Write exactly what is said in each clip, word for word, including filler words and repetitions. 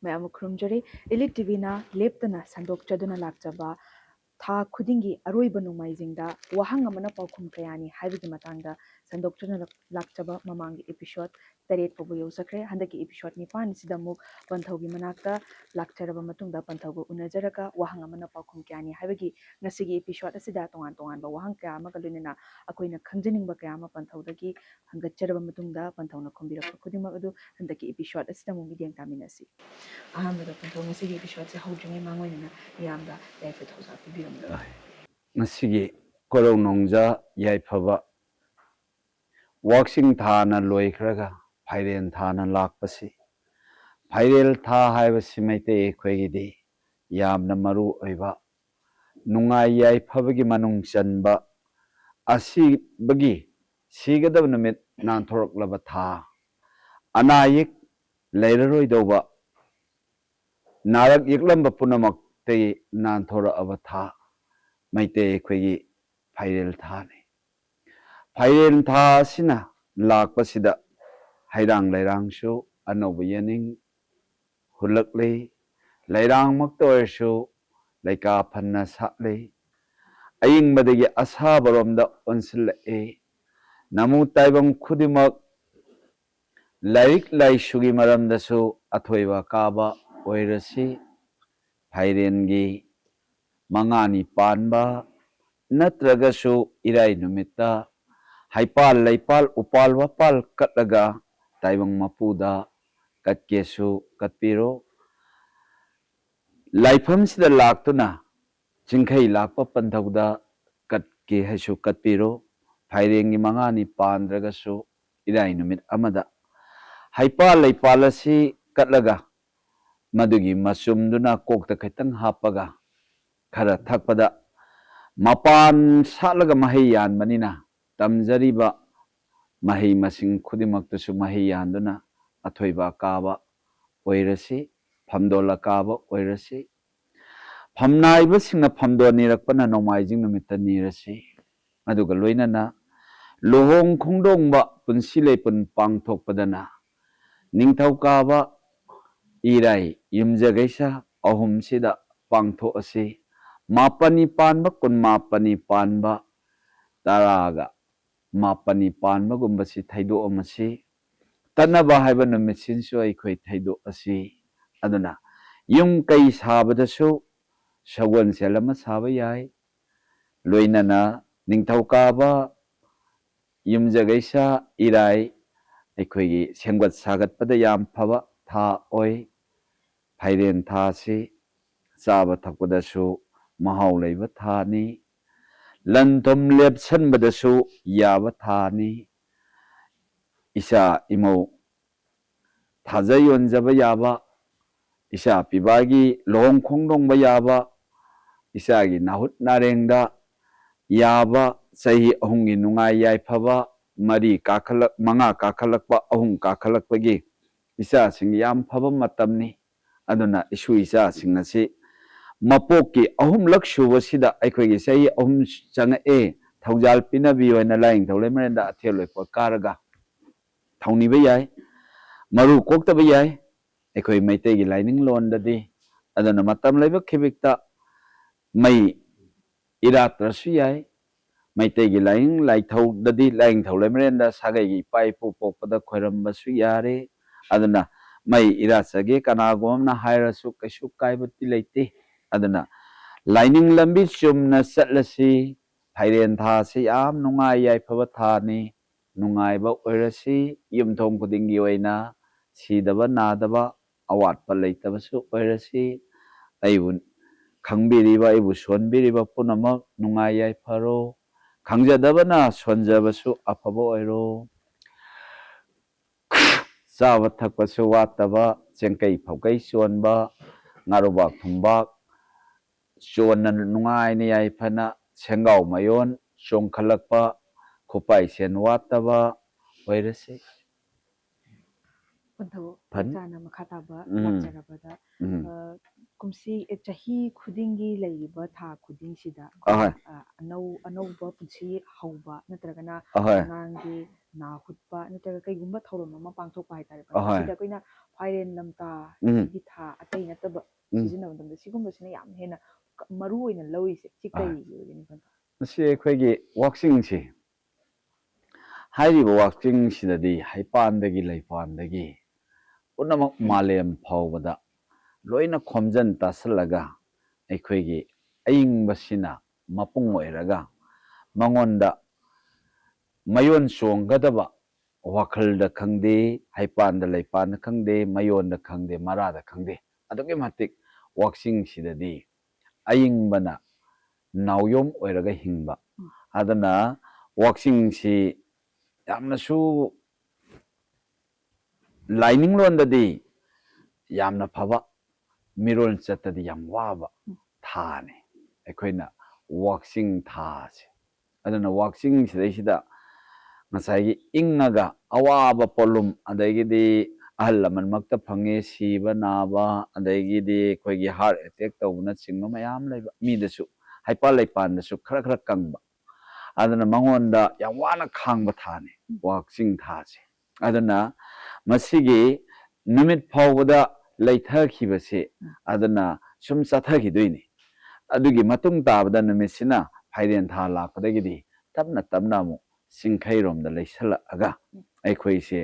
ꯃꯌꯥꯝꯕꯨ ꯈꯨꯔꯨꯝꯖꯔꯤ꯫ Elite ꯇꯤꯚꯤꯅ ꯂꯦꯞꯇꯅ ꯁꯟꯗꯣꯛꯆꯗꯨꯅ ꯂꯥꯛꯆꯕ ꯊꯥ ꯈꯨꯗꯤꯡꯒꯤ ꯑꯔꯣꯏꯕ ꯅꯣꯡꯃꯥꯏꯖꯤꯡꯗ ꯋꯥꯍꯪ ꯑꯃꯅ ꯄꯥꯎꯈꯨꯝ ꯀꯌꯥꯅꯤ ꯍꯥꯏꯕꯒꯤ ꯃꯇꯥꯡꯗ ꯁꯟꯗꯣꯛꯆꯗꯨꯅ ꯂꯥꯛꯆꯕ ꯃꯃꯥꯡꯒꯤ episode ꯇꯔꯦꯠ ꯐꯥꯎꯕ ꯌꯧꯖꯈ꯭ꯔꯦ꯫ ꯍꯟꯗꯛꯀꯤ episode ꯅꯤꯄꯥꯟ ꯑꯁꯤꯗ ꯑꯃꯨꯛ ꯄꯟꯊꯧꯒꯤ ꯃꯅꯥꯛꯇ ꯂꯥꯛꯆꯔꯕ ꯃꯇꯨꯡꯗ ꯄꯟꯊꯧꯒ ꯎꯅꯖꯔꯒ ꯋꯥꯍꯪ ꯑꯃꯅ ꯄꯥꯎꯈꯨꯝ ꯀꯌꯥꯅꯤ ꯍꯥꯏꯕꯒꯤ ꯉꯁꯤꯒꯤ episode ꯑꯁꯤꯗ ꯇꯣꯉꯥꯟ ꯇꯣꯉꯥꯟꯕ ꯋꯥꯍꯪ ꯀꯌꯥ ꯑꯃꯒ ꯂꯣꯏꯅꯅ ꯑꯩꯈꯣꯏꯅ ꯈꯪꯖꯅꯤꯡꯕ ꯀꯌꯥ ꯑꯃ ꯄꯟꯊꯧꯗꯒꯤ ꯍꯪꯒꯠꯆꯔꯕ ꯃꯇꯨꯡꯗ ꯄꯟꯊꯧꯅ ꯈꯨꯝꯕꯤꯔꯛꯄ ꯈꯨꯗꯤꯡꯃꯛ ꯑꯗꯨ ꯍꯟꯗꯛꯀꯤ episode ꯑꯁꯤꯗ ꯑꯃꯨꯛ ꯃꯤꯠꯌꯦꯡ ꯇꯥꯃꯤꯟꯅꯁꯤ꯫ ꯑꯍꯥꯟꯕꯗ ꯄꯟꯊꯧ, ꯉꯁꯤꯒꯤ episode ꯁꯦ ꯍꯧꯗ꯭ꯔꯤꯉꯩ ꯃꯥꯡꯑꯣꯏꯅꯅ ꯃꯤꯌꯥꯝꯗ ꯌꯥꯏꯐ ꯊꯧꯖꯥꯜ ꯄꯤꯕꯤꯔꯝꯂꯒ꯫ ꯉꯁꯤꯒꯤ ꯀꯣꯔꯧ ꯅꯣꯡꯖꯥ ꯌꯥꯏꯐꯕ ꯋꯥꯛꯆꯤꯡ ꯊꯥꯅ ꯂꯣꯏꯈ꯭ꯔꯒ ꯐꯥꯏꯔꯦꯟ ꯊꯥꯅ ꯂꯥꯛꯄꯁꯤ, ꯐꯥꯏꯔꯦꯜ ꯊꯥ ꯍꯥꯏꯕꯁꯤ ꯃꯩꯇꯩ ꯑꯩꯈꯣꯏꯒꯤꯗꯤ ꯌꯥꯝꯅ ꯃꯔꯨ ꯑꯣꯏꯕ ꯅꯨꯡꯉꯥꯏ ꯌꯥꯏꯐꯕꯒꯤ ꯃꯅꯨꯡ ꯆꯟꯕ, ꯑꯁꯤꯕꯒꯤ ꯁꯤꯒꯗꯕ ꯅꯨꯃꯤꯠ ꯅꯥꯟꯊꯣꯔꯛꯂꯕ ꯊꯥ, ꯑꯅꯥ ꯑꯌꯦꯛ ꯂꯩꯔꯔꯣꯏꯗꯧꯕ, ꯅꯥꯔꯛ ꯌꯦꯛꯂꯝꯕ ꯄꯨꯝꯅꯃꯛꯇꯒꯤ ꯅꯥꯟꯊꯣꯔꯛꯑꯕ ꯊꯥ ꯃꯩꯇꯩ ꯑꯩꯈꯣꯏꯒꯤ ꯐꯥꯏꯔꯦꯜ ꯊꯥꯅꯤ꯫ ꯐꯥꯏꯔꯦꯜ ꯊꯥ ꯑꯁꯤꯅ ꯂꯥꯛꯄꯁꯤꯗ ꯍꯩꯔꯥꯡ ꯂꯩꯔꯥꯡꯁꯨ ꯑꯅꯧꯕ ꯌꯦꯅꯤꯡ ꯍꯨꯜꯂꯛꯂꯤ꯫ ꯂꯩꯔꯥꯡꯃꯛꯇ ꯑꯣꯏꯔꯁꯨ ꯂꯩꯀꯥ ꯐꯟꯅ ꯁꯥꯠꯂꯤ꯫ ꯑꯏꯪꯕꯗꯒꯤ ꯑꯁꯥꯕꯔꯣꯝꯗ ꯑꯣꯟꯁꯤꯜꯂꯛꯏ꯫ ꯅꯃꯨ ꯇꯥꯏꯕꯪ ꯈꯨꯗꯤꯡꯃꯛ ꯂꯥꯏꯔꯤꯛ ꯂꯥꯏꯁꯨꯒꯤ ꯃꯔꯝꯗꯁꯨ ꯑꯊꯣꯏꯕ ꯑꯀꯥꯕ ꯑꯣꯏꯔꯁꯤ꯫ ꯐꯥꯏꯔꯦꯟꯒꯤ ꯃꯉꯥꯅꯤ ꯄꯥꯟꯕ ꯅꯠꯇ꯭ꯔꯒꯁꯨ ꯏꯔꯥꯏ ꯅꯨꯃꯤꯠꯇ ꯍꯩꯄꯥꯜ ꯂꯩꯄꯥꯜ ꯎꯄꯥꯜ ꯋꯥꯄꯥꯜ ꯀꯠꯂꯒ ꯇꯥꯏꯕꯪ ꯃꯄꯨꯗ ꯀꯠꯀꯦꯁꯨ ꯀꯠꯄꯤꯔꯣ꯫ ꯂꯥꯏꯐꯝꯁꯤꯗ ꯂꯥꯛꯇꯨꯅ ꯆꯤꯡꯈꯩ ꯂꯥꯛꯄ ꯄꯟꯊꯧꯗ ꯀꯠꯀꯦ ꯍꯥꯏꯁꯨ ꯀꯠꯄꯤꯔꯣ꯫ ꯐꯥꯏꯔꯦꯟꯒꯤ ꯃꯉꯥꯅꯤ ꯄꯥꯟꯗ꯭ꯔꯒꯁꯨ ꯏꯔꯥꯏ ꯅꯨꯃꯤꯠ ꯑꯃꯗ ꯍꯩꯄꯥꯜ ꯂꯩꯄꯥꯜ ꯑꯁꯤ ꯀꯠꯂꯒ ꯃꯗꯨꯒꯤ ꯃꯆꯨꯝꯗꯨꯅ ꯀꯣꯛꯇ ꯈꯤꯇꯪ ꯍꯥꯞꯄꯒ ꯈꯔ ꯊꯛꯄꯗ ꯃꯄꯥꯟ ꯁꯥꯠꯂꯒ ꯃꯍꯩ ꯌꯥꯟꯕꯅꯤꯅ ꯇꯝꯖꯔꯤꯕ ꯃꯍꯩ ꯃꯁꯤꯡ ꯈꯨꯗꯤꯡꯃꯛꯇꯁꯨ ꯃꯍꯩ ꯌꯥꯟꯗꯨꯅ ꯑꯊꯣꯏꯕ ꯑꯀꯥꯕ ꯑꯣꯏꯔꯁꯤ, ꯐꯝꯗꯣꯜ ꯑꯀꯥꯕ ꯑꯣꯏꯔꯁꯤ꯫ ꯐꯝꯅꯥꯏꯕꯁꯤꯡꯅ ꯐꯝꯗꯣꯟ ꯅꯤꯔꯛꯄꯅ ꯅꯣꯡꯃꯥꯏꯖꯤꯡ ꯅꯨꯃꯤꯠꯇ ꯅꯤꯔꯁꯤ꯫ ꯑꯗꯨꯒ ꯂꯣꯏꯅꯅ ꯂꯨꯍꯣꯡ ꯈꯣꯡꯗꯣꯡꯕ ꯄꯨꯟꯁꯤ ꯂꯩꯄꯨꯟ ꯄꯥꯡꯊꯣꯛꯄꯗꯅ ꯅꯤꯡꯊꯧꯀꯥꯕ ꯏꯔꯥꯏ ꯌꯨꯝꯖꯀꯩꯁ ꯑꯍꯨꯝꯁꯤꯗ ꯄꯥꯡꯊꯣꯛꯑꯁꯤ꯫ ꯃꯥꯄꯟꯅꯤ ꯄꯥꯟꯕ, ꯀꯨꯟꯃꯥꯄꯟꯅꯤ ꯄꯥꯟꯕ, ꯇꯔꯥꯒ ꯃꯥꯄꯟꯅꯤ ꯄꯥꯟꯕꯒꯨꯝꯕꯁꯤ ꯊꯩꯗꯣꯛꯑꯝꯃꯁꯤ꯫ ꯇꯠꯅꯕ ꯍꯥꯏꯕ ꯅꯨꯃꯤꯠꯁꯤꯁꯨ ꯑꯩꯈꯣꯏ ꯊꯩꯗꯣꯛꯑꯁꯤ꯫ ꯑꯗꯨꯅ ꯌꯨꯝ ꯀꯩ ꯁꯥꯕꯗꯁꯨ ꯁꯒꯣꯜꯁꯦꯜ ꯑꯃ ꯁꯥꯕ ꯌꯥꯏ꯫ ꯂꯣꯏꯅꯅ ꯅꯤꯡꯊꯧꯀꯥꯕ, ꯌꯨꯝꯖꯀꯩꯁ, ꯏꯔꯥꯏ ꯑꯩꯈꯣꯏꯒꯤ ꯁꯦꯝꯒꯠ ꯁꯥꯒꯠꯄꯗ ꯌꯥꯝ ꯐꯕ ꯊꯥ ꯑꯣꯏ꯫ ꯐꯥꯏꯔꯦꯟ ꯊꯥꯁꯤ ꯆꯥꯕ ꯊꯛꯄꯗꯁꯨ ꯃꯍꯥꯎ ꯂꯩꯕ ꯊꯥꯅꯤ꯫ ꯂꯟ ꯊꯨꯝ ꯂꯦꯞꯁꯟꯕꯗꯁꯨ ꯌꯥꯕ ꯊꯥꯅꯤ꯫ ꯏꯆꯥ ꯏꯃꯧ ꯊꯥꯖ ꯌꯣꯟꯖꯕ ꯌꯥꯕ, ꯏꯆꯥ ꯄꯤꯕꯥꯒꯤ ꯂꯨꯍꯣꯡ ꯈꯣꯡꯗꯣꯡꯕ ꯌꯥꯕ, ꯏꯆꯥꯒꯤ ꯅꯥꯍꯨꯠ ꯅꯥꯔꯦꯡꯗ ꯌꯥꯕ, ꯆꯍꯤ ꯑꯍꯨꯝꯒꯤ ꯅꯨꯡꯉꯥꯏ ꯌꯥꯏꯐꯕ, ꯃꯔꯤ ꯀꯥꯈꯠꯂꯛ-, ꯃꯉꯥ ꯀꯥꯈꯠꯂꯛꯄ, ꯑꯍꯨꯝ ꯀꯥꯈꯠꯂꯛꯄꯒꯤ ꯏꯆꯥꯁꯤꯡ ꯌꯥꯝ ꯐꯕ ꯃꯇꯝꯅꯤ꯫ ꯑꯗꯨꯅ ꯏꯁꯨ ꯏꯆꯥꯁꯤꯡ ꯑꯁꯤ ꯃꯄꯣꯛꯀꯤ ꯑꯍꯨꯝꯂꯛ ꯁꯨꯕꯁꯤꯗ ꯑꯩꯈꯣꯏꯒꯤ ꯆꯍꯤ ꯑꯍꯨꯝ ꯆꯪꯉꯛꯑꯦ, ꯊꯧꯖꯥꯜ ꯄꯤꯅꯕꯤꯌꯨ ꯍꯥꯏꯅ ꯂꯥꯏꯅꯤꯡꯊꯧ ꯂꯩꯃꯔꯦꯟꯗ ꯑꯊꯦꯜ ꯂꯣꯏꯄꯣꯠ ꯀꯥꯔꯒ ꯊꯧꯅꯤꯕ ꯌꯥꯏ, ꯃꯔꯨ ꯀꯣꯛꯇꯕ ꯌꯥꯏ꯫ ꯑꯩꯈꯣꯏ ꯃꯩꯇꯩꯒꯤ ꯂꯥꯏꯅꯤꯡ ꯂꯣꯟꯗꯗꯤ ꯑꯗꯨꯅ ꯃꯇꯝ ꯂꯩꯕ ꯈꯤꯕꯤꯛꯇ ꯃꯩ ꯏꯔꯥꯠꯇ꯭ꯔꯁꯨ ꯌꯥꯏ꯫ ꯃꯩꯇꯩꯒꯤ ꯂꯥꯏꯅꯤꯡ ꯂꯥꯏꯊꯧꯗꯗꯤ ꯂꯥꯏꯅꯤꯡꯊꯧ ꯂꯩꯃꯔꯦꯟꯗ ꯁꯥꯒꯩꯒꯤ ꯏꯄꯥ ꯏꯄꯨ ꯄꯣꯛꯄꯗ ꯈꯣꯏꯔꯝꯕꯁꯨ ꯌꯥꯔꯦ꯫ ꯑꯗꯨꯅ ꯃꯩ ꯏꯔꯥꯠꯆꯒꯦ ꯀꯅꯥꯒꯨꯝꯕ ꯑꯃꯅ ꯍꯥꯏꯔꯁꯨ ꯀꯩꯁꯨ ꯀꯥꯏꯕꯗꯤ ꯂꯩꯇꯦ꯫ ꯑꯗꯨꯅ ꯂꯥꯏꯅꯤꯡ ꯂꯝꯕꯤ ꯆꯨꯝꯅ ꯆꯠꯂꯁꯤ꯫ ꯐꯥꯏꯔꯦꯟ ꯊꯥꯁꯤ ꯌꯥꯝ ꯅꯨꯡꯉꯥꯏ ꯌꯥꯏꯐꯕ ꯊꯥꯅꯤ꯫ ꯅꯨꯡꯉꯥꯏꯕ ꯑꯣꯏꯔꯁꯤ꯫ ꯌꯨꯝꯊꯣꯡ ꯈꯨꯗꯤꯡꯒꯤ ꯑꯣꯏꯅ ꯁꯤꯗꯕ ꯅꯥꯗꯕ ꯑꯋꯥꯠꯄ ꯂꯩꯇꯕꯁꯨ ꯑꯣꯏꯔꯁꯤ꯫ ꯑꯩꯕꯨ ꯈꯪꯕꯤꯔꯤꯕ, ꯑꯩꯕꯨ ꯁꯣꯟꯕꯤꯔꯤꯕ ꯄꯨꯝꯅꯃꯛ ꯅꯨꯡꯉꯥꯏ ꯌꯥꯏꯐꯔꯣ꯫ ꯈꯪꯖꯗꯕꯅ ꯁꯣꯟꯖꯕꯁꯨ ꯑꯐꯕ ꯑꯣꯏꯔꯣ꯫ ꯆꯥꯕ ꯊꯛꯄꯁꯨ ꯋꯥꯠꯇꯕ, ꯆꯦꯡꯀꯩ ꯐꯧꯀꯩ ꯆꯣꯟꯕ, ꯉꯥꯔꯨꯕꯥꯛ ꯊꯨꯝꯕꯥꯛ ꯆꯣꯟꯅ ꯅꯨꯡꯉꯥꯏꯅ ꯌꯥꯏꯐꯅ ꯁꯦꯡꯒꯥꯎ ꯃꯌꯣꯟ ꯆꯣꯡꯈꯠꯂꯛꯄ, ꯈꯨꯄꯥꯏ ꯁꯦꯟ ꯋꯥꯠꯇꯕ ꯑꯣꯏꯔꯁꯤ꯫ ꯄꯟꯊꯧ ꯐꯅꯤ꯫ ꯆꯥꯅ ꯃꯈꯥ ꯇꯥꯕ ꯎꯝ꯫ ꯂꯥꯛꯆꯔꯕꯗ ꯎꯝ꯫ ꯑ, ꯀꯨꯝꯁꯤ ꯑꯦ, ꯆꯍꯤ ꯈꯨꯗꯤꯡꯒꯤ ꯂꯩꯔꯤꯕ ꯊꯥ ꯈꯨꯗꯤꯡꯁꯤꯗ ꯑꯍꯣꯏ꯫ ꯑ, ꯑꯅꯧ ꯑꯅꯧꯕ ꯄꯨꯟꯁꯤ ꯍꯧꯕ ꯅꯠꯇ꯭ꯔꯒꯅ ꯑꯍꯣꯏ꯫ ꯑꯉꯥꯡꯒꯤ ꯅꯥ ꯍꯨꯠꯄ ꯅꯠꯇ꯭ꯔꯒ ꯀꯩꯒꯨꯝꯕ ꯊꯧꯔꯝ ꯑꯃ ꯄꯥꯡꯊꯣꯛꯄ ꯍꯥꯏꯇꯥꯔꯦ ꯑꯍꯣꯏ꯫ ꯁꯤꯗ ꯑꯩꯈꯣꯏꯅ ꯐꯥꯏꯔꯦꯟ ꯂꯝꯇꯥ ꯎꯝ꯫ ꯒꯤ ꯊꯥ ꯑꯇꯩ ꯅꯠꯇꯕ ꯎꯝ꯫ ꯁꯤꯖꯤꯟꯅꯕ ꯃꯇꯝꯗ ꯁꯤꯒꯨꯝꯕꯁꯤꯅ ꯌꯥꯝ ꯍꯦꯟꯅ ꯀ- ꯃꯔꯨ ꯑꯣꯏꯅ ꯂꯧꯔꯤꯁꯦ ꯁꯤ ꯑꯍꯣꯏ꯫ ꯀꯩꯒꯤ ꯑꯣꯏꯒꯅꯤ ꯈꯟꯕ? ꯃꯁꯤ ꯑꯩꯈꯣꯏꯒꯤ ꯋꯥꯛꯆꯤꯡꯁꯤ ꯍꯥꯏꯔꯤꯕ ꯋꯥꯛꯆꯤꯡꯁꯤꯗꯗꯤ ꯍꯩꯄꯥꯟꯗꯒꯤ ꯂꯩꯄꯥꯟꯗꯒꯤ ꯄꯨꯝꯅꯃꯛ ꯃꯥꯂꯦꯝ ꯐꯥꯎꯕꯗ ꯂꯣꯏꯅ ꯈꯣꯝꯖꯤꯟ ꯇꯥꯁꯤꯜꯂꯒ ꯑꯩꯈꯣꯏꯒꯤ ꯑꯏꯪꯕꯁꯤꯅ ꯃꯄꯨꯡ ꯑꯣꯏꯔꯒ ꯃꯉꯣꯟꯗ ꯃꯌꯣꯟ ꯆꯣꯡꯒꯗꯕ ꯋꯥꯈꯜꯗ ꯈꯪꯗꯦ, ꯍꯩꯄꯥꯟꯗ ꯂꯩꯄꯥꯟꯗ ꯈꯪꯗꯦ, ꯃꯌꯣꯟꯗ ꯈꯪꯗꯦ, ꯃꯔꯥꯗ ꯈꯪꯗꯦ, ꯑꯗꯨꯛꯀꯤ ꯃꯇꯤꯛ ꯋꯥꯛꯆꯤꯡꯁꯤꯗꯗꯤ ꯑꯏꯪꯕꯅ ꯅꯥꯎꯌꯣꯝ ꯑꯣꯏꯔꯒ ꯍꯤꯡꯕ꯫ ꯑꯗꯨꯅ ꯋꯥꯛꯆꯤꯡꯁꯤ ꯌꯥꯝꯅꯁꯨ ꯂꯥꯏꯅꯤꯡꯂꯣꯟꯗꯗꯤ ꯌꯥꯝꯅ ꯐꯕ, ꯃꯤꯔꯣꯜ ꯆꯠꯇꯗꯤ ꯌꯥꯝ ꯋꯥꯕ ꯊꯥꯅꯤ ꯑꯩꯈꯣꯏꯅ ꯋꯥꯛꯆꯤꯡ ꯊꯥꯁꯦ꯫ ꯑꯗꯨꯅ ꯋꯥꯛꯆꯤꯡ ꯁꯤꯗꯩꯁꯤꯗ ꯉꯁꯥꯏꯒꯤ ꯏꯪꯉꯒ ꯑꯋꯥꯕ ꯄꯣꯠꯂꯨꯝ, ꯑꯗꯒꯤꯗꯤ ꯑꯍꯜ ꯂꯃꯟꯃꯛꯇ ꯐꯪꯉꯦ, ꯁꯤꯕ ꯅꯥꯕ, ꯑꯗꯒꯤꯗꯤ ꯑꯩꯈꯣꯏꯒꯤ ꯍꯥꯔꯠ ꯑꯦꯇꯦꯛ ꯇꯧꯕꯅꯆꯤꯡꯕ ꯃꯌꯥꯝ ꯂꯩꯕ ꯃꯤꯗꯁꯨ, ꯍꯩꯄꯥꯜ ꯂꯩꯄꯥꯟꯗꯁꯨ ꯈꯔ ꯈꯔ ꯀꯪꯕ, ꯑꯗꯨꯅ ꯃꯉꯣꯟꯗ ꯌꯥꯝ ꯋꯥꯅ ꯈꯥꯡꯕ ꯊꯥꯅꯤ ꯋꯥꯛꯆꯤꯡ ꯊꯥꯁꯦ꯫ ꯑꯗꯨꯅ ꯃꯁꯤꯒꯤ ꯅꯨꯃꯤꯠ ꯐꯥꯎꯕꯗ ꯂꯩꯊꯈꯤꯕꯁꯤ ꯑꯗꯨꯅ ꯁꯨꯝ ꯆꯠꯊꯈꯤꯗꯣꯏꯅꯤ꯫ ꯑꯗꯨꯒꯤ ꯃꯇꯨꯡ ꯇꯥꯕꯗ ꯅꯨꯃꯤꯠꯁꯤꯅ ꯐꯥꯏꯔꯦꯟ ꯊꯥ ꯂꯥꯛꯄꯗꯒꯤꯗꯤ ꯇꯞꯅ ꯇꯞꯅ ꯑꯃꯨꯛ ꯆꯤꯡꯈꯩꯔꯣꯝꯗ ꯂꯩꯁꯜꯂꯛꯑꯒ ꯑꯩꯈꯣꯏꯁꯦ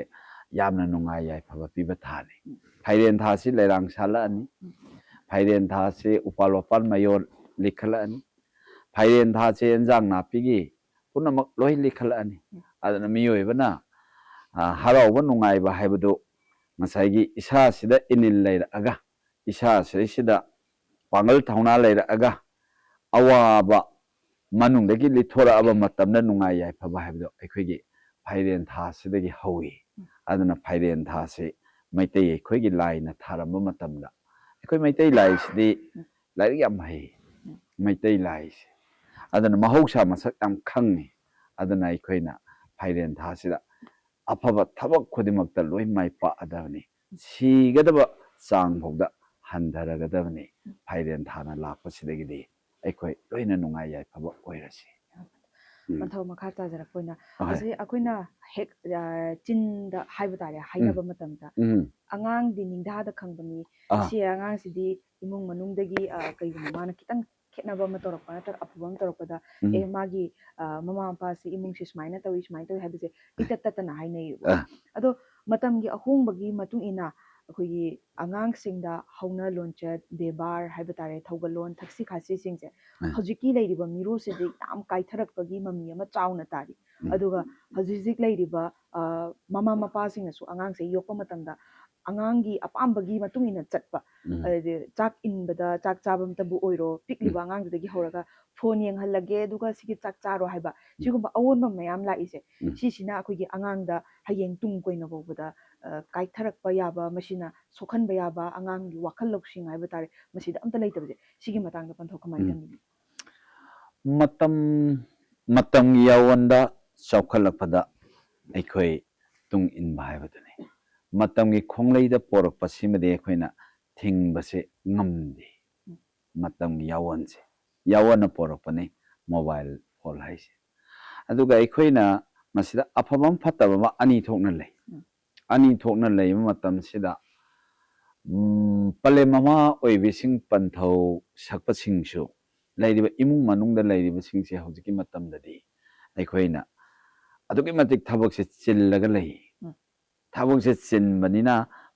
ꯌꯥꯝꯅ ꯅꯨꯡꯉꯥꯏ ꯌꯥꯏꯐꯕ ꯄꯤꯕ ꯊꯥꯅꯤ꯫ ꯐꯥꯏꯔꯦꯟ ꯊꯥꯁꯤ ꯂꯩꯔꯥꯡ ꯁꯥꯠꯂꯛꯑꯅꯤ꯫ ꯐꯥꯏꯔꯦꯟ ꯊꯥꯁꯤ ꯎꯄꯥꯜ ꯋꯥꯄꯥꯜ ꯃꯌꯣꯜ ꯂꯤꯈꯠꯂꯛꯑꯅꯤ꯫ ꯐꯥꯏꯔꯦꯟ ꯊꯥꯁꯤ ꯏꯟꯖꯥꯡ ꯅꯥꯄꯤꯒꯤ ꯄꯨꯝꯅꯃꯛ ꯂꯣꯏ ꯂꯤꯈꯠꯂꯛꯑꯅꯤ꯫ ꯑꯗꯨꯅ ꯃꯤꯑꯣꯏꯕꯅ, ꯑ, ꯍꯔꯥꯎꯕ ꯅꯨꯡꯉꯥꯏꯕ ꯍꯥꯏꯕꯗꯨ ꯉꯁꯥꯏꯒꯤ ꯏꯁꯥꯁꯤꯗ ꯏꯅꯤꯜ ꯂꯩꯔꯛꯑꯒ, ꯏꯁꯥꯁꯤꯗꯩꯁꯤꯗ ꯄꯥꯡꯒꯜ ꯊꯧꯅꯥ ꯂꯩꯔꯛꯑꯒ, ꯑꯋꯥꯕ ꯃꯅꯨꯡꯗꯒꯤ ꯂꯤꯠꯊꯣꯔꯛꯑꯕ ꯃꯇꯝꯗ ꯅꯨꯡꯉꯥꯏ ꯌꯥꯏꯐꯕ ꯍꯥꯏꯕꯗꯣ ꯑꯩꯈꯣꯏꯒꯤ ꯐꯥꯏꯔꯦꯟ ꯊꯥꯁꯤꯗꯒꯤ ꯍꯧꯏ꯫ ꯑꯗꯨꯅ ꯐꯥꯏꯔꯦꯟ ꯊꯥꯁꯤ ꯃꯩꯇꯩ ꯑꯩꯈꯣꯏꯒꯤ ꯂꯥꯏꯅ ꯊꯥꯔꯝꯕ ꯃꯇꯝꯗ, ꯑꯩꯈꯣꯏ ꯃꯩꯇꯩ ꯂꯥꯏꯁꯤꯗꯤ ꯂꯥꯏꯔꯤꯛ ꯌꯥꯝ ꯍꯩ, ꯃꯩꯇꯩ ꯂꯥꯏꯁꯦ꯫ ꯑꯗꯨꯅ ꯃꯍꯧꯁꯥ ꯃꯁꯛ ꯌꯥꯝ ꯈꯪꯉꯤ꯫ ꯑꯗꯨꯅ ꯑꯩꯈꯣꯏꯅ ꯐꯥꯏꯔꯦꯟ ꯊꯥꯁꯤꯗ ꯑꯐꯕ ꯊꯕꯛ ꯈꯨꯗꯤꯡꯃꯛꯇ ꯂꯣꯏ ꯃꯥꯏ ꯄꯥꯛꯑꯗꯕꯅꯤ꯫ ꯁꯤꯒꯗꯕ ꯆꯥꯡ ꯐꯥꯎꯗ ꯍꯟꯊꯔꯒꯗꯕꯅꯤ꯫ ꯐꯥꯏꯔꯦꯟ ꯊꯥꯅ ꯂꯥꯛꯄꯁꯤꯗꯒꯤꯗꯤ ꯑꯩꯈꯣꯏ ꯂꯣꯏꯅ ꯅꯨꯡꯉꯥꯏ ꯌꯥꯏꯐꯕ ꯑꯣꯏꯔꯁꯤ꯫ ꯎꯝ꯫ ꯄꯟꯊꯧ ꯃꯈꯥ ꯇꯥꯖꯔꯛꯄ ꯑꯣꯏꯅ, ꯑꯍꯣꯏ꯫ ꯍꯧꯖꯤꯛ ꯑꯩꯈꯣꯏꯅ ꯍꯦꯛ, ꯑ, ꯆꯤꯟꯗ ꯍꯥꯏꯕ ꯇꯥꯔꯦ, ꯍꯥꯏꯅꯕ ꯎꯝ꯫ ꯃꯇꯝꯗ, ꯎꯝ꯫ "ꯑꯉꯥꯡꯗꯤ ꯅꯤꯡꯊꯥꯗ ꯈꯪꯕꯅꯤ, ꯑꯥ꯫ ꯁꯤ ꯑꯉꯥꯡꯁꯤꯗꯤ ꯏꯃꯨꯡ ꯃꯅꯨꯡꯗꯒꯤ, ꯑ, ꯀꯩꯒꯨꯝꯕ ꯃꯥꯅ ꯈꯤꯇꯪ ꯈꯦꯠꯅꯕ ꯑꯃ ꯇꯧꯔꯛꯄ ꯅꯠꯇ꯭ꯔꯒ ꯑꯐꯕ ꯑꯃ ꯇꯧꯔꯛꯄꯗ, ꯎꯝ꯫ ꯑꯦ, ꯃꯥꯒꯤ, ꯑ, ꯃꯃꯥ ꯃꯄꯥꯁꯤ ꯏꯃꯨꯡꯁꯤ ꯁꯨꯃꯥꯏꯅ ꯇꯧꯏ, ꯁꯨꯃꯥꯏꯅ ꯇꯧꯏ" ꯍꯥꯏꯕꯁꯦ ꯏꯇꯠ ꯇꯠꯇꯅ ꯍꯥꯏꯅꯩꯌꯦꯕ꯫ ꯑꯥ꯫ ꯑꯗꯣ ꯃꯇꯝꯒꯤ ꯑꯍꯣꯡꯕꯒꯤ ꯃꯇꯨꯡ ꯏꯟꯅ ꯑꯩꯈꯣꯏꯒꯤ ꯑꯉꯥꯡꯁꯤꯡꯗ ꯍꯧꯅ ꯂꯣꯟꯆꯠ, ꯕꯦꯕꯥꯔ ꯍꯥꯏꯕ ꯇꯥꯔꯦ, ꯊꯧꯒꯜꯂꯣꯟ, ꯊꯛꯁꯤ ꯈꯥꯁꯤꯁꯤꯡꯁꯦ ꯑꯥ꯫ ꯍꯧꯖꯤꯛꯀꯤ ꯂꯩꯔꯤꯕ ꯃꯤꯔꯣꯜꯁꯤꯗꯤ ꯌꯥꯝ ꯀꯥꯏꯊꯔꯛꯄꯒꯤ ꯃꯃꯤ ꯑꯃ ꯆꯥꯎꯅ ꯇꯥꯔꯤ꯫ ꯎꯝ꯫ ꯑꯗꯨꯒ ꯍꯧꯖꯤꯛ ꯍꯧꯖꯤꯛ ꯂꯩꯔꯤꯕ, ꯑ, ꯃꯃꯥ ꯃꯄꯥꯁꯤꯡꯅꯁꯨ ꯑꯉꯥꯡꯁꯦ ꯌꯣꯛꯄ ꯃꯇꯝꯗ ꯑꯉꯥꯡꯒꯤ ꯑꯄꯥꯝꯕꯒꯤ ꯃꯇꯨꯡ ꯏꯟꯅ ꯆꯠꯄ, ꯎꯝ꯫ ꯑꯗꯩꯗꯤ ꯆꯥꯛ ꯏꯟꯕꯗ, ꯆꯥꯛ ꯆꯥꯕ ꯃꯇꯝꯕꯨ ꯑꯣꯏꯔꯣ, ꯄꯤꯛꯂꯤꯕ ꯎꯝ꯫ ꯑꯉꯥꯡꯗꯨꯗꯒꯤ ꯍꯧꯔꯒ "ꯐꯣꯟ ꯌꯦꯡꯍꯜꯂꯒꯦ, ꯑꯗꯨꯒ ꯁꯤꯒꯤ ꯆꯥꯛ ꯆꯥꯔꯣ" ꯍꯥꯏꯕ, ꯎꯝ꯫ ꯁꯤꯒꯨꯝꯕ ꯑꯑꯣꯟꯕ ꯃꯌꯥꯝ ꯂꯥꯛꯏꯁꯦ, ꯎꯝ꯫ ꯁꯤꯁꯤꯅ ꯑꯩꯈꯣꯏꯒꯤ ꯑꯉꯥꯡꯗ ꯍꯌꯦꯡ ꯇꯨꯡ ꯀꯣꯏꯅ ꯐꯥꯎꯕꯗ, ꯑ, ꯀꯥꯏꯊꯔꯛꯄ ꯌꯥꯕ, ꯃꯁꯤꯅ ꯁꯣꯛꯍꯟꯕ ꯌꯥꯕ, ꯑꯉꯥꯡꯒꯤ ꯋꯥꯈꯜ ꯂꯧꯁꯤꯡ ꯍꯥꯏꯕ ꯇꯥꯔꯦ, ꯃꯁꯤꯗ ꯑꯝꯇ ꯂꯩꯇꯕꯁꯦ, ꯁꯤꯒꯤ ꯃꯇꯥꯡꯗ ꯄꯟꯊꯧ ꯀꯃꯥꯏꯅ ꯎꯝ꯫ ꯇꯧꯅꯤ? ꯃꯇꯝ, ꯃꯇꯝꯒꯤ ꯌꯥꯋꯟꯗ ꯆꯥꯎꯈꯠꯂꯛꯄꯗ ꯑꯩꯈꯣꯏ ꯇꯨꯡ ꯏꯟꯕ ꯍꯥꯏꯕꯗꯨꯅꯤ꯫ ꯃꯇꯝꯒꯤ ꯈꯣꯡꯂꯩꯗ ꯄꯣꯔꯛꯄꯁꯤꯃꯗꯤ ꯑꯩꯈꯣꯏꯅ ꯊꯤꯡꯕꯁꯦ ꯉꯝꯗꯦ꯫ ꯃꯇꯝꯒꯤ ꯌꯥꯋꯟꯁꯦ, ꯌꯥꯋꯟꯅ ꯄꯣꯔꯛꯄꯅꯤ mobile phone ꯍꯥꯏꯁꯦ꯫ ꯑꯗꯨꯒ ꯑꯩꯈꯣꯏꯅ ꯃꯁꯤꯗ ꯑꯐꯕ ꯑꯃ ꯐꯠꯇꯕ ꯑꯃ ꯑꯅꯤ ꯊꯣꯛꯅ ꯂꯩ꯫ ꯎꯝ꯫ ꯑꯅꯤ ꯊꯣꯛꯅ ꯂꯩꯕ ꯃꯇꯝꯁꯤꯗ, ꯎꯝ, ꯄꯂꯦꯝ ꯃꯃꯥ ꯑꯣꯏꯕꯤꯁꯤꯡ ꯄꯟꯊꯧ ꯁꯛꯄꯁꯤꯡꯁꯨ, ꯂꯩꯔꯤꯕ ꯏꯃꯨꯡ ꯃꯅꯨꯡꯗ ꯂꯩꯔꯤꯕꯁꯤꯡꯁꯦ ꯍꯧꯖꯤꯛꯀꯤ ꯃꯇꯝꯗꯗꯤ ꯑꯩꯈꯣꯏꯅ ꯑꯗꯨꯛꯀꯤ ꯃꯇꯤꯛ ꯊꯕꯛꯁꯦ ꯆꯤꯜꯂꯒ ꯂꯩ꯫ ꯎꯝ꯫ ꯊꯕꯛꯁꯦ ꯆꯤꯟꯕꯅꯤꯅ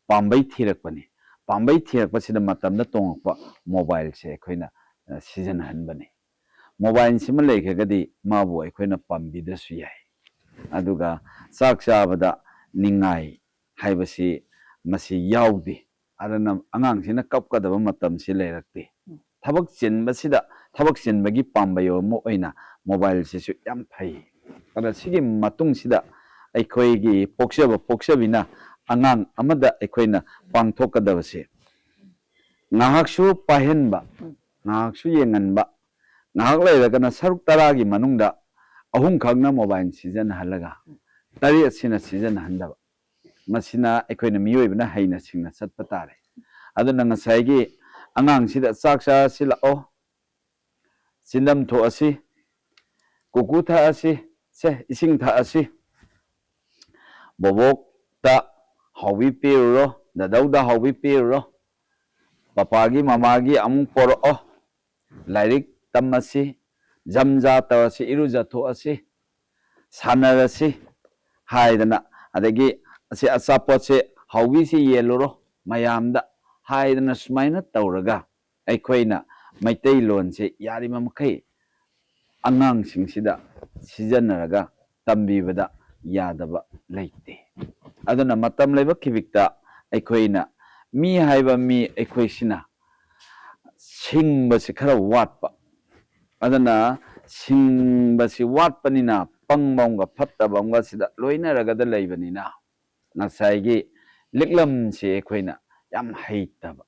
ꯄꯥꯝꯕꯩ ꯊꯤꯔꯛꯄꯅꯤ꯫ ꯄꯥꯝꯕꯩ ꯊꯤꯔꯛꯄꯁꯤꯗ ꯃꯇꯝꯗ ꯇꯣꯡꯉꯛꯄ mobileꯁꯦ ꯑꯩꯈꯣꯏꯅ, ꯑ, ꯁꯤꯖꯤꯟꯅꯍꯟꯕꯅꯤ꯫ Mobileꯁꯤꯃ ꯂꯩꯈ꯭ꯔꯒꯗꯤ ꯃꯥꯕꯨ ꯑꯩꯈꯣꯏꯅ ꯄꯥꯝꯕꯤꯗ꯭ꯔꯁꯨ ꯌꯥꯏ꯫ ꯑꯗꯨꯒ ꯆꯥꯛ ꯆꯥꯕꯗ ꯅꯤꯡꯉꯥꯏ ꯍꯥꯏꯕꯁꯤ ꯃꯁꯤ ꯌꯥꯎꯗꯦ꯫ ꯑꯗꯨꯅ ꯑꯉꯥꯡꯁꯤꯅ ꯀꯞꯀꯗꯕ ꯃꯇꯝꯁꯤ ꯂꯩꯔꯛꯇꯦ꯫ ꯎꯝ꯫ ꯊꯕꯛ ꯆꯤꯟꯕꯁꯤꯗ, ꯊꯕꯛ ꯆꯤꯟꯕꯒꯤ ꯄꯥꯝꯕꯩ ꯑꯃ ꯑꯣꯏꯅ mobileꯁꯤꯁꯨ ꯌꯥꯝ ꯐꯩ꯫ ꯑꯗ ꯁꯤꯒꯤ ꯃꯇꯨꯡꯁꯤꯗ ꯑꯩꯈꯣꯏꯒꯤ ꯄꯣꯛꯆꯕ ꯄꯣꯛꯆꯕꯤꯅ ꯑꯉꯥꯡ ꯑꯃꯗ ꯑꯩꯈꯣꯏꯅ ꯄꯥꯡꯊꯣꯛꯀꯗꯕꯁꯦ, ꯉꯥꯏꯍꯥꯛꯁꯨ ꯄꯥꯏꯍꯟꯕ, ꯎꯝ꯫ ꯉꯥꯏꯍꯥꯛꯁꯨ ꯌꯦꯡꯍꯟꯕ, ꯉꯥꯏꯍꯥꯛ ꯂꯩꯔꯒꯅ ꯁꯔꯨꯛ ꯇꯔꯥꯒꯤ ꯃꯅꯨꯡꯗ ꯑꯍꯨꯝꯈꯛꯅ mobile ꯁꯤꯖꯤꯟꯅꯍꯜꯂꯒ, ꯎꯝ꯫ ꯇꯔꯦꯠꯁꯤꯅ ꯁꯤꯖꯤꯟꯅꯍꯟꯗꯕ꯫ ꯃꯁꯤꯅ ꯑꯩꯈꯣꯏꯅ ꯃꯤꯑꯣꯏꯕꯅ ꯍꯩꯅ ꯁꯤꯡꯅ ꯆꯠꯄ ꯇꯥꯔꯦ꯫ ꯑꯗꯨꯅ ꯉꯁꯥꯏꯒꯤ ꯑꯉꯥꯡꯁꯤꯗ ꯆꯥꯛ ꯆꯥꯁꯤ ꯂꯥꯛꯑꯣ, ꯆꯤꯟꯗꯝ ꯊꯣꯛꯑꯁꯤ, ꯀꯨꯀꯨ ꯊꯛꯑꯁꯤ, ꯁꯦ ꯏꯁꯤꯡ ꯊꯛꯑꯁꯤ, ꯕꯣꯕꯣꯛꯇ ꯍꯥꯎꯕꯤ ꯄꯤꯔꯨꯔꯣ, ꯗꯗꯧꯗ ꯍꯥꯎꯕꯤ ꯄꯤꯔꯨꯔꯣ, ꯄꯄꯥꯒꯤ ꯃꯃꯥꯒꯤ ꯑꯃꯨꯛ ꯄꯣꯔꯛꯑꯣ, ꯂꯥꯏꯔꯤꯛ ꯇꯝꯃꯁꯤ, ꯖꯝꯖꯥ ꯇꯧꯔꯁꯤ, ꯏꯔꯨꯖꯊꯣꯛꯑꯁꯤ, ꯁꯥꯟꯅꯔꯁꯤ ꯍꯥꯏꯗꯅ, ꯑꯗꯒꯤ ꯑꯁꯤ ꯑꯆꯥꯄꯣꯠꯁꯦ ꯍꯥꯎꯕꯤꯁꯤ ꯌꯦꯜꯂꯨꯔꯣ ꯃꯌꯥꯝꯗ ꯍꯥꯏꯗꯅ, ꯁꯨꯃꯥꯏꯅ ꯇꯧꯔꯒ ꯑꯩꯈꯣꯏꯅ ꯃꯩꯇꯩꯂꯣꯟꯁꯦ ꯌꯥꯔꯤꯕ ꯃꯈꯩ ꯑꯉꯥꯡꯁꯤꯡꯁꯤꯗ ꯁꯤꯖꯤꯟꯅꯔꯒ ꯇꯝꯕꯤꯕꯗ ꯌꯥꯗꯕ ꯂꯩꯇꯦ꯫ ꯑꯗꯨꯅ ꯃꯇꯝ ꯂꯩꯕ ꯈꯤꯕꯤꯛꯇ ꯑꯩꯈꯣꯏꯅ, ꯃꯤ ꯍꯥꯏꯕ ꯃꯤ ꯑꯩꯈꯣꯏꯁꯤꯅ ꯁꯤꯡꯕꯁꯤ ꯈꯔ ꯋꯥꯠꯄ, ꯑꯗꯨꯅ ꯁꯤꯡꯕꯁꯤ ꯋꯥꯠꯄꯅꯤꯅ ꯄꯪꯕ ꯑꯃꯒ ꯐꯠꯇꯕ ꯑꯃꯒ ꯁꯤꯗ ꯂꯣꯏꯅꯔꯒꯗ ꯂꯩꯕꯅꯤꯅ ꯉꯁꯥꯏꯒꯤ ꯂꯤꯛꯂꯝꯁꯤ ꯑꯩꯈꯣꯏꯅ ꯌꯥꯝ ꯍꯩꯇꯕ꯫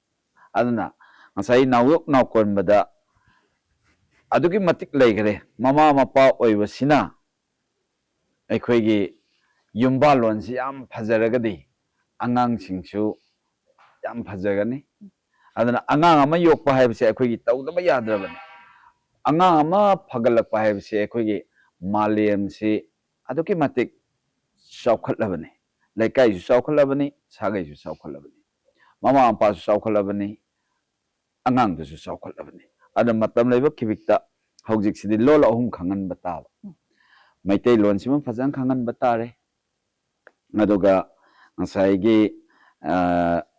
ꯑꯗꯨꯅ ꯉꯁꯥꯏ ꯅꯥꯎꯌꯣꯛ ꯅꯥꯎꯀꯣꯟꯕꯗ ꯑꯗꯨꯛꯀꯤ ꯃꯇꯤꯛ ꯂꯩꯈ꯭ꯔꯦ꯫ ꯃꯃꯥ ꯃꯄꯥ ꯑꯣꯏꯕꯁꯤꯅ ꯑꯩꯈꯣꯏꯒꯤ ꯌꯨꯝꯕꯥꯜꯂꯣꯟꯁꯤ ꯌꯥꯝ ꯐꯖꯔꯒꯗꯤ ꯑꯉꯥꯡꯁꯤꯡꯁꯨ ꯌꯥꯝ ꯐꯖꯒꯅꯤ꯫ ꯑꯗꯨꯅ ꯑꯉꯥꯡ ꯑꯃ ꯌꯣꯛꯄ ꯍꯥꯏꯕꯁꯦ ꯑꯩꯈꯣꯏꯒꯤ ꯇꯧꯗꯕ ꯌꯥꯗ꯭ꯔꯕꯅꯤ꯫ ꯑꯉꯥꯡ ꯑꯃ ꯐꯒꯠꯂꯛꯄ ꯍꯥꯏꯕꯁꯦ ꯑꯩꯈꯣꯏꯒꯤ ꯃꯥꯂꯦꯝꯁꯤ ꯑꯗꯨꯛꯀꯤ ꯃꯇꯤꯛ ꯆꯥꯎꯈꯠꯂꯕꯅꯤ꯫ ꯂꯩꯀꯥꯏꯁꯨ ꯆꯥꯎꯈꯠꯂꯕꯅꯤ, ꯁꯥꯒꯩꯁꯨ ꯆꯥꯎꯈꯠꯂꯕꯅꯤ, ꯃꯃꯥ ꯃꯄꯥꯁꯨ ꯆꯥꯎꯈꯠꯂꯕꯅꯤ, ꯑꯉꯥꯡꯗꯨꯁꯨ ꯆꯥꯎꯈꯠꯂꯕꯅꯤ꯫ ꯑꯗꯨꯅ ꯃꯇꯝ ꯂꯩꯕ ꯈꯤꯕꯤꯛꯇ ꯍꯧꯖꯤꯛꯁꯤꯗꯤ ꯂꯣꯜ ꯑꯍꯨꯝ ꯈꯪꯍꯟꯕ ꯇꯥꯕ꯫ ꯃꯩꯇꯩꯂꯣꯟꯁꯤꯃ ꯐꯖꯅ ꯈꯪꯍꯟꯕ ꯇꯥꯔꯦ, ꯑꯗꯨꯒ ꯉꯁꯥꯏꯒꯤ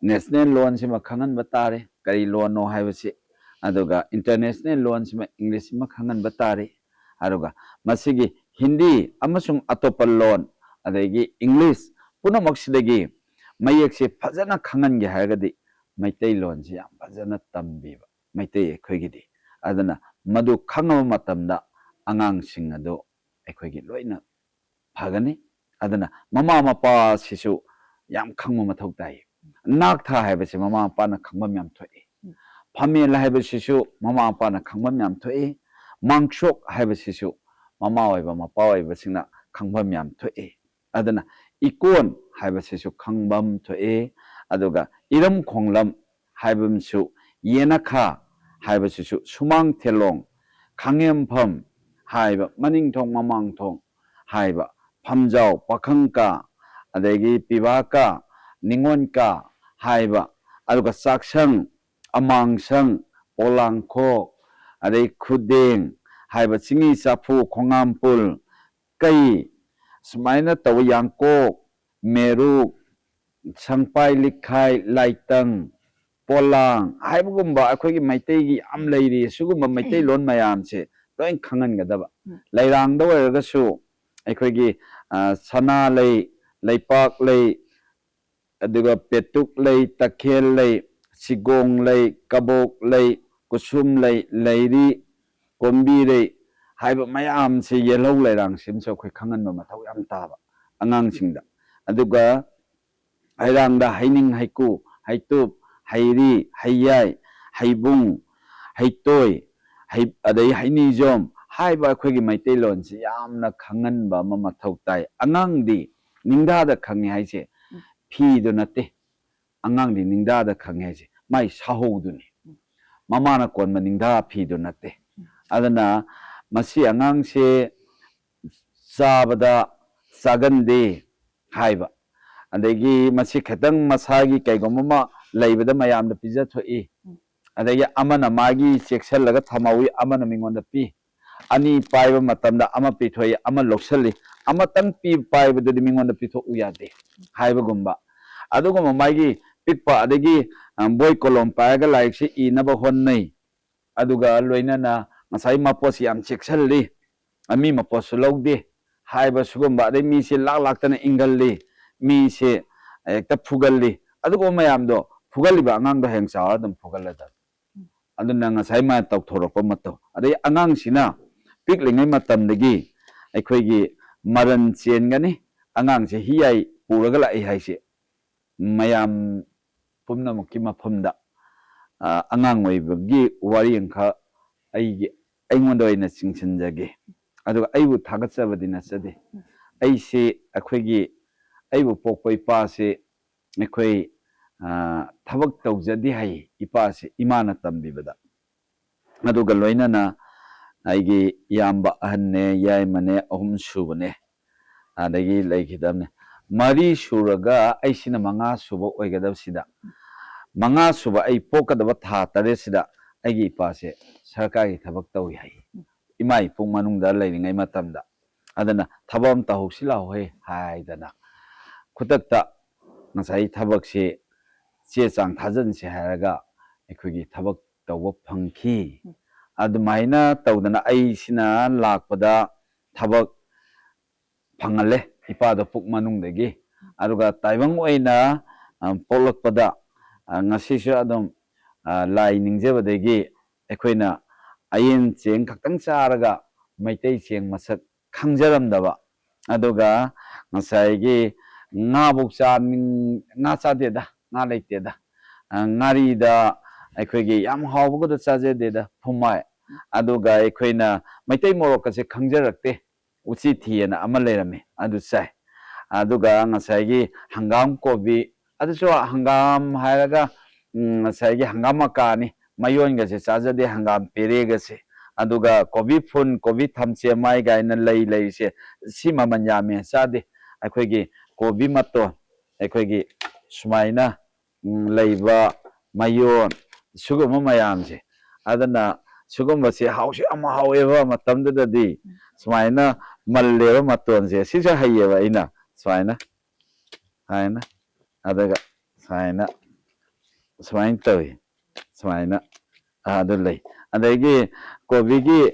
ꯅꯦꯁꯅꯦꯜ ꯂꯣꯟꯁꯤꯃ ꯈꯪꯍꯟꯕ ꯇꯥꯔꯦ, ꯀꯔꯤ ꯂꯣꯟꯅꯣ ꯍꯥꯏꯕꯁꯤ, ꯑꯗꯨꯒ ꯏꯟꯇꯔꯅꯦꯁꯅꯦꯜ ꯂꯣꯟꯁꯤꯃ, ꯏꯪꯂꯤꯁꯁꯤꯃ ꯈꯪꯍꯟꯕ ꯇꯥꯔꯦ꯫ ꯑꯗꯨꯒ ꯃꯁꯤꯒꯤ ꯍꯤꯟꯗꯤ ꯑꯃꯁꯨꯡ ꯑꯇꯣꯞꯄ ꯂꯣꯟ, ꯑꯗꯒꯤ ꯏꯪꯂꯤꯁ ꯄꯨꯝꯅꯃꯛꯁꯤꯗꯒꯤ ꯃꯌꯦꯛꯁꯦ ꯐꯖꯅ ꯈꯪꯍꯟꯒꯦ ꯍꯥꯏꯔꯒꯗꯤ ꯃꯩꯇꯩꯂꯣꯟꯁꯤ ꯌꯥꯝ ꯐꯖꯅ ꯇꯝꯕꯤꯕ, ꯃꯩꯇꯩ ꯑꯩꯈꯣꯏꯒꯤꯗꯤ꯫ ꯑꯗꯨꯅ ꯃꯗꯨ ꯈꯪꯉꯕ ꯃꯇꯝꯗ ꯑꯉꯥꯡꯁꯤꯡ ꯑꯗꯨ ꯑꯩꯈꯣꯏꯒꯤ ꯂꯣꯏꯅ ꯐꯒꯅꯤ꯫ ꯑꯗꯨꯅ ꯃꯃꯥ ꯃꯄꯥꯁꯤꯁꯨ ꯌꯥꯝ ꯈꯪꯕ ꯃꯊꯧ ꯇꯥꯏ꯫ ꯅꯥꯛꯊ ꯍꯥꯏꯕꯁꯤ ꯃꯃꯥ ꯃꯄꯥꯅ ꯈꯪꯐꯝ ꯌꯥꯝ ꯊꯣꯛꯏ꯫ ꯐꯝꯃꯦꯜ ꯍꯥꯏꯕꯁꯤꯁꯨ ꯃꯃꯥ ꯃꯄꯥꯅ ꯈꯪꯐꯝ ꯌꯥꯝ ꯊꯣꯛꯏ꯫ ꯃꯥꯡꯁꯣꯛ ꯍꯥꯏꯕꯁꯤꯁꯨ ꯃꯃꯥ ꯑꯣꯏꯕ ꯃꯄꯥ ꯑꯣꯏꯕꯁꯤꯡꯅ ꯈꯪꯐꯝ ꯌꯥꯝ ꯊꯣꯛꯏ꯫ ꯑꯗꯨꯅ ꯏꯀꯣꯟ ꯍꯥꯏꯕꯁꯤꯁꯨ ꯈꯪꯕꯝ ꯊꯣꯛꯏ꯫ ꯑꯗꯨꯒ ꯏꯔꯝ ꯈꯣꯡꯂꯝ ꯍꯥꯏꯕ ꯑꯃꯁꯨ, ꯌꯦꯅꯈꯥ ꯍꯥꯏꯕꯁꯤꯁꯨ, ꯁꯨꯃꯥꯡ ꯊꯦꯂꯣꯡ, ꯈꯥꯡꯉꯦꯝꯐꯝ ꯍꯥꯏꯕ, ꯃꯅꯤꯡ ꯊꯣꯡ ꯃꯃꯥꯡ ꯊꯣꯡ ꯍꯥꯏꯕ, ꯐꯝꯖꯥꯎ ꯄꯥꯈꯪ ꯀꯥ, ꯑꯗꯒꯤ ꯄꯤꯕꯥ ꯀꯥ, ꯅꯤꯉꯣꯟ ꯀꯥ ꯍꯥꯏꯕ, ꯑꯗꯨꯒ ꯆꯥꯛꯁꯪ, ꯑꯃꯥꯡꯁꯪ, ꯄꯣꯂꯥꯡꯈꯣꯛ, ꯑꯗꯩ ꯈꯨꯗꯦꯡ ꯍꯥꯏꯕ, ꯆꯤꯡꯉꯤ ꯆꯥꯐꯨ, ꯈꯣꯡꯉꯥꯝꯄꯨꯜ, ꯀꯩ, ꯁꯨꯃꯥꯏꯅ ꯇꯧꯕ, ꯌꯥꯡꯀꯣꯛ, ꯃꯦꯔꯨꯛ, ꯁꯪꯄꯥꯏ ꯂꯤꯛꯈꯥꯏ, ꯂꯥꯏꯇꯪ, ꯄꯣꯂꯥꯡ ꯍꯥꯏꯕꯒꯨꯝꯕ ꯑꯩꯈꯣꯏꯒꯤ ꯃꯩꯇꯩꯒꯤ ꯌꯥꯝ ꯂꯩꯔꯤ꯫ ꯁꯤꯒꯨꯝꯕ ꯃꯩꯇꯩꯂꯣꯟ ꯃꯌꯥꯝꯁꯦ ꯂꯣꯏ ꯈꯪꯍꯟꯒꯗꯕ꯫ ꯎꯝ꯫ ꯂꯩꯔꯥꯡꯗ ꯑꯣꯏꯔꯒꯁꯨ ꯑꯩꯈꯣꯏꯒꯤ, ꯑ, ꯁꯅꯥ ꯂꯩ, ꯂꯩꯄꯥꯛ ꯂꯩ, ꯑꯗꯨꯒ ꯄꯦꯇꯨꯛ ꯂꯩ, ꯇꯈꯦꯜ ꯂꯩ, ꯁꯤꯒꯣꯡ ꯂꯩ, ꯀꯕꯣꯛ ꯂꯩ, ꯀꯨꯁꯨꯝ ꯂꯩ, ꯂꯩꯔꯤ, ꯀꯣꯝꯕꯤꯔꯩ ꯍꯥꯏꯕ ꯃꯌꯥꯝꯁꯦ, ꯌꯦꯜꯍꯧ ꯂꯩꯔꯥꯡꯁꯤꯃꯁꯨ ꯑꯩꯈꯣꯏ ꯈꯪꯍꯟꯕ ꯃꯊꯧ ꯌꯥꯝ ꯇꯥꯕ ꯑꯉꯥꯡꯁꯤꯡꯗ꯫ ꯑꯗꯨꯒ ꯍꯩꯔꯥꯡꯗ ꯍꯩꯅꯤꯡ, ꯍꯩꯀꯨ, ꯍꯩꯇꯨꯞ, ꯍꯩꯔꯤ, ꯍꯩꯌꯥꯏ, ꯍꯩꯕꯨꯡ, ꯍꯩꯇꯣꯏ, ꯍꯩ-, ꯑꯗꯩ ꯍꯩꯅꯤꯖꯣꯝ ꯍꯥꯏꯕ ꯑꯩꯈꯣꯏꯒꯤ ꯃꯩꯇꯩꯂꯣꯟꯁꯤ ꯌꯥꯝꯅ ꯈꯪꯍꯟꯕ ꯑꯃ ꯃꯊꯧ ꯇꯥꯏ꯫ ꯑꯉꯥꯡꯗꯤ ꯅꯤꯡꯊꯥꯗ ꯈꯪꯉꯦ ꯍꯥꯏꯁꯦ ꯎꯝ꯫ ꯐꯤꯗꯨ ꯅꯠꯇꯦ꯫ ꯑꯉꯥꯡꯗꯤ ꯅꯤꯡꯊꯥꯗ ꯈꯪꯉꯦ ꯍꯥꯏꯁꯦ ꯃꯥꯏ ꯁꯥꯍꯧꯗꯨꯅꯤ꯫ ꯎꯝ꯫ ꯃꯃꯥꯅ ꯀꯣꯟꯕ ꯅꯤꯡꯊꯥ ꯐꯤꯗꯨ ꯅꯠꯇꯦ꯫ ꯎꯝ꯫ ꯑꯗꯨꯅ ꯃꯁꯤ ꯑꯉꯥꯡꯁꯦ ꯆꯥꯕꯗ ꯆꯥꯒꯟꯗꯦ ꯍꯥꯏꯕ, ꯑꯗꯒꯤ ꯃꯁꯤ ꯈꯤꯇꯪ ꯃꯁꯥꯒꯤ ꯀꯩꯒꯨꯝꯕ ꯑꯃ ꯂꯩꯕꯗ ꯃꯌꯥꯝꯗ ꯄꯤꯖꯊꯣꯛꯏ, ꯎꯝ꯫ ꯑꯗꯒꯤ ꯑꯃꯅ ꯃꯥꯒꯤ ꯆꯦꯛꯁꯤꯜꯂꯒ ꯊꯝꯍꯧꯏ, ꯑꯃꯅ ꯃꯤꯉꯣꯟꯗ ꯄꯤ, ꯑꯅꯤ ꯄꯥꯏꯕ ꯃꯇꯝꯗ ꯑꯃ ꯄꯤꯊꯣꯛꯏ, ꯑꯃ ꯂꯧꯁꯤꯜꯂꯤ, ꯑꯃꯇꯪ ꯄꯤ-, ꯄꯥꯏꯕꯗꯨꯗꯤ ꯃꯤꯉꯣꯟꯗ ꯄꯤꯊꯣꯛꯎ ꯌꯥꯗꯦ ꯍꯥꯏꯕꯒꯨꯝꯕ, ꯑꯗꯨꯒꯨꯝꯕ ꯃꯥꯒꯤ ꯄꯤꯛꯄ, ꯑꯗꯒꯤ, ꯑ, ꯕꯣꯏ ꯀꯣꯂꯣꯝ ꯄꯥꯏꯔꯒ ꯂꯥꯏꯔꯤꯛꯁꯤ ꯏꯅꯕ ꯍꯣꯠꯅꯩ꯫ ꯑꯗꯨꯒ ꯂꯣꯏꯅꯅ ꯉꯁꯥꯏ ꯃꯄꯣꯠꯁꯤ ꯌꯥꯝ ꯆꯦꯛꯁꯤꯜꯂꯤ, ꯑ, ꯃꯤ ꯃꯄꯣꯠꯁꯨ ꯂꯧꯗꯦ ꯍꯥꯏꯕ ꯁꯤꯒꯨꯝꯕ, ꯑꯗꯩ ꯃꯤꯁꯦ ꯂꯥꯛ ꯂꯥꯛꯇꯅ ꯏꯟꯒꯜꯂꯤ, ꯃꯤꯁꯦ ꯍꯦꯛꯇ ꯐꯨꯒꯜꯂꯤ, ꯑꯗꯨꯒꯨꯝꯕ ꯃꯌꯥꯝꯗꯣ ꯐꯨꯒꯜꯂꯤꯕ ꯑꯉꯥꯡꯗꯣ ꯍꯌꯦꯡ ꯆꯥꯎꯔ ꯑꯗꯨꯝ ꯐꯨꯒꯜꯂꯗꯕꯅꯤ꯫ ꯑꯗꯨꯅ ꯉꯁꯥꯏ ꯃꯥꯅ ꯇꯧꯊꯣꯔꯛꯄ ꯃꯇꯧ, ꯑꯗꯩ ꯑꯉꯥꯡꯁꯤꯅ ꯄꯤꯛꯂꯤꯉꯩ ꯃꯇꯝꯗꯒꯤ ꯑꯩꯈꯣꯏꯒꯤ ꯃꯔꯟ ꯆꯦꯟꯒꯅꯤ꯫ ꯑꯉꯥꯡꯁꯦ ꯍꯤꯌꯥꯏ ꯄꯨꯔꯒ ꯂꯥꯛꯏ ꯍꯥꯏꯁꯦ ꯃꯌꯥꯝ ꯄꯨꯝꯅꯃꯛꯀꯤ ꯃꯐꯝꯗ, ꯑ, ꯑꯉꯥꯡ ꯑꯣꯏꯕꯒꯤ ꯋꯥꯔꯤ ꯑꯃꯈꯛ ꯑꯩꯒꯤ, ꯑꯩꯉꯣꯟꯗ ꯑꯣꯏꯅ ꯆꯤꯡꯁꯤꯟꯖꯒꯦ꯫ ꯑꯗꯨꯒ ꯑꯩꯕꯨ ꯊꯥꯒꯠꯆꯕꯗꯤ ꯅꯠꯆꯗꯦ꯫ ꯑꯩꯁꯤ ꯑꯩꯈꯣꯏꯒꯤ ꯑꯩꯕꯨ ꯄꯣꯛꯄ ꯏꯄꯥꯁꯤ ꯑꯩꯈꯣꯏ ꯊꯕꯛ ꯇꯧꯖꯗꯦ ꯍꯥꯏ ꯏꯄꯥꯁꯤ ꯏꯃꯥꯅ ꯇꯝꯕꯤꯕꯗ꯫ ꯑꯗꯨꯒ ꯂꯣꯏꯅꯅ ꯑꯩꯒꯤ ꯏꯌꯥꯝꯕ ꯑꯍꯟꯅꯦ, ꯌꯥꯏꯃꯅꯦ, ꯑꯍꯨꯝ ꯁꯨꯕꯅꯦ, ꯑꯗꯒꯤ ꯂꯩꯈꯤꯗꯕꯅꯦ꯫ ꯃꯔꯤ ꯁꯨꯔꯒ ꯑꯩꯁꯤꯅ ꯃꯉꯥ ꯁꯨꯕ ꯑꯣꯏꯒꯗꯕꯁꯤꯗ, ꯃꯉꯥ ꯁꯨꯕ ꯑꯩ ꯄꯣꯛꯀꯗꯕ ꯊꯥ ꯇꯔꯦꯠꯁꯤꯗ ꯑꯩꯒꯤ ꯏꯄꯥꯁꯦ ꯁꯔꯀꯥꯔꯒꯤ ꯊꯕꯛ ꯇꯧꯏ ꯍꯥꯏ, ꯏꯃꯥ ꯏꯄꯨꯡ ꯃꯅꯨꯡꯗ ꯂꯩꯔꯤꯉꯩ ꯃꯇꯝꯗ꯫ ꯑꯗꯨꯅ ꯊꯕꯛ ꯑꯃ ꯇꯧꯍꯧꯁꯤ ꯂꯥꯛꯍꯧꯍꯦ ꯍꯥꯏꯗꯅ ꯈꯨꯗꯛꯇ ꯉꯁꯥꯏ ꯊꯕꯛꯁꯤ ꯆꯦ ꯆꯥꯡ ꯊꯥꯖꯤꯟꯁꯦ ꯍꯥꯏꯔꯒ ꯑꯩꯈꯣꯏꯒꯤ ꯊꯕꯛ ꯇꯧꯕ ꯐꯪꯈꯤ꯫ ꯑꯗꯨꯃꯥꯏꯅ ꯇꯧꯗꯅ ꯑꯩꯁꯤꯅ ꯂꯥꯛꯄꯗ ꯊꯕꯛ ꯐꯪꯍꯜꯂꯦ ꯏꯄꯥꯗꯣ ꯄꯨꯛ ꯃꯅꯨꯡꯗꯒꯤ꯫ ꯑꯗꯨꯒ ꯇꯥꯏꯕꯪ ꯑꯣꯏꯅ ꯄꯣꯛꯂꯛꯄꯗ ꯉꯁꯤꯁꯨ ꯑꯗꯨꯝ ꯂꯥꯏ ꯅꯤꯡꯖꯕꯗꯒꯤ ꯑꯩꯈꯣꯏꯅ ꯑꯌꯦꯟ ꯆꯦꯡ ꯈꯛꯇꯪ ꯆꯥꯔꯒ ꯃꯩꯇꯩ ꯆꯦꯡ ꯃꯁꯛ ꯈꯪꯖꯔꯝꯗꯕ, ꯑꯗꯨꯒ ꯉꯁꯥꯏꯒꯤ ꯉꯥꯕꯨꯛ ꯆꯥꯅꯤꯡ-, ꯉꯥ ꯆꯥꯗꯦꯗ, ꯉꯥ ꯂꯩꯇꯦꯗ꯫ ꯉꯥꯔꯤꯗ ꯑꯩꯈꯣꯏꯒꯤ ꯌꯥꯝ ꯍꯥꯎꯕꯒꯗꯣ ꯆꯥꯖꯗꯦꯗ, ꯐꯨꯃꯥꯏ꯫ ꯑꯗꯨꯒ ꯑꯩꯈꯣꯏꯅ ꯃꯩꯇꯩ ꯃꯣꯔꯣꯛꯀꯁꯦ ꯈꯪꯖꯔꯛꯇꯦ, ꯎꯆꯤ ꯊꯤꯑꯅ ꯑꯃ ꯂꯩꯔꯝꯃꯤ, ꯑꯗꯨ ꯆꯥꯏ꯫ ꯑꯗꯨꯒ ꯉꯁꯥꯏꯒꯤ ꯍꯪꯒꯥꯝ ꯀꯣꯕꯤ, ꯑꯗꯨꯁꯨ ꯍꯪꯒꯥꯝ ꯍꯥꯏꯔꯒ ꯉꯁꯥꯏꯒꯤ ꯍꯪꯒꯥꯝ ꯃꯀꯥꯅꯤ, ꯃꯌꯣꯟꯒꯁꯦ ꯆꯥꯖꯗꯦ, ꯍꯪꯒꯥꯝ ꯄꯦꯔꯦꯒꯁꯦ꯫ ꯑꯗꯨꯒ ꯀꯣꯕꯤ ꯐꯨꯟ, ꯀꯣꯕꯤ ꯊꯝꯆꯦꯠ ꯃꯥꯏ ꯀꯥꯏꯅ ꯂꯩ ꯂꯩꯔꯤꯁꯦ, ꯁꯤ ꯃꯃꯜ ꯌꯥꯝꯃꯦ ꯆꯥꯗꯦ꯫ ꯑꯩꯈꯣꯏꯒꯤ ꯀꯣꯕꯤ ꯃꯇꯣꯟ, ꯑꯩꯈꯣꯏꯒꯤ ꯁꯨꯃꯥꯏꯅ ꯂꯩꯕ ꯃꯌꯣꯟ, ꯁꯤꯒꯨꯝꯕ ꯃꯌꯥꯝꯁꯦ꯫ ꯑꯗꯨꯅ ꯁꯤꯒꯨꯝꯕꯁꯦ ꯍꯥꯎꯁꯨ ꯌꯥꯝ ꯍꯥꯎꯋꯦꯕ ꯃꯇꯝꯗꯨꯗꯗꯤ꯫ ꯁꯨꯃꯥꯏꯅ ꯃꯜꯂꯦꯕ ꯃꯇꯣꯟꯁꯦ, ꯁꯤꯁꯨ ꯍꯩꯌꯦꯕ ꯑꯩꯅ ꯁꯨꯃꯥꯏꯅ, ꯁꯨꯃꯥꯏꯅ, ꯑꯗꯨꯒ ꯁꯨꯃꯥꯏꯅ, ꯁꯨꯃꯥꯏꯅ ꯇꯧꯏ꯫ ꯁꯨꯃꯥꯏꯅ ꯑꯗꯨ ꯂꯩ꯫ ꯑꯗꯒꯤ ꯀꯣꯕꯤꯒꯤ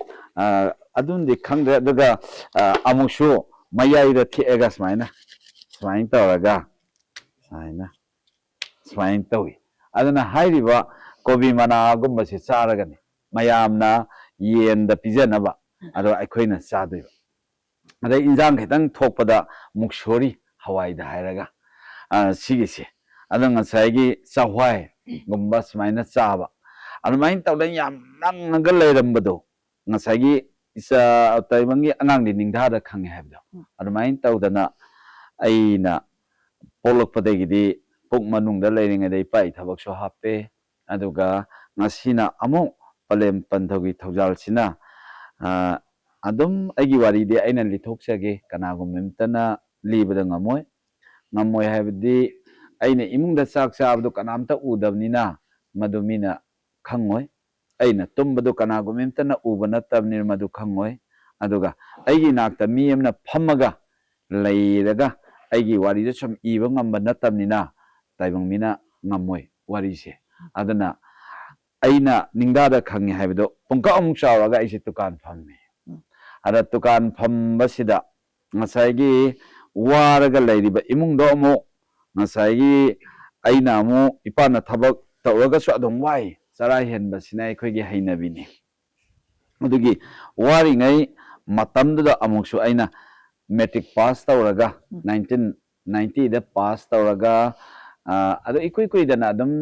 ꯑꯗꯨꯝꯗꯤ ꯈꯪꯗ꯭ꯔꯦ꯫ ꯑꯗꯨꯒ ꯑꯃꯨꯛꯁꯨ ꯃꯌꯥꯏꯗ ꯊꯦꯛꯑꯒ ꯁꯨꯃꯥꯏꯅ, ꯁꯨꯃꯥꯏꯅ ꯇꯧꯔꯒ ꯁꯨꯃꯥꯏꯅ, ꯁꯨꯃꯥꯏꯅ ꯇꯧꯏ꯫ ꯑꯗꯨꯅ ꯍꯥꯏꯔꯤꯕ ꯀꯣꯕꯤ ꯃꯅꯥꯒꯨꯝꯕꯁꯤ ꯆꯥꯔꯒꯅꯤ ꯃꯌꯥꯝꯅ ꯌꯦꯟꯗ ꯄꯤꯖꯅꯕ, ꯑꯗꯣ ꯑꯩꯈꯣꯏꯅ ꯆꯥꯗꯣꯏꯕ꯫ ꯑꯗꯩ ꯏꯟꯖꯥꯡ ꯈꯤꯇꯪ ꯊꯣꯛꯄꯗ ꯃꯨꯛꯁꯣꯔꯤ ꯍꯋꯥꯏꯗ ꯍꯥꯏꯔꯒ, ꯁꯤꯒꯤꯁꯦ꯫ ꯑꯗꯣ ꯉꯁꯥꯏꯒꯤ ꯆꯥꯛꯍꯋꯥꯏꯒꯨꯝꯕ ꯁꯨꯃꯥꯏꯅ ꯆꯥꯕ, ꯑꯗꯨꯃꯥꯏꯅ ꯇꯧꯗꯅ ꯌꯥꯝ ꯅꯪꯉꯒ ꯂꯩꯔꯝꯕꯗꯣ, ꯉꯁꯥꯏꯒꯤ ꯏꯆꯥ ꯇꯥꯏꯕꯪꯒꯤ ꯑꯉꯥꯡꯗꯤ ꯅꯤꯡꯊꯥꯗ ꯈꯪꯉꯦ ꯍꯥꯏꯕꯗꯣ꯫ ꯎꯝ꯫ ꯑꯗꯨꯃꯥꯏꯅ ꯇꯧꯗꯅ ꯑꯩꯅ ꯄꯣꯛꯂꯛꯄꯗꯒꯤꯗꯤ ꯄꯨꯛ ꯃꯅꯨꯡꯗ ꯂꯩꯔꯤꯉꯩꯗ ꯏꯄꯥ ꯏ ꯊꯕꯛꯁꯨ ꯍꯥꯞꯄꯦ꯫ ꯑꯗꯨꯒ ꯉꯁꯤꯅ ꯑꯃꯨꯛ ꯄꯂꯦꯝ ꯄꯟꯊꯧꯒꯤ ꯊꯧꯖꯥꯜꯁꯤꯅ, ꯑ, ꯑꯗꯨꯝ ꯑꯩꯒꯤ ꯋꯥꯔꯤꯗꯤ ꯑꯩꯅ ꯂꯤꯊꯣꯛꯆꯒꯦ, ꯀꯅꯥꯒꯨꯝꯕ ꯑꯃꯇꯅ ꯂꯤꯕꯗ ꯉꯝꯃꯣꯏ꯫ ꯉꯝꯃꯣꯏ ꯍꯥꯏꯕꯗꯤ ꯑꯩꯅ ꯏꯃꯨꯡꯗ ꯆꯥꯛ ꯆꯥꯕꯗꯨ ꯀꯅꯥꯝꯇ ꯎꯗꯕꯅꯤꯅ ꯃꯗꯨ ꯃꯤꯅ ꯈꯪꯉꯣꯏ꯫ ꯑꯩꯅ ꯇꯨꯝꯕꯗꯨ ꯀꯅꯥꯒꯨꯝꯕ ꯑꯃꯇꯅ ꯎꯕ ꯅꯠꯇꯕꯅꯤꯅ ꯃꯗꯨ ꯈꯪꯉꯣꯏ꯫ ꯑꯗꯨꯒ ꯑꯩꯒꯤ ꯏꯅꯥꯛꯇ ꯃꯤ ꯑꯃꯅ ꯐꯝꯃꯒ ꯂꯩꯔꯒ ꯑꯩꯒꯤ ꯋꯥꯔꯤꯗꯨ ꯁꯨꯝ ꯏꯕ ꯉꯝꯕ ꯅꯠꯇꯕꯅꯤꯅ ꯇꯥꯏꯕꯪ ꯃꯤꯅ ꯉꯝꯃꯣꯏ ꯋꯥꯔꯤꯁꯦ꯫ ꯑꯗꯨꯅ ꯑꯩꯅ ꯅꯤꯡꯗꯥꯗ ꯈꯪꯉꯤ ꯍꯥꯏꯕꯗꯣ ꯄꯨꯡꯀꯛ ꯑꯃꯨꯛ ꯆꯥꯎꯔꯒ ꯑꯩꯁꯦ ꯗꯨꯀꯥꯟ ꯐꯝꯃꯤ꯫ ꯎꯝ꯫ ꯑꯗ ꯗꯨꯀꯥꯟ ꯐꯝꯕꯁꯤꯗ ꯉꯁꯥꯏꯒꯤ ꯋꯥꯔꯒ ꯂꯩꯔꯤꯕ ꯏꯃꯨꯡꯗꯣ ꯑꯃꯨꯛ ꯉꯁꯥꯏꯒꯤ ꯑꯩꯅ ꯑꯃꯨꯛ, ꯏꯄꯥꯅ ꯊꯕꯛ ꯇꯧꯔꯒꯁꯨ ꯑꯗꯨꯝ ꯋꯥꯏ, ꯆꯔꯥ ꯍꯦꯟꯕꯁꯤꯅ ꯑꯩꯈꯣꯏꯒꯤ ꯍꯩꯅꯕꯤꯅꯤ꯫ ꯑꯗꯨꯒꯤ ꯋꯥꯔꯤꯉꯩ ꯃꯇꯝꯗꯨꯗ ꯑꯃꯨꯛꯁꯨ ꯑꯩꯅ ꯃꯦꯇ꯭ꯔꯤꯛ ꯄꯥꯁ ꯇꯧꯔꯒ, ꯎꯝ꯫ ꯅꯥꯏꯟꯇꯤꯟ ꯅꯥꯏꯟꯇꯤꯗ ꯄꯥꯁ ꯇꯧꯔꯒ, ꯑ, ꯑꯗꯣ ꯏꯀꯨꯏ ꯀꯨꯏꯗꯅ ꯑꯗꯨꯝ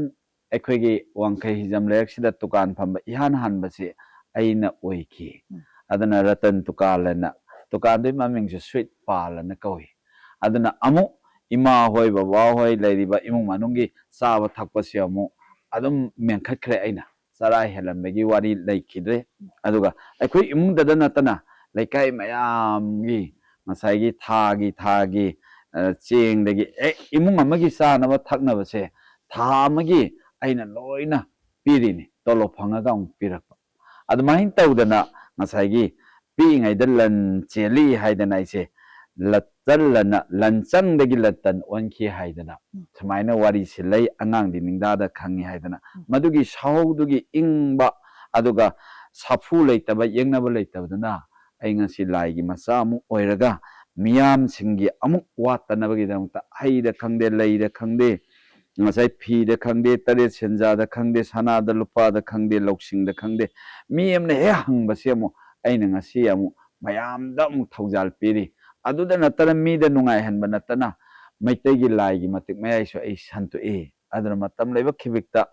ꯑꯩꯈꯣꯏꯒꯤ ꯋꯥꯡꯈꯩ ꯍꯤꯖꯝ ꯂꯩꯔꯛꯁꯤꯗ ꯗꯨꯀꯥꯟ ꯐꯝꯕ ꯏꯍꯥꯟ ꯍꯥꯟꯕꯁꯤ ꯑꯩꯅ ꯑꯣꯏꯈꯤ꯫ ꯎꯝ꯫ ꯑꯗꯨꯅ ꯔꯇꯟ ꯗꯨꯀꯥꯟ ꯑꯅ, ꯗꯨꯀꯥꯟꯗꯨꯒꯤ ꯃꯃꯤꯡꯁꯨ ꯁ꯭ꯋꯤꯠ ꯄꯥꯜ ꯑꯅ ꯀꯧꯏ꯫ ꯑꯗꯨꯅ ꯑꯃꯨꯛ ꯏꯃꯥ ꯍꯣꯏ, ꯕꯕꯥ ꯍꯣꯏ ꯂꯩꯔꯤꯕ ꯏꯃꯨꯡ ꯃꯅꯨꯡꯒꯤ ꯆꯥꯕ ꯊꯛꯄꯁꯦ ꯑꯃꯨꯛ ꯑꯗꯨꯝ ꯃꯦꯟꯈꯠꯈ꯭ꯔꯦ ꯑꯩꯅ꯫ ꯆꯔꯥ ꯍꯦꯜꯂꯝꯕꯒꯤ ꯋꯥꯔꯤ ꯂꯩꯈꯤꯗ꯭ꯔꯦ꯫ ꯑꯗꯨꯒ ꯑꯩꯈꯣꯏ ꯏꯃꯨꯡꯗꯗ ꯅꯠꯇꯅ ꯂꯩꯀꯥꯏ ꯃꯌꯥꯝꯒꯤ ꯉꯁꯥꯏꯒꯤ ꯊꯥꯒꯤ, ꯊꯥꯒꯤ, ꯑ, ꯆꯦꯡꯗꯒꯤ ꯍꯦꯛ ꯏꯃꯨꯡ ꯑꯃꯒꯤ ꯆꯥꯅꯕ ꯊꯛꯅꯕꯁꯦ ꯊꯥ ꯑꯃꯒꯤ ꯑꯩꯅ ꯂꯣꯏꯅ ꯄꯤꯔꯤꯅꯤ, ꯇꯣꯂꯣꯞ ꯐꯪꯉꯒ ꯑꯃꯨꯛ ꯄꯤꯔꯛꯄ꯫ ꯑꯗꯨꯃꯥꯏꯅ ꯇꯧꯗꯅ ꯉꯁꯥꯏꯒꯤ ꯄꯤꯛꯏꯉꯩꯗ ꯂꯟ ꯆꯦꯜꯂꯤ ꯍꯥꯏꯗꯅ ꯑꯩꯁꯦ ꯂꯠꯆꯜꯂꯅ, ꯂꯟꯆꯪꯗꯒꯤ ꯂꯇꯟ ꯑꯣꯟꯈꯤ ꯍꯥꯏꯗꯅ, ꯎꯝ꯫ ꯁꯨꯃꯥꯏꯅ ꯋꯥꯔꯤꯁꯤ ꯂꯩ, ꯑꯉꯥꯡꯗꯤ ꯅꯤꯡꯗꯥꯗ ꯈꯪꯉꯤ ꯍꯥꯏꯗꯅ꯫ ꯎꯝ꯫ ꯃꯗꯨꯒꯤ ꯁꯥꯍꯧꯗꯨꯒꯤ ꯏꯪꯕ, ꯑꯗꯨꯒ ꯁꯥꯐꯨ ꯂꯩꯇꯕ, ꯌꯦꯡꯅꯕ ꯂꯩꯇꯕꯗꯨꯅ ꯑꯩ ꯉꯁꯤ ꯂꯥꯏꯒꯤ ꯃꯆꯥ ꯑꯃꯨꯛ ꯑꯣꯏꯔꯒ ꯃꯤꯌꯥꯝꯁꯤꯡꯒꯤ ꯑꯃꯨꯛ ꯋꯥꯠꯇꯅꯕꯒꯤꯗꯃꯛꯇ ꯍꯩꯗ ꯈꯪꯗꯦ, ꯂꯩꯗ ꯈꯪꯗꯦ, ꯉꯁꯥꯏ ꯐꯤꯗ ꯈꯪꯗꯦ, ꯇꯔꯦꯠ ꯁꯦꯟꯖꯥꯗ ꯈꯪꯗꯦ, ꯁꯅꯥꯗ ꯂꯨꯄꯥꯗ ꯈꯪꯗꯦ, ꯂꯧꯁꯤꯡꯗ ꯈꯪꯗꯦ, ꯃꯤ ꯑꯃꯅ ꯍꯦꯛ ꯍꯪꯕꯁꯦ ꯑꯃꯨꯛ ꯑꯩꯅ ꯉꯁꯤ ꯑꯃꯨꯛ ꯃꯌꯥꯝꯗ ꯑꯃꯨꯛ ꯊꯧꯖꯥꯜ ꯄꯤꯔꯤ꯫ ꯑꯗꯨꯗ ꯅꯠꯇꯅ ꯃꯤꯗ ꯅꯨꯡꯉꯥꯏꯍꯟꯕ ꯅꯠꯇꯅ ꯃꯩꯇꯩꯒꯤ ꯂꯥꯏꯒꯤ ꯃꯇꯤꯛ ꯃꯌꯥꯏꯁꯨ ꯑꯩ ꯁꯟꯇꯣꯛꯏ꯫ ꯑꯗꯨꯅ ꯃꯇꯝ ꯂꯩꯕ ꯈꯤꯕꯤꯛꯇ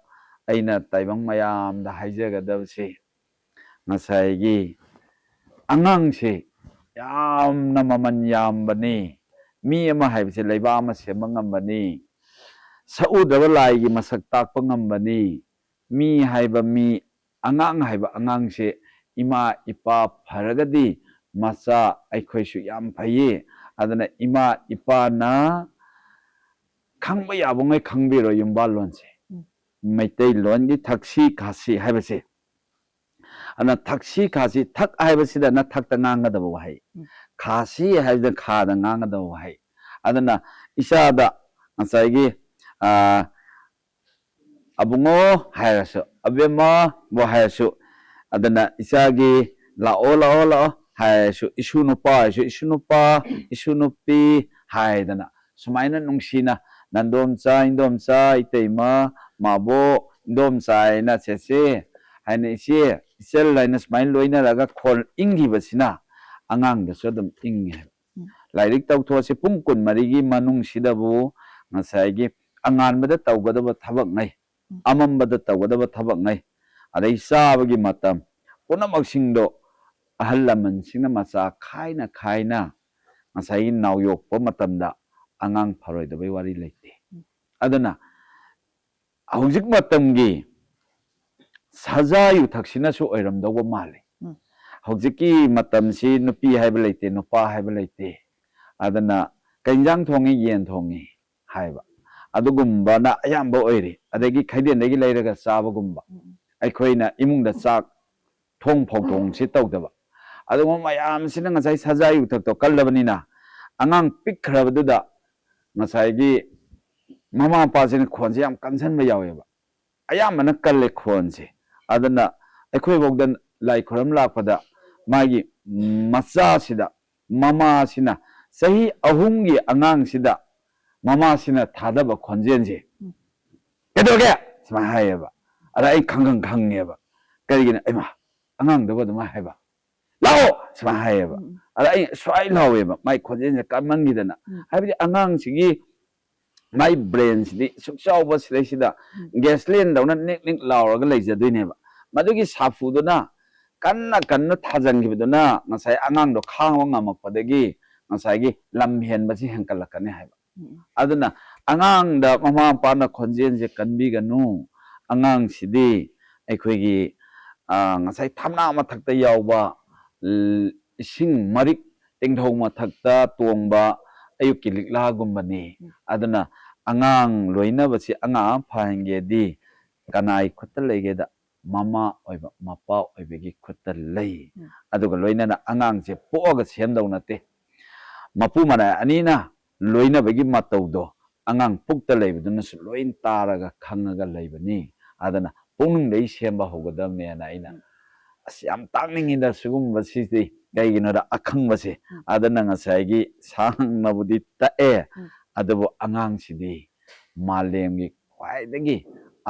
ꯑꯩꯅ ꯇꯥꯏꯕꯪ ꯃꯌꯥꯝꯗ ꯍꯥꯏꯖꯒꯗꯕꯁꯤ ꯉꯁꯥꯏꯒꯤ ꯑꯉꯥꯡꯁꯦ ꯌꯥꯝꯅ ꯃꯃꯜ ꯌꯥꯝꯕꯅꯤ꯫ ꯃꯤ ꯑꯃ ꯍꯥꯏꯕꯁꯦ ꯂꯩꯕꯥꯛ ꯑꯃ ꯁꯦꯝꯕ ꯉꯝꯕꯅꯤ꯫ ꯁꯛꯎꯗ꯭ꯔꯕ ꯂꯥꯏꯒꯤ ꯃꯁꯛ ꯇꯥꯛꯄ ꯉꯝꯕꯅꯤ꯫ ꯃꯤ ꯍꯥꯏꯕ ꯃꯤ, ꯑꯉꯥꯡ ꯍꯥꯏꯕ ꯑꯉꯥꯡꯁꯦ ꯏꯃꯥ ꯏꯄꯥ ꯐꯔꯒꯗꯤ ꯃꯆꯥ ꯑꯩꯈꯣꯏꯁꯨ ꯌꯥꯝ ꯐꯩꯌꯦ꯫ ꯑꯗꯨꯅ ꯏꯃꯥ ꯏꯄꯥꯅ ꯈꯪꯕ ꯌꯥꯕꯉꯩ ꯈꯪꯕꯤꯔꯣ ꯌꯨꯝꯕꯥꯜꯂꯣꯟꯁꯦ꯫ ꯎꯝ꯫ ꯃꯩꯇꯩꯂꯣꯟꯒꯤ ꯊꯛꯁꯤ ꯈꯥꯁꯤ ꯍꯥꯏꯕꯁꯦ꯫ ꯑꯗꯨꯅ ꯊꯛꯁꯤ ꯈꯥꯁꯤ, ꯊꯛ ꯍꯥꯏꯕꯁꯤꯗ ꯅꯊꯛꯇ ꯉꯥꯡꯒꯗꯕ ꯋꯥꯍꯩ, ꯎꯝ꯫ ꯈꯥꯁꯤ ꯍꯥꯏꯕꯁꯤꯗ ꯈꯥꯗ ꯉꯥꯡꯒꯗꯕ ꯋꯥꯍꯩ꯫ ꯑꯗꯨꯅ ꯏꯆꯥꯗ ꯉꯁꯥꯏꯒꯤ, ꯑ, "ꯑꯕꯨꯡꯉꯣ" ꯍꯥꯏꯔꯁꯨ, "ꯑꯕꯦꯝꯃꯕꯨ" ꯍꯥꯏꯔꯁꯨ, ꯑꯗꯨꯅ ꯏꯆꯥꯒꯤ "ꯂꯥꯛꯑꯣ, ꯂꯥꯛꯑꯣ, ꯂꯥꯛꯑꯣ" ꯍꯥꯏꯔꯁꯨ, "ꯏꯁꯨ ꯅꯨꯄꯥ" ꯍꯥꯏꯔꯁꯨ "ꯏꯁꯨ ꯅꯨꯄꯥ, ꯏꯁꯨ ꯅꯨꯄꯤ" ꯍꯥꯏꯗꯅ ꯁꯨꯃꯥꯏꯅ ꯅꯨꯡꯁꯤꯅ "ꯅꯟꯗꯣꯝꯆꯥ, ꯏꯟꯗꯣꯝꯆꯥ, ꯏꯇꯩꯃ, ꯃꯥꯕꯣꯛ, ꯏꯟꯗꯣꯝꯆꯥ" ꯍꯥꯏꯅ "ꯆꯦꯆꯦ" ꯍꯥꯏꯅ "ꯏꯆꯦ, ꯏꯆꯜ" ꯍꯥꯏꯅ ꯁꯨꯃꯥꯏꯅ ꯂꯣꯏꯅꯔꯒ ꯈꯣꯟ ꯏꯪꯈꯤꯕꯁꯤꯅ ꯑꯉꯥꯡꯗꯁꯨ ꯑꯗꯨꯝ ꯏꯪꯉꯦ ꯍꯥꯏꯕ꯫ ꯎꯝ꯫ ꯂꯥꯏꯔꯤꯛ ꯇꯧꯊꯣꯛꯑꯁꯤ, ꯄꯨꯡ ꯀꯨꯟꯃꯔꯤꯒꯤ ꯃꯅꯨꯡꯁꯤꯗꯕꯨ ꯉꯁꯥꯏꯒꯤ ꯑꯉꯥꯟꯕꯗ ꯇꯧꯒꯗꯕ ꯊꯕꯛꯉꯩ, ꯎꯝ꯫ ꯑꯃꯝꯕꯗ ꯇꯧꯒꯗꯕ ꯊꯕꯛꯉꯩ, ꯑꯗꯩ ꯆꯥꯕꯒꯤ ꯃꯇꯝ, ꯄꯨꯝꯅꯃꯛꯁꯤꯡꯗꯣ ꯑꯍꯜ ꯂꯃꯟꯁꯤꯡꯅ ꯃꯆꯥ ꯈꯥꯏꯅ ꯈꯥꯏꯅ ꯉꯁꯥꯏꯒꯤ ꯅꯥꯎ ꯌꯣꯛꯄ ꯃꯇꯝꯗ ꯑꯉꯥꯡ ꯐꯔꯣꯏꯗꯕꯩ ꯋꯥꯔꯤ ꯂꯩꯇꯦ꯫ ꯎꯝ꯫ ꯑꯗꯨꯅ ꯍꯧꯖꯤꯛ ꯃꯇꯝꯒꯤ ꯁꯥꯖꯥ ꯌꯨꯊꯛꯁꯤꯅꯁꯨ ꯑꯣꯏꯔꯝꯗꯧꯕ ꯃꯥꯜꯂꯤ꯫ ꯎꯝ꯫ ꯍꯧꯖꯤꯛꯀꯤ ꯃꯇꯝꯁꯤ ꯅꯨꯄꯤ ꯍꯥꯏꯕ ꯂꯩꯇꯦ, ꯅꯨꯄꯥ ꯍꯥꯏꯕ ꯂꯩꯇꯦ꯫ ꯑꯗꯨꯅ "ꯀꯩ ꯏꯟꯖꯥꯡ ꯊꯣꯡꯉꯤ?" "ꯌꯦꯟ ꯊꯣꯡꯉꯤ" ꯍꯥꯏꯕ, ꯑꯗꯨꯒꯨꯝꯕꯅ ꯑꯌꯥꯝꯕ ꯑꯣꯏꯔꯤ꯫ ꯑꯗꯒꯤ ꯀꯩꯊꯦꯜꯗꯒꯤ ꯂꯩꯔꯒ ꯆꯥꯕꯒꯨꯝꯕ, ꯎꯝ, ꯎꯝ꯫ ꯑꯩꯈꯣꯏꯅ ꯏꯃꯨꯡꯗ ꯆꯥꯛ ꯊꯣꯡ ꯐꯧ ꯊꯣꯡꯁꯤ ꯇꯧꯗꯕ꯫ ꯑꯗꯨꯒꯨꯝꯕ ꯃꯌꯥꯝꯁꯤꯅ ꯉꯁꯥꯏ ꯁꯥꯖꯥ ꯌꯨꯊꯛꯇꯣ ꯀꯜꯂꯕꯅꯤꯅ, ꯑꯉꯥꯡ ꯄꯤꯛꯈ꯭ꯔꯕꯗꯨꯗ ꯉꯁꯥꯏꯒꯤ ꯃꯃꯥ ꯃꯄꯥꯁꯤꯅ ꯈꯣꯟꯁꯦ ꯌꯥꯝ ꯀꯟꯁꯟꯕ ꯌꯥꯎꯋꯦꯕ꯫ ꯑꯌꯥꯝꯕꯅ ꯀꯜꯂꯦ ꯈꯣꯟꯁꯦ꯫ ꯑꯗꯨꯅ ꯑꯩꯈꯣꯏꯐꯥꯎꯗ ꯂꯥꯏ ꯈꯨꯔꯨꯝ ꯂꯥꯛꯄꯗ ꯃꯥꯒꯤ ꯃꯆꯥꯁꯤꯗ, ꯃꯃꯥꯁꯤꯅ, ꯆꯍꯤ ꯑꯍꯨꯝꯒꯤ ꯑꯉꯥꯡꯁꯤꯗ ꯃꯃꯥꯁꯤꯅ ꯊꯥꯗꯕ ꯈꯣꯟꯖꯦꯜꯁꯦ, ꯎꯝ꯫ "ꯀꯩꯗꯧꯔꯒꯦ?" ꯁꯨꯃꯥꯏꯅ ꯍꯥꯏꯌꯦꯕ꯫ ꯑꯗ ꯑꯩ ꯈꯪꯈꯪ ꯈꯪꯉꯦꯕ꯫ ꯀꯔꯤꯒꯤꯅꯣ? "ꯑꯩꯃ, ꯑꯉꯥꯡꯗꯨꯕꯨ ꯑꯗꯨꯃꯥꯏꯅ ꯍꯥꯏꯕ? ꯂꯥꯛꯑꯣ!" ꯁꯨꯃꯥꯏꯅ ꯍꯥꯏꯌꯦꯕ꯫ ꯎꯝ꯫ ꯑꯗ ꯑꯩ ꯁ꯭ꯋꯥꯏ ꯂꯥꯎꯋꯦꯕ, ꯃꯥꯏ ꯈꯣꯟꯖꯦꯜꯁꯦ ꯀꯟꯃꯟꯈꯤꯗꯅ꯫ ꯎꯝ꯫ ꯍꯥꯏꯕꯗꯤ ꯑꯉꯥꯡꯁꯤꯒꯤ ꯃꯥꯏ ꯕ꯭ꯔꯦꯟꯁꯤꯗꯤ ꯁꯨꯛ ꯆꯥꯎꯕ ꯁꯤꯗꯩꯁꯤꯗ, ꯎꯝ꯫ ꯒ꯭ꯌꯥꯁꯂꯦꯟꯗꯧꯅ ꯅꯤꯛ ꯅꯤꯛ ꯂꯥꯎꯔꯒ ꯂꯩꯖꯗꯣꯏꯅꯦꯕ꯫ ꯃꯗꯨꯒꯤ ꯁꯥꯐꯨꯗꯨꯅ ꯀꯟꯅ ꯀꯟꯅ ꯊꯥꯖꯤꯟꯈꯤꯕꯗꯨꯅ ꯉꯁꯥꯏ ꯑꯉꯥꯡꯗꯣ ꯈꯥꯡꯕ ꯉꯝꯃꯛꯄꯗꯒꯤ ꯉꯁꯥꯏꯒꯤ ꯂꯝ ꯍꯦꯟꯕꯁꯤ ꯍꯦꯟꯀꯠꯂꯛꯀꯅꯤ ꯍꯥꯏꯕ꯫ ꯎꯝ꯫ ꯑꯗꯨꯅ ꯑꯉꯥꯡꯗ ꯃꯃꯥ ꯃꯄꯥꯅ ꯈꯣꯟꯖꯦꯜꯁꯦ ꯀꯟꯕꯤꯒꯅꯨ꯫ ꯑꯉꯥꯡꯁꯤꯗꯤ ꯑꯩꯈꯣꯏꯒꯤ, ꯑ, ꯉꯁꯥꯏ ꯊꯝꯅꯥ ꯃꯊꯛꯇ ꯌꯥꯎꯕ, ꯏꯁꯤꯡ ꯃꯔꯤꯛ ꯇꯦꯡꯊꯧ ꯃꯊꯛꯇ ꯇꯣꯡꯕ ꯑꯌꯨꯛꯀꯤ ꯂꯤꯛꯂꯥꯒꯨꯝꯕꯅꯤ꯫ ꯎꯝ꯫ ꯑꯗꯨꯅ ꯑꯉꯥꯡ ꯂꯣꯏꯅꯕꯁꯤ, ꯑꯉꯥꯡ ꯑꯃ ꯐꯍꯟꯒꯦꯗꯤ ꯀꯅꯥꯒꯤ ꯈꯨꯠꯇ ꯂꯩꯒꯦꯗ? ꯃꯃꯥ ꯑꯣꯏꯕ, ꯃꯄꯥ ꯑꯣꯏꯕꯒꯤ ꯈꯨꯠꯇ ꯂꯩ꯫ ꯎꯝ꯫ ꯑꯗꯨꯒ ꯂꯣꯏꯅꯅ ꯑꯉꯥꯡꯁꯦ ꯄꯣꯛꯑꯒ ꯁꯦꯝꯗꯧ ꯅꯠꯇꯦ꯫ ꯃꯄꯨ ꯃꯅꯥꯏ ꯑꯅꯤꯅ ꯂꯣꯏꯅꯕꯒꯤ ꯃꯇꯧꯗꯣ ꯑꯉꯥꯡ ꯄꯨꯛꯇ ꯂꯩꯕꯗꯨꯅꯁꯨ ꯂꯣꯏ ꯇꯥꯔꯒ ꯈꯪꯉꯒ ꯂꯩꯕꯅꯤ꯫ ꯑꯗꯨꯅ ꯄꯨꯛꯅꯤꯡꯗꯒꯤ ꯁꯦꯝꯕ ꯍꯧꯒꯗꯕꯅꯦꯅ ꯑꯩꯅ, ꯎꯝ꯫ ꯑꯁ, ꯌꯥꯝ ꯇꯥꯛꯅꯤꯡꯉꯤꯗ ꯁꯤꯒꯨꯝꯕꯁꯤꯗꯤ꯫ ꯀꯩꯒꯤꯅꯣꯗ ꯑꯈꯪꯕꯁꯦ, ꯎꯝ꯫ ꯑꯗꯨꯅ ꯉꯁꯥꯏꯒꯤ ꯁꯥꯡꯅꯕꯨꯗꯤ ꯇꯛꯑꯦ, ꯎꯝ꯫ ꯑꯗꯨꯕꯨ ꯑꯉꯥꯡꯁꯤꯗꯤ ꯃꯥꯂꯦꯝꯒꯤ ꯈ꯭ꯋꯥꯏꯗꯒꯤ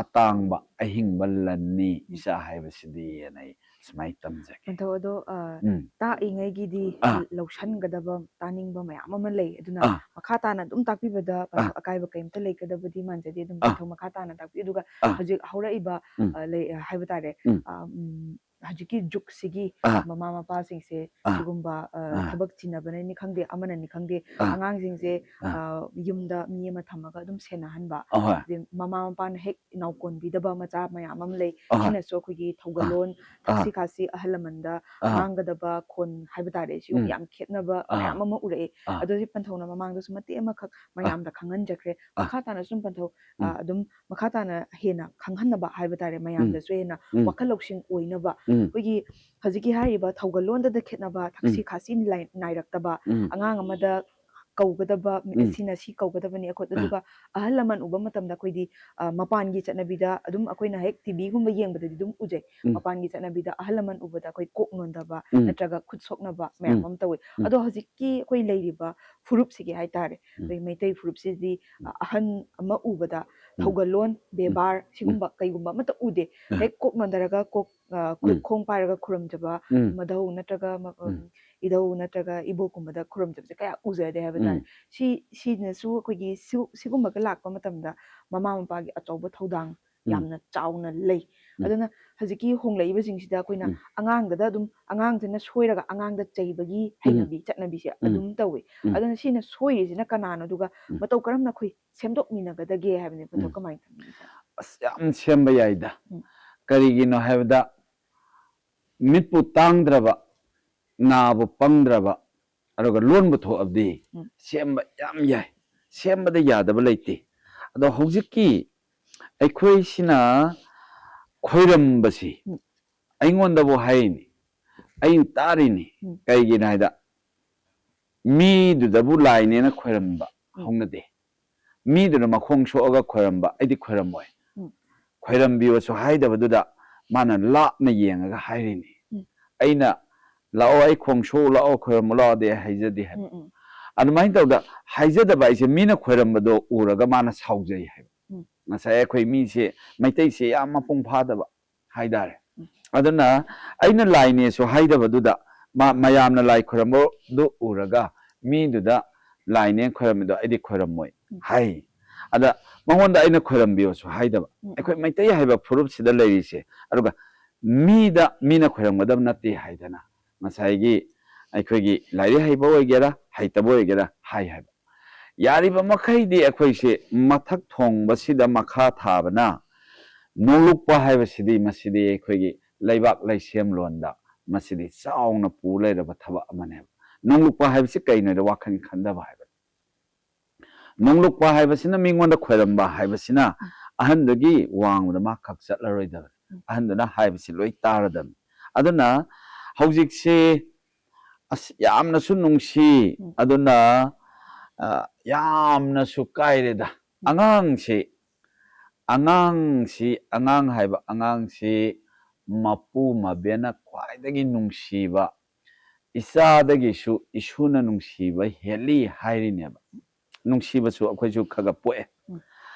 ꯑꯇꯥꯡꯕ ꯑꯍꯤꯡꯕ ꯂꯟꯅꯤ, ꯎꯝ꯫ ꯏꯆꯥ ꯍꯥꯏꯕꯁꯤꯗꯤ, ꯍꯥꯏꯅ ꯑꯩ ꯁꯨꯃꯥꯏꯅ ꯇꯝꯖꯒꯦ꯫ ꯄꯟꯊꯧ ꯑꯗꯣ, ꯑ, ꯎꯝ꯫ ꯇꯥꯛꯏꯉꯩꯒꯤꯗꯤ ꯑꯥ꯫ ꯂꯧꯁꯟꯒꯗꯕ, ꯇꯥꯅꯤꯡꯕ ꯃꯌꯥꯝ ꯑꯃ ꯂꯩ꯫ ꯑꯗꯨꯅ ꯑꯥ꯫ ꯃꯈꯥ ꯇꯥꯅ ꯑꯗꯨꯝ ꯇꯥꯛꯄꯤꯕꯗ, ꯑꯥ꯫ ꯄꯟꯊꯧ, ꯑꯀꯥꯏꯕ ꯀꯩꯝꯇ ꯂꯩꯒꯗꯕꯗꯤ ꯃꯥꯟꯖꯗꯦ꯫ ꯑꯗꯨꯝ ꯑꯥ꯫ ꯄꯟꯊꯧ ꯃꯈꯥ ꯇꯥꯅ ꯇꯥꯛꯄꯤꯌꯨ꯫ ꯑꯗꯨꯒ ꯑꯥ꯫ ꯍꯧꯖꯤꯛ ꯍꯧꯔꯛꯏꯕ, ꯎꯝ꯫ ꯑ, ꯂꯩ, ꯑ, ꯍꯥꯏꯕ ꯇꯥꯔꯦ, ꯎꯝ꯫ ꯑ, ꯎꯝ, ꯍꯧꯖꯤꯛꯀꯤ ꯖꯨꯒꯁꯤꯒꯤ ꯑꯥ꯫ ꯃꯃꯥ ꯃꯄꯥꯁꯤꯡꯁꯦ ꯑꯥ꯫ ꯁꯤꯒꯨꯝꯕ, ꯑ, ꯑꯥ꯫ ꯊꯕꯛ ꯊꯤꯅꯕꯅꯅꯤ ꯈꯪꯗꯦ, ꯑꯃꯅꯅꯤ ꯈꯪꯗꯦ, ꯑꯥ꯫ ꯑꯉꯥꯡꯁꯤꯡꯁꯦ, ꯑꯥ꯫ ꯑ, ꯌꯨꯝꯗ ꯃꯤ ꯑꯃ ꯊꯝꯃꯒ ꯑꯗꯨꯝ ꯁꯦꯟꯅꯍꯟꯕ, ꯑꯍꯣꯏ꯫ ꯑꯗꯩ ꯃꯃꯥ ꯃꯄꯥꯅ ꯍꯦꯛ ꯏꯅꯥꯎ ꯀꯣꯟꯕꯤꯗꯕ ꯃꯆꯥ ꯃꯌꯥꯝ ꯑꯃ ꯂꯩ꯫ ꯑꯍꯣꯏ꯫ ꯁꯤꯅꯁꯨ ꯑꯩꯈꯣꯏꯒꯤ ꯑꯥ꯫ ꯊꯧꯒꯜꯂꯣꯟ, ꯑꯥ꯫ ꯊꯛꯁꯤ ꯈꯥꯁꯤ, ꯑꯍꯜ ꯂꯃꯟꯗ ꯑꯥ꯫ ꯉꯥꯡꯒꯗꯕ ꯈꯣꯟ ꯍꯥꯏꯕ ꯇꯥꯔꯦ, ꯁꯤꯒꯨꯝꯕ ꯎꯝ꯫ ꯌꯥꯝ ꯈꯦꯠꯅꯕ ꯑꯥ꯫ ꯃꯌꯥꯝ ꯑꯃ ꯎꯔꯛꯑꯦ꯫ ꯑꯥ꯫ ꯑꯗꯣ ꯍꯧꯖꯤꯛ ꯄꯟꯊꯧꯅ ꯃꯃꯥꯡꯗꯁꯨ ꯃꯇꯦꯛ ꯑꯃꯈꯛ ꯑꯥ꯫ ꯃꯌꯥꯝꯗ ꯈꯪꯍꯟꯖꯈ꯭ꯔꯦ꯫ ꯑꯥ꯫ ꯃꯈꯥ ꯇꯥꯅ ꯁꯨꯝ ꯄꯟꯊꯧ, ꯑ, ꯎꯝ꯫ ꯑꯗꯨꯝ ꯃꯈꯥ ꯇꯥꯅ ꯍꯦꯟꯅ ꯈꯪꯍꯟꯅꯕ ꯍꯥꯏꯕ ꯇꯥꯔꯦ, ꯎꯝ꯫ ꯃꯌꯥꯝꯗꯁꯨ ꯍꯦꯟꯅ ꯎꯝ꯫ ꯋꯥꯈꯜ ꯂꯧꯁꯤꯡ ꯑꯣꯏꯅꯕ꯫ ꯎꯝ꯫ ꯑꯩꯈꯣꯏꯒꯤ ꯍꯧꯖꯤꯛꯀꯤ ꯍꯥꯏꯔꯤꯕ ꯊꯧꯒꯜꯂꯣꯟꯗꯗ ꯈꯦꯠꯅꯕ, ꯊꯛꯁꯤ ꯎꯝ꯫ ꯈꯥꯁꯤ ꯂꯥꯏ-, ꯅꯥꯏꯔꯛꯇꯕ, ꯎꯝ꯫ ꯑꯉꯥꯡ ꯑꯃꯗ ꯀꯧꯒꯗꯕ, ꯎꯝ꯫ ꯁꯤꯅ ꯁꯤ ꯀꯧꯒꯗꯕꯅꯤ, ꯑꯩꯈꯣꯏ, ꯑꯥ꯫ ꯑꯗꯨꯒ ꯑꯍꯜ ꯂꯃꯟ ꯎꯕ ꯃꯇꯝꯗ ꯑꯩꯈꯣꯏꯗꯤ, ꯑ, ꯃꯄꯥꯟꯒꯤ ꯆꯠꯅꯕꯤꯗ ꯑꯗꯨꯝ ꯑꯩꯈꯣꯏꯅ ꯍꯦꯛ ꯇꯤꯚꯤꯒꯨꯝꯕ ꯌꯦꯡꯕꯗꯗꯤ ꯑꯗꯨꯝ ꯎꯖꯩ꯫ ꯎꯝ꯫ ꯃꯄꯥꯟꯒꯤ ꯆꯠꯅꯕꯤꯗ ꯑꯍꯜ ꯂꯃꯟ ꯎꯕꯗ ꯑꯩꯈꯣꯏ ꯀꯣꯛ ꯅꯣꯟꯗꯕ ꯎꯝ꯫ ꯅꯠꯇ꯭ꯔꯒ ꯈꯨꯠ ꯁꯣꯛꯅꯕ ꯃꯌꯥꯝ ꯎꯝ꯫ ꯑꯃ ꯇꯧꯋꯤ꯫ ꯎꯝ꯫ ꯑꯗꯣ ꯍꯧꯖꯤꯛꯀꯤ ꯑꯩꯈꯣꯏ ꯂꯩꯔꯤꯕ ꯐꯨꯔꯨꯞꯁꯤꯒꯤ ꯍꯥꯏꯇꯥꯔꯦ, ꯎꯝ꯫ ꯑꯩꯈꯣꯏ ꯃꯩꯇꯩ ꯐꯨꯔꯨꯞꯁꯤꯗꯤ, ꯎꯝ꯫ ꯑ, ꯑꯍꯟ ꯑꯃ ꯎꯕꯗ ꯎꯝ꯫ ꯊꯧꯒꯜꯂꯣꯟ, ꯎꯝ꯫ ꯕꯦꯕꯥꯔ, ꯎꯝ꯫ ꯁꯤꯒꯨꯝꯕ ꯀꯩꯒꯨꯝꯕ ꯑꯃꯠꯇ ꯎꯗꯦ꯫ ꯑ꯫ ꯍꯦꯛ ꯀꯣꯛ ꯅꯣꯟꯊꯔꯒ ꯀꯣꯛ, ꯑ, ꯈꯨꯠ ꯎꯝ꯫ ꯈꯣꯡ ꯄꯥꯏꯔꯒ ꯈꯨꯔꯨꯝꯖꯕ, ꯎꯝ꯫ ꯃꯙꯧ ꯅꯠꯇ꯭ꯔꯒ ꯃ-, ꯎꯝ꯫ ꯏꯙꯧ ꯅꯠꯇ꯭ꯔꯒ ꯏꯕꯣꯛꯀꯨꯝꯕꯗ ꯈꯨꯔꯨꯝꯖꯕꯁꯦ ꯀꯌꯥ ꯎꯖꯗꯦ ꯍꯥꯏꯕ ꯇꯥꯔꯦ꯫ ꯎꯝ꯫ ꯁꯤ, ꯁꯤꯅꯁꯨ ꯑꯩꯈꯣꯏꯒꯤ ꯁꯤ-, ꯁꯤꯒꯨꯝꯕꯒ ꯂꯥꯛꯄ ꯃꯇꯝꯗ ꯃꯃꯥ ꯃꯄꯥꯒꯤ ꯑꯆꯧꯕ ꯊꯧꯗꯥꯡ ꯎꯝ꯫ ꯌꯥꯝꯅ ꯆꯥꯎꯅ ꯂꯩ꯫ ꯎꯝ꯫ ꯑꯗꯨꯅ ꯍꯧꯖꯤꯛꯀꯤ ꯍꯣꯡꯂꯛꯏꯕꯁꯤꯡꯁꯤꯗ ꯑꯩꯈꯣꯏꯅ ꯎꯝ꯫ ꯑꯉꯥꯡꯗꯗ ꯑꯗꯨꯝ, ꯑꯉꯥꯡꯁꯤꯅ ꯁꯣꯏꯔꯒ ꯑꯉꯥꯡꯗ ꯆꯩꯕꯒꯤ ꯎꯝ꯫ ꯍꯩꯅꯕꯤ, ꯆꯠꯅꯕꯤꯁꯦ ꯎꯝ꯫ ꯑꯗꯨꯝ ꯇꯧꯋꯦ꯫ ꯎꯝ꯫ ꯑꯗꯨꯅ ꯁꯤꯅ ꯁꯣꯏꯔꯤꯁꯤꯅ ꯀꯅꯥꯅꯣ? ꯑꯗꯨꯒ ꯎꯝ꯫ ꯃꯇꯧ ꯀꯔꯝꯅ ꯑꯩꯈꯣꯏ ꯁꯦꯝꯗꯣꯛꯃꯤꯟꯅꯒꯗꯒꯦ ꯍꯥꯏꯕꯅꯦ꯫ ꯄꯣꯠꯇꯣ ꯎꯝ꯫ ꯀꯃꯥꯏꯅ ꯊꯝꯕꯤꯒꯦ? ꯑꯁ, ꯌꯥꯝ ꯁꯦꯝꯕ ꯌꯥꯏꯗ꯫ ꯎꯝ꯫ ꯀꯔꯤꯒꯤꯅꯣ ꯍꯥꯏꯕꯗ, ꯃꯤꯠꯄꯨ ꯇꯥꯡꯗ꯭ꯔꯕ, ꯅꯥꯕꯨ ꯄꯪꯗ꯭ꯔꯕ, ꯑꯗꯨꯒ ꯂꯣꯟꯕꯨ ꯊꯣꯛꯑꯕꯗꯤ ꯎꯝ꯫ ꯁꯦꯝꯕ ꯌꯥꯝ ꯌꯥꯏ꯫ ꯁꯦꯝꯕꯗ ꯌꯥꯗꯕ ꯂꯩꯇꯦ꯫ ꯑꯗꯣ ꯍꯧꯖꯤꯛꯀꯤ ꯑꯩꯈꯣꯏꯁꯤꯅ ꯈꯣꯏꯔꯝꯕꯁꯤ ꯎꯝ꯫ ꯑꯩꯉꯣꯟꯗꯕꯨ ꯍꯥꯏꯔꯤꯅꯤ, ꯑꯩꯅ ꯇꯥꯔꯤꯅꯤ꯫ ꯎꯝ꯫ ꯀꯩꯒꯤꯅꯣ ꯍꯥꯏꯗ, ꯃꯤꯗꯨꯗꯕꯨ ꯂꯥꯏꯅꯦꯅ ꯈꯣꯏꯔꯝꯕ ꯎꯝ꯫ ꯍꯧꯅꯗꯦ꯫ ꯃꯤꯗꯨꯅ ꯃꯈꯣꯡ ꯁꯣꯛꯑꯒ ꯈꯣꯏꯔꯝꯕ, ꯑꯩꯗꯤ ꯈꯣꯏꯔꯝꯃꯣꯏ꯫ ꯎꯝ꯫ ꯈꯣꯏꯔꯝꯕꯤꯌꯣꯁꯨ ꯍꯥꯏꯗꯕꯗꯨꯗ ꯃꯥꯅ ꯂꯥꯞꯅ ꯌꯦꯡꯉꯒ ꯍꯥꯏꯔꯤꯅꯤ꯫ ꯎꯝ꯫ ꯑꯩꯅ, "ꯂꯥꯛꯑꯣ, ꯑꯩ ꯈꯣꯡ ꯁꯣꯛꯎ ꯂꯥꯛꯑꯣ, ꯈꯣꯏꯔꯝꯃꯨ ꯂꯥꯛꯑꯣꯗꯤ" ꯑꯩ ꯍꯥꯏꯖꯗꯦ ꯍꯥꯏꯕ꯫ ꯎꯝ, ꯎꯝ꯫ ꯑꯗꯨꯃꯥꯏꯅ ꯇꯧꯗ ꯍꯥꯏꯖꯗꯕ ꯍꯥꯏꯁꯦ ꯃꯤꯅ ꯈꯣꯏꯔꯝꯕꯗꯣ ꯎꯔꯒ ꯃꯥꯅ ꯁꯥꯎꯖꯩ ꯍꯥꯏꯕ꯫ ꯎꯝ꯫ ꯉꯁꯥꯏ ꯑꯩꯈꯣꯏ ꯃꯤꯁꯦ, ꯃꯩꯇꯩꯁꯦ ꯌꯥꯝ ꯃꯄꯨꯡ ꯐꯥꯗꯕ ꯍꯥꯏꯇꯥꯔꯦ꯫ ꯎꯝ꯫ ꯑꯗꯨꯅ ꯑꯩꯅ ꯂꯥꯏꯅꯦꯁꯨ ꯍꯥꯏꯗꯕꯗꯨꯗ ꯃꯥ-, ꯃꯌꯥꯝꯅ ꯂꯥꯏ ꯈꯣꯏꯔꯝꯕꯗꯨ ꯎꯔꯒ ꯃꯤꯗꯨꯗ ꯂꯥꯏꯅꯦ ꯈꯣꯏꯔꯝꯃꯤꯗꯣ ꯑꯩꯗꯤ ꯈꯣꯏꯔꯝꯃꯣꯏ ꯎꯝ꯫ ꯍꯥꯏ꯫ ꯑꯗ ꯃꯉꯣꯟꯗ ꯑꯩꯅ ꯈꯣꯏꯔꯝꯕꯤꯌꯣꯁꯨ ꯍꯥꯏꯗꯕ꯫ ꯎꯝ꯫ ꯑꯩꯈꯣꯏ ꯃꯩꯇꯩ ꯍꯥꯏꯕ ꯐꯨꯔꯨꯞꯁꯤꯗ ꯂꯩꯔꯤꯁꯦ, ꯑꯗꯨꯒ ꯃꯤꯗ ꯃꯤꯅ ꯈꯣꯏꯔꯝꯒꯗꯕ ꯅꯠꯇꯦ ꯍꯥꯏꯗꯅ ꯉꯁꯥꯏꯒꯤ ꯑꯩꯈꯣꯏꯒꯤ ꯂꯥꯏꯔꯤꯛ ꯍꯩꯕ ꯑꯣꯏꯒꯦꯔꯥ ꯍꯩꯇꯕ ꯑꯣꯏꯒꯦꯔꯥ ꯍꯥꯏ ꯍꯥꯏꯕ꯫ ꯌꯥꯔꯤꯕ ꯃꯈꯩꯗꯤ ꯑꯩꯈꯣꯏꯁꯦ ꯃꯊꯛ ꯊꯣꯡꯕꯁꯤꯗ ꯃꯈꯥ ꯊꯥꯕꯅ ꯅꯣꯡꯂꯨꯛꯄ ꯍꯥꯏꯕꯁꯤꯗꯤ, ꯃꯁꯤꯗꯤ ꯑꯩꯈꯣꯏꯒꯤ ꯂꯩꯕꯥꯛ ꯂꯩꯁꯦꯝꯂꯣꯟꯗ ꯃꯁꯤꯗꯤ ꯆꯥꯎꯅ ꯄꯨ ꯂꯩꯔꯕ ꯊꯕꯛ ꯑꯃꯅꯦꯕ꯫ ꯅꯣꯡꯂꯨꯛꯄ ꯍꯥꯏꯕꯁꯤ ꯀꯩꯅꯣꯗ ꯋꯥꯈꯜ ꯈꯟꯊꯕ ꯍꯥꯏꯕꯅꯤ꯫ ꯅꯣꯡꯂꯨꯛꯄ ꯍꯥꯏꯕꯁꯤꯅ ꯃꯤꯉꯣꯟꯗ ꯈꯣꯏꯔꯝꯕ ꯍꯥꯏꯕꯁꯤꯅ ꯎꯝ꯫ ꯑꯍꯟꯗꯨꯒꯤ ꯋꯥꯡꯃꯗ ꯃꯥ ꯈꯛ ꯆꯠꯂꯔꯣꯏꯗꯕꯅꯤ꯫ ꯎꯝ꯫ ꯑꯍꯟꯗꯨꯅ ꯍꯥꯏꯕꯁꯤ ꯂꯣꯏ ꯇꯥꯔꯗꯕꯅꯤ꯫ ꯑꯗꯨꯅ ꯍꯧꯖꯤꯛꯁꯤ ꯑꯁ, ꯌꯥꯝꯅꯁꯨ ꯅꯨꯡꯁꯤ, ꯎꯝ꯫ ꯑꯗꯨꯅ, ꯑ, ꯌꯥꯝꯅꯁꯨ ꯀꯥꯏꯔꯦꯗ꯫ ꯎꯝ꯫ ꯑꯉꯥꯡꯁꯤ, ꯑꯉꯥꯡꯁꯤ, ꯑꯉꯥꯡ ꯍꯥꯏꯕ ꯑꯉꯥꯡꯁꯤ ꯃꯄꯨ ꯃꯕꯦꯅ ꯈ꯭ꯋꯥꯏꯗꯒꯤ ꯅꯨꯡꯁꯤꯕ, ꯏꯆꯥꯗꯒꯤꯁꯨ ꯏꯁꯨꯅ ꯅꯨꯡꯁꯤꯕ ꯍꯦꯜꯂꯤ ꯍꯥꯏꯔꯤꯅꯦꯕ꯫ ꯅꯨꯡꯁꯤꯕꯁꯨ ꯑꯩꯈꯣꯏꯁꯨ ꯈꯔ ꯈꯔ ꯄꯣꯛꯑꯦ꯫ ꯎꯝ꯫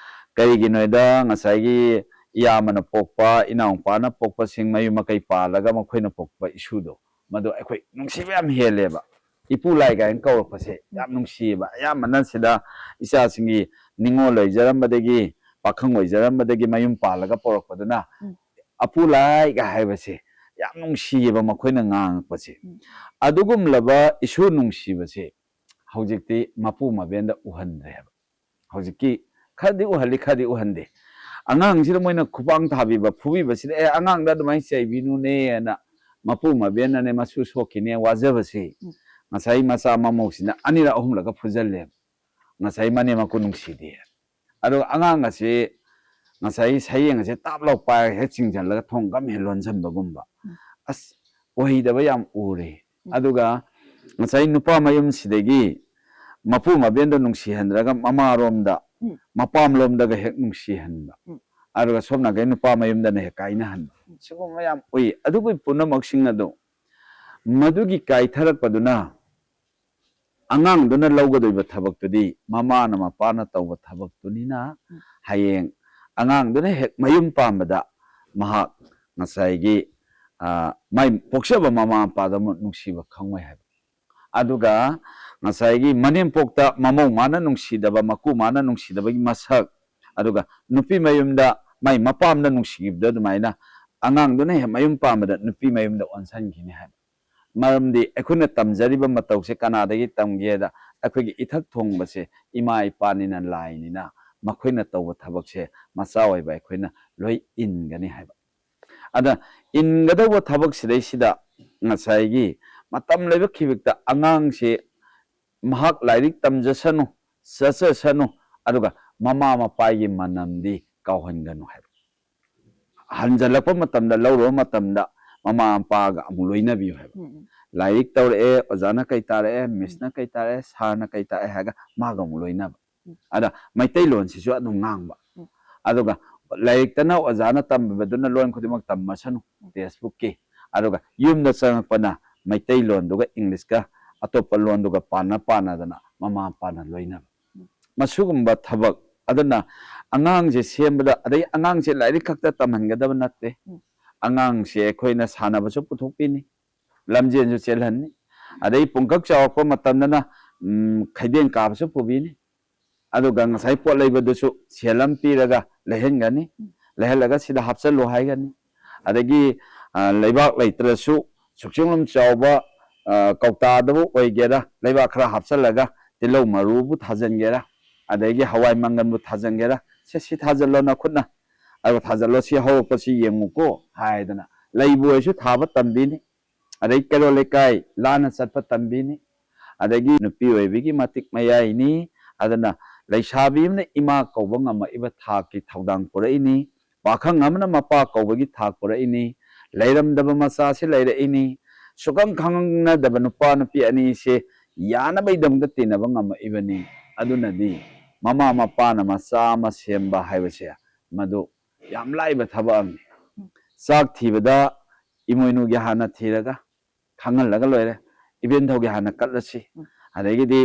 ꯀꯔꯤꯒꯤꯅꯣꯗ ꯉꯁꯥꯏꯒꯤ ꯏꯌꯥꯝꯕꯅ ꯄꯣꯛꯄ, ꯏꯅꯥꯎꯄꯥꯅ ꯄꯣꯛꯄꯁꯤꯡ ꯃꯌꯨꯝ ꯃꯀꯩ ꯄꯥꯜꯂꯒ ꯃꯈꯣꯏꯅ ꯄꯣꯛꯄ ꯏꯁꯨꯗꯣ, ꯃꯗꯨ ꯑꯩꯈꯣꯏ ꯅꯨꯡꯁꯤꯕ ꯌꯥꯝ ꯍꯦꯜꯂꯦꯕ꯫ ꯏꯄꯨ ꯂꯥꯏ ꯀꯥꯏꯅ ꯀꯧꯔꯛꯄꯁꯦ ꯌꯥꯝ ꯅꯨꯡꯁꯤꯌꯦꯕ꯫ ꯑꯌꯥꯝꯕꯅ ꯁꯤꯗ ꯏꯆꯥꯁꯤꯡꯒꯤ ꯅꯤꯡꯉꯣꯜ ꯂꯩꯖꯔꯝꯕꯗꯒꯤ ꯄꯥꯈꯪ ꯑꯣꯏꯖꯔꯝꯕꯗꯒꯤ ꯃꯌꯨꯝ ꯄꯥꯜꯂꯒ ꯄꯣꯔꯛꯄꯗꯨꯅ, ꯎꯝ꯫ "ꯑꯄꯨ ꯂꯥꯏꯒ" ꯍꯥꯏꯕꯁꯦ ꯌꯥꯝ ꯅꯨꯡꯁꯤꯌꯦꯕ ꯃꯈꯣꯏꯅ ꯉꯥꯡꯉꯛꯄꯁꯦ꯫ ꯎꯝ꯫ ꯑꯗꯨꯒꯨꯝꯂꯕ ꯏꯁꯨ ꯅꯨꯡꯁꯤꯕꯁꯦ ꯍꯧꯖꯤꯛꯇꯤ ꯃꯄꯨ ꯃꯕꯦꯟꯗ ꯎꯍꯟꯗ꯭ꯔꯦꯕ꯫ ꯍꯧꯖꯤꯛꯀꯤ ꯈꯔꯗꯤ ꯎꯍꯜꯂꯤ, ꯈꯔꯗꯤ ꯎꯍꯟꯗꯦ꯫ ꯑꯉꯥꯡꯁꯤꯗ ꯃꯣꯏꯅ ꯈꯨꯄꯥꯡ ꯊꯥꯕꯤꯕ, ꯐꯨꯕꯤꯕꯁꯤꯗ, "ꯑꯦ, ꯑꯉꯥꯡꯗ ꯑꯗꯨꯃꯥꯏꯅ ꯆꯩꯕꯤꯅꯨꯅꯦꯅ" ꯃꯄꯨ ꯃꯕꯦꯟꯅꯅꯦ, ꯃꯁꯨ ꯁꯣꯛꯈꯤꯅꯦ ꯋꯥꯖꯕꯁꯦ, ꯎꯝ꯫ ꯉꯁꯥꯏ ꯃꯆꯥ ꯃꯃꯧꯁꯤꯅ ꯑꯅꯤꯔꯛ ꯑꯍꯨꯝꯂꯛꯀ ꯐꯨꯖꯜꯂꯦ꯫ ꯉꯁꯥꯏ ꯃꯅꯦꯝ ꯃꯀꯨ ꯅꯨꯡꯁꯤꯗꯦ꯫ ꯑꯗꯨꯒ ꯑꯉꯥꯡ ꯑꯁꯤ ꯉꯁꯥꯏ ꯁꯌꯦꯡ ꯑꯁꯦ ꯇꯥꯞ ꯂꯥꯎ ꯄꯥꯏꯔꯒ ꯍꯦꯛ ꯆꯤꯡꯁꯤꯜꯂꯒ ꯊꯣꯡ ꯒꯝ ꯍꯦꯛ ꯂꯣꯟꯁꯤꯟꯕꯒꯨꯝꯕ꯫ ꯎꯝ꯫ ꯑꯁ, ꯑꯣꯏꯗꯕ ꯌꯥꯝ ꯎꯔꯦ꯫ ꯎꯝ꯫ ꯑꯗꯨꯒ ꯉꯁꯥꯏ ꯅꯨꯄꯥ ꯃꯌꯨꯝꯁꯤꯗꯒꯤ ꯃꯄꯨ ꯃꯕꯦꯟꯗꯣ ꯅꯨꯡꯁꯤꯍꯟꯗ꯭ꯔꯒ ꯃꯃꯥꯔꯣꯝꯗ, ꯎꯝ꯫ ꯃꯄꯥꯝꯂꯣꯝꯗꯒ ꯍꯦꯛ ꯅꯨꯡꯁꯤꯍꯟꯕ꯫ ꯎꯝ꯫ ꯑꯗꯨꯒ ꯁꯣꯝ ꯅꯥꯀꯟ ꯅꯨꯄꯥ ꯃꯌꯨꯝꯗꯅ ꯍꯦꯛ ꯀꯥꯏꯅꯍꯟꯕ꯫ ꯎꯝ꯫ ꯁꯤꯒꯨꯝꯕ ꯌꯥꯝ ꯎꯏ꯫ ꯑꯗꯨꯒꯤ ꯄꯨꯝꯅꯃꯛꯁꯤꯡ ꯑꯗꯨ, ꯃꯗꯨꯒꯤ ꯀꯥꯏꯊꯔꯛꯄꯗꯨꯅ ꯑꯉꯥꯡꯗꯨꯅ ꯂꯧꯒꯗꯣꯏꯕ ꯊꯕꯛꯇꯨꯗꯤ ꯃꯃꯥꯅ ꯃꯄꯥꯅ ꯇꯧꯕ ꯊꯕꯛꯇꯨꯅꯤꯅ, ꯎꯝ꯫ ꯍꯌꯦꯡ ꯑꯉꯥꯡꯗꯨꯅ ꯍꯦꯛ ꯃꯌꯨꯝ ꯄꯥꯟꯕꯗ ꯃꯍꯥꯛ ꯉꯁꯥꯏꯒꯤ, ꯑ, ꯃꯥꯏ ꯄꯣꯛꯆꯕ ꯃꯃꯥ ꯃꯄꯥꯗ ꯑꯃꯨꯛ ꯅꯨꯡꯁꯤꯕ ꯈꯪꯉꯣꯏ ꯍꯥꯏꯕ꯫ ꯑꯗꯨꯒ ꯉꯁꯥꯏꯒꯤ ꯃꯅꯦꯝꯄꯣꯛꯇ ꯃꯃꯧ ꯃꯥꯅ ꯅꯨꯡꯁꯤꯗꯕ, ꯃꯀꯨ ꯃꯥꯅ ꯅꯨꯡꯁꯤꯗꯕꯒꯤ ꯃꯁꯛ, ꯑꯗꯨꯒ ꯅꯨꯄꯤ ꯃꯌꯨꯝꯗ ꯃꯥꯏ ꯃꯄꯥꯝꯗ ꯅꯨꯡꯁꯤꯈꯤꯕꯗꯣ ꯑꯗꯨꯃꯥꯏꯅ ꯑꯉꯥꯡꯗꯨꯅ ꯍꯦꯛ ꯃꯌꯨꯝ ꯄꯥꯟꯕꯗ ꯅꯨꯄꯤ ꯃꯌꯨꯝꯗ ꯑꯣꯟꯁꯤꯟꯈꯤꯅꯤ ꯍꯥꯏꯕ꯫ ꯃꯔꯝꯗꯤ ꯑꯩꯈꯣꯏꯅ ꯇꯝꯖꯔꯤꯕ ꯃꯇꯧꯁꯦ ꯀꯅꯥꯗꯒꯤ ꯇꯝꯒꯦꯗ, ꯑꯩꯈꯣꯏꯒꯤ ꯏꯊꯛ ꯊꯣꯡꯕꯁꯦ ꯏꯃꯥ ꯏꯄꯥꯅꯤꯅ, ꯂꯥꯏꯅꯤꯅ, ꯃꯈꯣꯏꯅ ꯇꯧꯕ ꯊꯕꯛꯁꯦ ꯃꯆꯥ ꯑꯣꯏꯕ ꯑꯩꯈꯣꯏꯅ ꯂꯣꯏ ꯏꯟꯒꯅꯤ ꯍꯥꯏꯕ꯫ ꯑꯗ ꯏꯟꯒꯗꯧꯕ ꯊꯕꯛꯁꯤꯗꯩꯁꯤꯗ ꯉꯁꯥꯏꯒꯤ ꯃꯇꯝ ꯂꯩꯕ ꯈꯤꯕꯤꯛꯇ ꯑꯉꯥꯡꯁꯦ ꯃꯍꯥꯛ ꯂꯥꯏꯔꯤꯛ ꯇꯝꯖꯁꯅꯨ, ꯆꯠꯆꯁꯅꯨ, ꯑꯗꯨꯒ ꯃꯃꯥ ꯃꯄꯥꯒꯤ ꯃꯅꯝꯗꯤ ꯀꯥꯎꯍꯟꯒꯅꯨ ꯍꯥꯏꯕ꯫ ꯍꯟꯖꯜꯂꯛꯄ ꯃꯇꯝꯗ, ꯂꯧꯔꯨꯕ ꯃꯇꯝꯗ ꯃꯃꯥ ꯃꯄꯥꯒ ꯑꯃꯨꯛ ꯂꯣꯏꯅꯕꯤꯌꯨ ꯍꯥꯏꯕ꯫ ꯎꯝ, ꯎꯝ꯫ ꯂꯥꯏꯔꯤꯛ ꯇꯧꯔꯛꯑꯦ, ꯑꯣꯖꯥꯅ ꯀꯩ ꯇꯥꯔꯛꯑꯦ, ꯎꯝ꯫ ꯃꯤꯁꯅ ꯀꯩ ꯇꯥꯔꯛꯑꯦ, ꯁꯥꯔꯅ ꯀꯩ ꯇꯥꯔꯛꯑꯦ ꯍꯥꯏꯔꯒ ꯃꯥꯒ ꯑꯃꯨꯛ ꯂꯣꯏꯅꯕ꯫ ꯎꯝ꯫ ꯑꯗ ꯃꯩꯇꯩꯂꯣꯟꯁꯤꯁꯨ ꯑꯗꯨꯝ ꯉꯥꯡꯕ꯫ ꯎꯝ꯫ ꯑꯗꯨꯒ ꯂꯥꯏꯔꯤꯛꯇꯅ ꯑꯣꯖꯥꯅ ꯇꯝꯕꯤꯕꯗꯨꯅ ꯂꯣꯟ ꯈꯨꯗꯤꯡꯃꯛ ꯇꯝꯃꯁꯅꯨ, ꯎꯝ꯫ ꯇꯦꯛꯁꯕꯨꯛꯀꯤ꯫ ꯑꯗꯨꯒ ꯌꯨꯝꯗ ꯆꯪꯉꯛꯄꯅ ꯃꯩꯇꯩꯂꯣꯟꯗꯨꯒ ꯏꯪꯂꯤꯁꯀ ꯑꯇꯣꯞꯄ ꯂꯣꯟꯗꯨꯒ ꯄꯥꯟꯅ ꯄꯥꯟꯅꯗꯅ ꯃꯃꯥ ꯃꯄꯥꯅ ꯂꯣꯏꯅꯕ꯫ ꯎꯝ꯫ ꯃꯁꯤꯒꯨꯝꯕ ꯊꯕꯛ ꯑꯗꯨꯅ ꯑꯉꯥꯡꯁꯦ ꯁꯦꯝꯕꯗ, ꯑꯗꯩ ꯑꯉꯥꯡꯁꯦ ꯂꯥꯏꯔꯤꯛ ꯈꯛꯇ ꯇꯝꯍꯟꯒꯗꯕ ꯅꯠꯇꯦ꯫ ꯎꯝ꯫ ꯑꯉꯥꯡꯁꯦ ꯑꯩꯈꯣꯏꯅ ꯁꯥꯟꯅꯕꯁꯨ ꯄꯨꯊꯣꯛꯄꯤꯅꯤ, ꯂꯝꯖꯦꯟꯁꯨ ꯆꯦꯜꯍꯟꯅꯤ, ꯑꯗꯩ ꯄꯨꯡꯀꯛ ꯆꯥꯎꯔꯛꯄ ꯃꯇꯝꯗꯅ, ꯎꯝ, ꯈꯩꯗꯦꯡ ꯀꯥꯕꯁꯨ ꯄꯨꯕꯤꯅꯤ꯫ ꯑꯗꯨꯒ ꯉꯁꯥꯏ ꯄꯣꯠ ꯂꯩꯕꯗꯨꯁꯨ ꯁꯦꯜ ꯑꯃ ꯄꯤꯔꯒ ꯂꯩꯍꯟꯒꯅꯤ꯫ ꯂꯩꯍꯜꯂꯒ ꯁꯤꯗ ꯍꯥꯞꯆꯜꯂꯨ ꯍꯥꯏꯒꯅꯤ꯫ ꯑꯗꯒꯤ, ꯑ, ꯂꯩꯕꯥꯛ ꯂꯩꯇ꯭ꯔꯁꯨ ꯁꯨꯛꯆꯤꯡꯂꯨꯝ ꯆꯥꯎꯕ, ꯑ, ꯀꯧꯇꯥꯗꯕꯨ ꯑꯣꯏꯒꯦꯔꯥ, ꯂꯩꯕꯥꯛ ꯈꯔ ꯍꯥꯞꯆꯜꯂꯒ ꯇꯤꯜꯍꯧ ꯃꯔꯨꯕꯨ ꯊꯥꯖꯤꯟꯒꯦꯔꯥ, ꯑꯗꯒꯤ ꯍꯋꯥꯏ ꯃꯪꯒꯟꯕꯨ ꯊꯥꯖꯤꯟꯒꯦꯔꯥ, ꯁꯦ, ꯁꯤ ꯊꯥꯖꯤꯜꯂꯣ ꯅꯈꯨꯠꯅ, ꯑꯗꯨꯒ ꯊꯥꯖꯤꯜꯂꯣ, ꯁꯤ ꯍꯧꯔꯛꯄꯁꯤ ꯌꯦꯡꯉꯨꯀꯣ ꯍꯥꯏꯗꯅ ꯂꯩꯕꯨ ꯑꯣꯏꯔꯁꯨ ꯊꯥꯕ ꯇꯝꯕꯤꯅꯤ꯫ ꯑꯗꯩ ꯀꯩꯔꯣꯜ ꯂꯩꯀꯥꯏ ꯂꯥꯟꯅ ꯆꯠꯄ ꯇꯝꯕꯤꯅꯤ꯫ ꯑꯗꯒꯤ ꯅꯨꯄꯤ ꯑꯣꯏꯕꯤꯒꯤ ꯃꯇꯤꯛ ꯃꯌꯥꯏꯅꯤ꯫ ꯑꯗꯨꯅ ꯂꯩꯁꯥꯕꯤ ꯑꯃꯅ ꯏꯃꯥ ꯀꯧꯕ ꯉꯝꯃꯛꯏꯕ ꯊꯥꯛꯀꯤ ꯊꯧꯗꯥꯡ ꯄꯨꯔꯛꯏꯅꯤ꯫ ꯄꯥꯈꯪ ꯑꯃꯅ ꯃꯄꯥ ꯀꯧꯕꯒꯤ ꯊꯥꯛ ꯄꯨꯔꯛꯏꯅꯤ꯫ ꯂꯩꯔꯝꯗꯕ ꯃꯆꯥꯁꯤ ꯂꯩꯔꯛꯏꯅꯤ꯫ ꯁꯨꯈꯪ ꯈꯪꯅꯗꯕ ꯅꯨꯄꯥ ꯅꯨꯄꯤ ꯑꯅꯤꯁꯦ ꯌꯥꯅꯕꯒꯤꯗꯃꯛꯇ ꯇꯤꯟꯅꯕ ꯉꯝꯃꯛꯏꯕꯅꯤ꯫ ꯑꯗꯨꯅꯗꯤ ꯃꯃꯥ ꯃꯄꯥꯅ ꯃꯆꯥ ꯑꯃ ꯁꯦꯝꯕ ꯍꯥꯏꯕꯁꯦ ꯃꯗꯨ ꯌꯥꯝ ꯂꯥꯏꯕ ꯊꯕꯛ ꯑꯃꯅꯤ꯫ ꯆꯥꯛ ꯊꯤꯕꯗ ꯏꯃꯣꯏꯅꯨꯒꯤ ꯍꯥꯟꯅ ꯊꯤꯔꯒ ꯈꯪꯍꯜꯂꯒ ꯂꯣꯏꯔꯦ꯫ ꯏꯕꯦꯟꯊꯧꯒꯤ ꯍꯥꯟꯅ ꯀꯠꯂꯁꯤ꯫ ꯑꯗꯒꯤꯗꯤ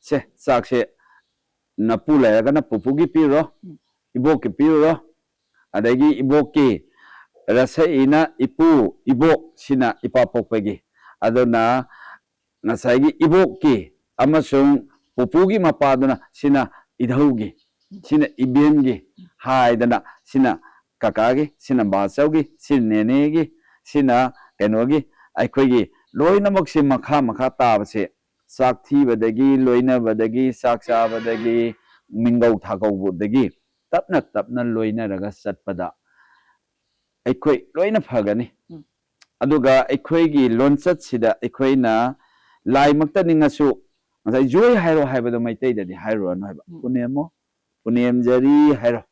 ꯁꯦ, ꯆꯥꯛꯁꯦ ꯅꯄꯨ ꯂꯩꯔꯒꯅ ꯄꯨꯄꯨꯒꯤ ꯄꯤꯔꯨꯔꯣ, ꯏꯕꯣꯛꯀꯤ ꯄꯤꯔꯨꯔꯣ꯫ ꯑꯗꯒꯤ ꯏꯕꯣꯛꯀꯤ ꯔꯁꯛꯏꯅ ꯏꯄꯨ, ꯏꯕꯣꯛ ꯁꯤꯅ ꯏꯄꯥ ꯄꯣꯛꯄꯒꯤ꯫ ꯑꯗꯨꯅ ꯉꯁꯥꯏꯒꯤ ꯏꯕꯣꯛꯀꯤ ꯑꯃꯁꯨꯡ ꯄꯨꯄꯨꯒꯤ ꯃꯄꯥꯗꯨꯅ ꯁꯤꯅ ꯏꯙꯧꯒꯤ, ꯁꯤꯅ ꯏꯕꯦꯟꯒꯤ ꯍꯥꯏꯗꯅ, ꯁꯤꯅ ꯀꯀꯥꯒꯤ, ꯁꯤꯅ ꯕꯥꯆꯧꯒꯤ, ꯁꯤꯅ ꯅꯦꯅꯦꯒꯤ, ꯁꯤꯅ ꯀꯩꯅꯣꯒꯤ, ꯑꯩꯈꯣꯏꯒꯤ ꯂꯣꯏꯅꯃꯛꯁꯦ ꯃꯈꯥ ꯃꯈꯥ ꯇꯥꯕꯁꯦ ꯆꯥꯛ ꯊꯤꯕꯗꯒꯤ, ꯂꯣꯏꯅꯕꯗꯒꯤ, ꯆꯥꯛ ꯆꯥꯕꯗꯒꯤ, ꯃꯤꯡꯒꯧ ꯊꯥꯒꯧꯕꯗꯒꯤ ꯇꯞꯅ ꯇꯞꯅ ꯂꯣꯏꯅꯔꯒ ꯆꯠꯄꯗ ꯑꯩꯈꯣꯏ ꯂꯣꯏꯅ ꯐꯒꯅꯤ꯫ ꯎꯝ꯫ ꯑꯗꯨꯒ ꯑꯩꯈꯣꯏꯒꯤ ꯂꯣꯟꯆꯠꯁꯤꯗ ꯑꯩꯈꯣꯏꯅ ꯂꯥꯏꯃꯛꯇ ꯅꯤꯡꯉꯁꯨ, ꯉꯁꯥꯏ ꯖꯣꯏ ꯍꯥꯏꯔꯣ ꯍꯥꯏꯕꯗꯣ ꯃꯩꯇꯩꯗꯗꯤ ꯍꯥꯏꯔꯨꯔꯅꯨ ꯍꯥꯏꯕ꯫ ꯎꯝ꯫ ꯄꯨꯅꯦꯝꯃꯣ, ꯄꯨꯅꯦꯝꯖꯔꯤ ꯍꯥꯏꯔꯣ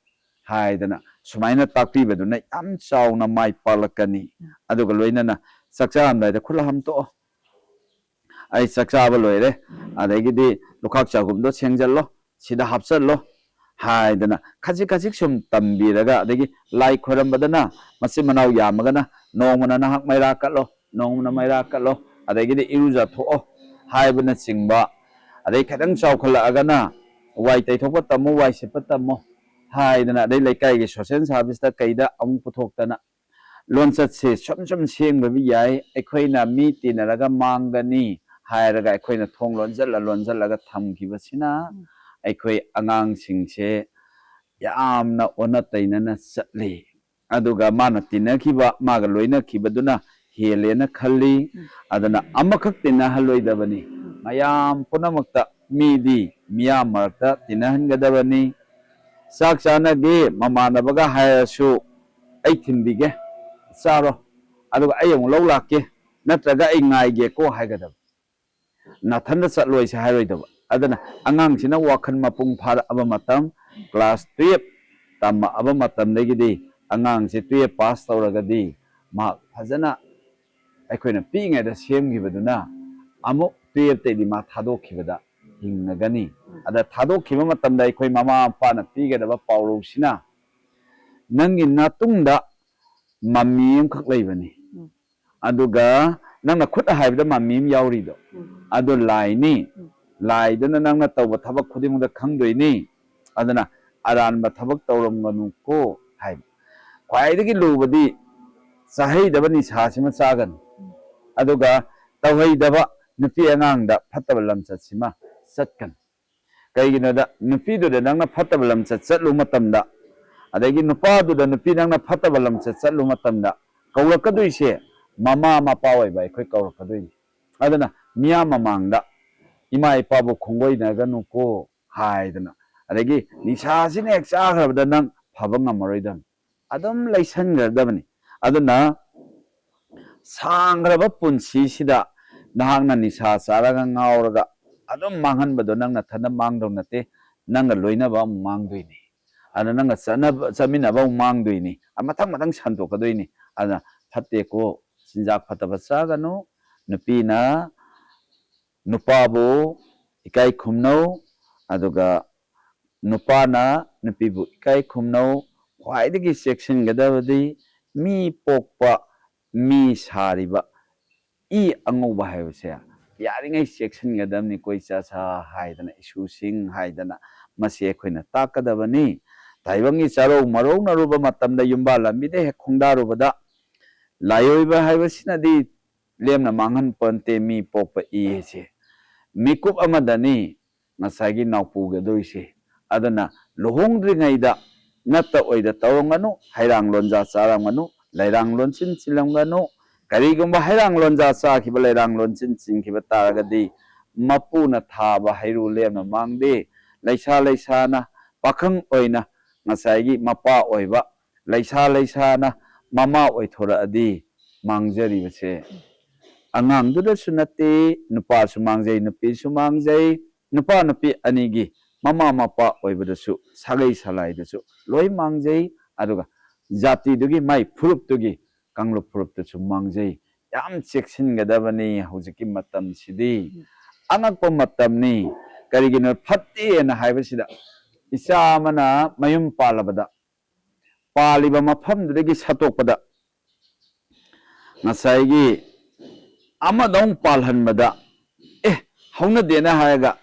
ꯍꯥꯏꯗꯅ ꯁꯨꯃꯥꯏꯅ ꯇꯥꯛꯄꯤꯕꯗꯨꯅ ꯌꯥꯝ ꯆꯥꯎꯅ ꯃꯥꯏ ꯄꯥꯛꯂꯛꯀꯅꯤ꯫ ꯎꯝ꯫ ꯑꯗꯨꯒ ꯂꯣꯏꯅꯅ ꯆꯥꯛ ꯆꯥꯔꯝꯗꯥꯏꯗ ꯈꯨꯠ ꯍꯥꯝꯇꯣꯛꯑꯣ꯫ ꯑꯩ ꯆꯥꯛ ꯆꯥꯕ ꯂꯣꯏꯔꯦ, ꯑꯗꯒꯤꯗꯤ ꯂꯨꯈꯥꯛ ꯆꯒꯨꯝꯗꯣ ꯁꯦꯡꯖꯜꯂꯣ, ꯁꯤꯗ ꯍꯥꯞꯆꯜꯂꯣ ꯍꯥꯏꯗꯅ ꯈꯖꯤꯛ ꯈꯖꯤꯛ ꯁꯨꯝ ꯇꯝꯕꯤꯔꯒ, ꯑꯗꯒꯤ ꯂꯥꯏ ꯈꯣꯏꯔꯝꯕꯗꯅ ꯃꯆꯤꯟ ꯃꯅꯥꯎ ꯌꯥꯝꯃꯒꯅ ꯅꯣꯡꯃꯅ ꯅꯍꯥꯛ ꯃꯩꯔꯥ ꯀꯠꯂꯣ, ꯅꯣꯡꯃꯅ ꯃꯩꯔꯥ ꯀꯠꯂꯣ, ꯑꯗꯒꯤꯗꯤ ꯏꯔꯨꯖꯊꯣꯛꯑꯣ ꯍꯥꯏꯕꯅꯆꯤꯡꯕ, ꯑꯗꯩ ꯈꯤꯇꯪ ꯆꯥꯎꯈꯠꯂꯛꯑꯒꯅ ꯋꯥꯏ ꯇꯩꯊꯣꯛꯄ ꯇꯝꯃꯣ, ꯋꯥꯏ ꯁꯤꯠꯄ ꯇꯝꯃꯣ ꯍꯥꯏꯗꯅ, ꯑꯗꯩ ꯂꯩꯀꯥꯏꯒꯤ ꯁꯣꯁꯦꯜ ꯁꯥꯔꯚꯤꯁꯇ ꯀꯩꯗ ꯑꯃꯨꯛ ꯄꯨꯊꯣꯛꯇꯅ ꯂꯣꯟꯆꯠꯁꯦ ꯁꯨꯝ ꯁꯨꯝ ꯁꯦꯝꯒ꯭ꯔꯕ ꯌꯥꯏ꯫ ꯑꯩꯈꯣꯏꯅ ꯃꯤ ꯇꯤꯟꯅꯔꯒ ꯃꯥꯡꯒꯅꯤ ꯍꯥꯏꯔꯒ ꯑꯩꯈꯣꯏꯅ ꯊꯣꯡ ꯂꯣꯟꯖꯜꯂ ꯂꯣꯟꯖꯜꯂꯒ ꯊꯝꯈꯤꯕꯁꯤꯅ ꯎꯝ꯫ ꯑꯩꯈꯣꯏ ꯑꯉꯥꯡꯁꯤꯡꯁꯦ ꯌꯥꯝꯅ ꯑꯣꯟꯅ ꯇꯩꯅꯅ ꯆꯠꯂꯤ꯫ ꯑꯗꯨꯒ ꯃꯥꯅ ꯇꯤꯟꯅꯈꯤꯕ, ꯃꯥꯒ ꯂꯣꯏꯅꯈꯤꯕꯗꯨꯅ ꯍꯦꯜꯂꯦꯅ ꯈꯜꯂꯤ꯫ ꯑꯗꯨꯅ ꯑꯃꯈꯛ ꯇꯤꯟꯅꯍꯜꯂꯣꯏꯗꯕꯅꯤ꯫ ꯃꯌꯥꯝ ꯄꯨꯝꯅꯃꯛꯇ, ꯃꯤꯗꯤ ꯃꯤꯌꯥꯝ ꯃꯔꯛꯇ ꯇꯤꯟꯅꯍꯟꯒꯗꯕꯅꯤ꯫ ꯆꯥꯛ ꯆꯥꯅꯒꯦ ꯃꯃꯥꯟꯅꯕꯒ ꯍꯥꯏꯔꯁꯨ, "ꯑꯩ ꯊꯤꯟꯕꯤꯒꯦ, ꯆꯥꯔꯣ, ꯑꯗꯨꯒ ꯑꯩ ꯑꯃꯨꯛ ꯂꯧ ꯂꯥꯛꯀꯦ, ꯅꯠꯇ꯭ꯔꯒ ꯑꯩ ꯉꯥꯏꯒꯦꯀꯣ" ꯍꯥꯏꯒꯗꯕ꯫ "ꯅꯥꯊꯟꯗ ꯆꯠꯂꯣꯏꯁꯦ" ꯍꯥꯏꯔꯣꯏꯗꯕ꯫ ꯑꯗꯨꯅ ꯑꯉꯥꯡꯁꯤꯅ ꯋꯥꯈꯜ ꯃꯄꯨꯡ ꯐꯥꯔꯛꯑꯕ ꯃꯇꯝ, ꯀ꯭ꯂꯥꯁ ꯇꯨꯌꯦꯞ ꯇꯝꯃꯛꯑꯕ ꯃꯇꯝꯗꯒꯤꯗꯤ, ꯑꯉꯥꯡꯁꯦ ꯇꯨꯌꯦꯞ ꯄꯥꯁ ꯇꯧꯔꯒꯗꯤ, ꯃꯍꯥꯛ ꯐꯖꯅ ꯑꯩꯈꯣꯏꯅ ꯄꯤꯛꯏꯉꯩꯗ ꯁꯦꯝꯈꯤꯕꯗꯨꯅ ꯑꯃꯨꯛ ꯇꯨꯌꯦꯞꯇꯩꯗꯤ ꯃꯥ ꯊꯥꯗꯣꯛꯈꯤꯕꯗ ꯍꯤꯡꯉꯒꯅꯤ꯫ ꯑꯗ ꯊꯥꯗꯣꯛꯈꯤꯕ ꯃꯇꯝꯗ ꯑꯩꯈꯣꯏ ꯃꯃꯥ ꯃꯄꯥꯅ ꯄꯤꯒꯗꯕ ꯄꯥꯎꯔꯧꯁꯤꯅ, "ꯅꯪꯒꯤ ꯅꯥꯇꯨꯡꯗ ꯃꯃꯤ ꯑꯃꯈꯛ ꯂꯩꯕꯅꯤ꯫ ꯎꯝ꯫ ꯑꯗꯨꯒ ꯅꯪꯅ ꯈꯨꯠ ꯍꯥꯏꯕꯗ ꯃꯃꯤ ꯑꯃ ꯌꯥꯎꯔꯤꯗꯣ, ꯎꯝ꯫ ꯑꯗꯨ ꯂꯥꯏꯅꯤ꯫ ꯎꯝ꯫ ꯂꯥꯏꯗꯨꯅ ꯅꯪꯅ ꯇꯧꯕ ꯊꯕꯛ ꯈꯨꯗꯤꯡꯃꯛꯇ ꯈꯪꯗꯣꯏꯅꯤ꯫ ꯑꯗꯨꯅ ꯑꯔꯥꯟꯕ ꯊꯕꯛ ꯇꯧꯔꯝꯒꯅꯨꯀꯣ" ꯍꯥꯏꯕ꯫ ꯈ꯭ꯋꯥꯏꯗꯒꯤ ꯂꯨꯕꯗꯤ ꯆꯥꯍꯩꯗꯕ ꯅꯤꯁꯥꯁꯤꯃ ꯆꯥꯒꯅꯨ꯫ ꯎꯝ꯫ ꯑꯗꯨꯒ ꯇꯧꯍꯩꯗꯕ ꯅꯨꯄꯤ ꯑꯉꯥꯡꯗ ꯐꯠꯇꯕ ꯂꯝꯆꯠꯁꯤꯃ ꯆꯠꯀꯅꯨ꯫ ꯀꯩꯒꯤꯅꯣꯗ, ꯅꯨꯄꯤꯗꯨꯗ ꯅꯪꯅ ꯐꯠꯇꯕ ꯂꯝꯆꯠ ꯆꯠꯂꯨ ꯃꯇꯝꯗ, ꯑꯗꯒꯤ ꯅꯨꯄꯥꯗꯨꯗ ꯅꯨꯄꯤ ꯅꯪꯅ ꯐꯠꯇꯕ ꯂꯝꯆꯠ ꯆꯠꯂꯨ ꯃꯇꯝꯗ, ꯀꯧꯔꯛꯀꯗꯣꯏꯁꯦ ꯃꯃꯥ ꯃꯄꯥ ꯑꯣꯏꯕ ꯑꯩꯈꯣꯏ ꯀꯧꯔꯛꯀꯗꯣꯏꯅꯤ꯫ ꯑꯗꯨꯅ ꯃꯤꯌꯥꯝ ꯃꯃꯥꯡꯗ "ꯏꯃꯥ ꯏꯄꯥꯕꯨ ꯈꯣꯡꯒꯣꯏꯅꯒꯅꯨꯀꯣ" ꯍꯥꯏꯗꯅ, ꯑꯗꯒꯤ ꯅꯤꯁꯥꯁꯤꯅ ꯍꯦꯛ ꯆꯥꯈ꯭ꯔꯕꯗ ꯅꯪ ꯐꯕ ꯉꯝꯃꯔꯣꯏꯗꯕꯅꯤ, ꯑꯗꯨꯝ ꯂꯩꯁꯟꯈ꯭ꯔꯗꯕꯅꯤ꯫ ꯑꯗꯨꯅ ꯁꯥꯡꯈ꯭ꯔꯕ ꯄꯨꯟꯁꯤꯁꯤꯗ ꯅꯍꯥꯛꯅ ꯅꯤꯁꯥ ꯆꯥꯔꯒ ꯉꯥꯎꯔꯒ ꯑꯗꯨꯝ ꯃꯥꯡꯍꯟꯕꯗꯣ ꯅꯪ ꯅꯊꯟꯗ ꯃꯥꯡꯗꯧ ꯅꯠꯇꯦ, ꯅꯪꯒ ꯂꯣꯏꯅꯕ ꯑꯃꯨꯛ ꯃꯥꯡꯗꯣꯏꯅꯤ꯫ ꯑꯗ ꯅꯪꯒ ꯆꯠꯅꯕ, ꯆꯠꯃꯤꯟꯅꯕ ꯑꯃꯨꯛ ꯃꯥꯡꯗꯣꯏꯅꯤ꯫ ꯑ, ꯃꯊꯪ ꯃꯊꯪ ꯁꯟꯗꯣꯛꯀꯗꯣꯏꯅꯤ꯫ ꯑꯗꯨꯅ ꯐꯠꯇꯦꯀꯣ, ꯆꯤꯟꯖꯥꯛ ꯐꯠꯇꯕ ꯆꯥꯒꯅꯨ, ꯅꯨꯄꯤꯅ ꯅꯨꯄꯥꯕꯨ ꯏꯀꯥꯏ ꯈꯨꯝꯅꯧ, ꯑꯗꯨꯒ ꯅꯨꯄꯥꯅ ꯅꯨꯄꯤꯕꯨ ꯏꯀꯥꯏ ꯈꯨꯝꯅꯧ꯫ ꯈ꯭ꯋꯥꯏꯗꯒꯤ ꯆꯦꯛꯁꯤꯟꯒꯗꯕꯗꯤ ꯃꯤ ꯄꯣꯛꯄ, ꯃꯤ ꯁꯥꯔꯤꯕ ꯏ ꯑꯉꯧꯕ ꯍꯥꯏꯕꯁꯦ ꯌꯥꯔꯤꯉꯩ ꯆꯦꯛꯁꯤꯟꯒꯗꯕꯅꯤ꯫ "ꯀꯣꯏ ꯆꯠꯁꯥ" ꯍꯥꯏꯗꯅ, "ꯏꯁꯨꯁꯤꯡ" ꯍꯥꯏꯗꯅ, ꯃꯁꯤ ꯑꯩꯈꯣꯏꯅ ꯇꯥꯛꯀꯗꯕꯅꯤ꯫ ꯇꯥꯏꯕꯪꯒꯤ ꯆꯥꯔꯧ ꯃꯔꯧꯅꯔꯨꯕ ꯃꯇꯝꯗ ꯌꯨꯝꯕꯥꯜ ꯂꯝꯕꯤꯗ ꯍꯦꯛ ꯈꯣꯡꯗꯥꯔꯨꯕꯗ, ꯂꯥꯏꯑꯣꯏꯕ ꯍꯥꯏꯕꯁꯤꯅꯗꯤ ꯂꯦꯝꯅ ꯃꯥꯡꯍꯟ ꯄꯣꯟꯇꯦ ꯃꯤ ꯄꯣꯛꯄ ꯏ ꯍꯥꯏꯁꯦ꯫ ꯃꯤꯀꯨꯞ ꯑꯃꯗꯅꯤ ꯉꯁꯥꯏꯒꯤ ꯅꯥꯎꯄꯨꯒꯗꯣꯏꯁꯦ꯫ ꯑꯗꯨꯅ ꯂꯨꯍꯣꯡꯗ꯭ꯔꯤꯉꯩꯗ ꯅꯠꯇ ꯑꯣꯏꯗ ꯇꯧꯔꯝꯒꯅꯨ, ꯍꯩꯔꯥꯡ ꯂꯣꯟꯖꯥ ꯆꯥꯔꯝꯒꯅꯨ, ꯂꯩꯔꯥꯡ ꯂꯣꯟꯁꯤꯟ ꯆꯤꯜꯂꯝꯒꯅꯨ꯫ ꯀꯔꯤꯒꯨꯝꯕ ꯍꯩꯔꯥꯡ ꯂꯣꯟꯖꯥ ꯆꯥꯈꯤꯕ, ꯂꯩꯔꯥꯡ ꯂꯣꯟꯁꯤꯟ ꯆꯤꯟꯈꯤꯕ ꯇꯥꯔꯒꯗꯤ ꯃꯄꯨꯅ ꯊꯥꯕ ꯍꯩꯔꯨ ꯂꯦꯝꯅ ꯃꯥꯡꯗꯦ꯫ ꯂꯩꯁꯥ ꯂꯩꯁꯥꯅ ꯄꯥꯈꯪ ꯑꯣꯏꯅ ꯉꯁꯥꯏꯒꯤ ꯃꯄꯥ ꯑꯣꯏꯕ, ꯂꯩꯁꯥ ꯂꯩꯁꯥꯅ ꯃꯃꯥ ꯑꯣꯏꯊꯣꯔꯛꯑꯗꯤ ꯃꯥꯡꯖꯔꯤꯕꯁꯦ ꯑꯉꯥꯡꯗꯨꯗꯁꯨ ꯅꯠꯇꯦ, ꯅꯨꯄꯥꯁꯨ ꯃꯥꯡꯖꯩ, ꯅꯨꯄꯤꯁꯨ ꯃꯥꯡꯖꯩ, ꯅꯨꯄꯥ ꯅꯨꯄꯤ ꯑꯅꯤꯒꯤ ꯃꯃꯥ ꯃꯄꯥ ꯑꯣꯏꯕꯗꯁꯨ, ꯁꯥꯒꯩ ꯁꯂꯥꯏꯗꯁꯨ ꯂꯣꯏ ꯃꯥꯡꯖꯩ꯫ ꯑꯗꯨꯒ ꯖꯥꯇꯤꯗꯨꯒꯤ, ꯃꯥꯏ ꯐꯨꯔꯨꯞꯇꯨꯒꯤ, ꯀꯥꯡꯂꯨꯞ ꯐꯨꯔꯨꯞꯇꯁꯨ ꯃꯥꯡꯖꯩ꯫ ꯌꯥꯝ ꯆꯦꯛꯁꯤꯟꯒꯗꯕꯅꯤ ꯍꯧꯖꯤꯛꯀꯤ ꯃꯇꯝꯁꯤꯗꯤ꯫ ꯑꯉꯛꯄ ꯃꯇꯝꯅꯤ꯫ ꯀꯔꯤꯒꯤꯅꯣ ꯐꯠꯇꯦꯅ ꯍꯥꯏꯕꯁꯤꯗ, ꯏꯆꯥ ꯑꯃꯅ ꯃꯌꯨꯝ ꯄꯥꯜꯂꯕꯗ, ꯄꯥꯜꯂꯤꯕ ꯃꯐꯝꯗꯨꯗꯒꯤ ꯁꯠꯇꯣꯛꯄꯗ, ꯉꯁꯥꯏꯒꯤ ꯑꯃꯗ ꯑꯃꯨꯛ ꯄꯥꯜꯍꯟꯕꯗ, "ꯑꯦ, ꯍꯧꯅꯗꯦꯅ" ꯍꯥꯏꯔꯒ,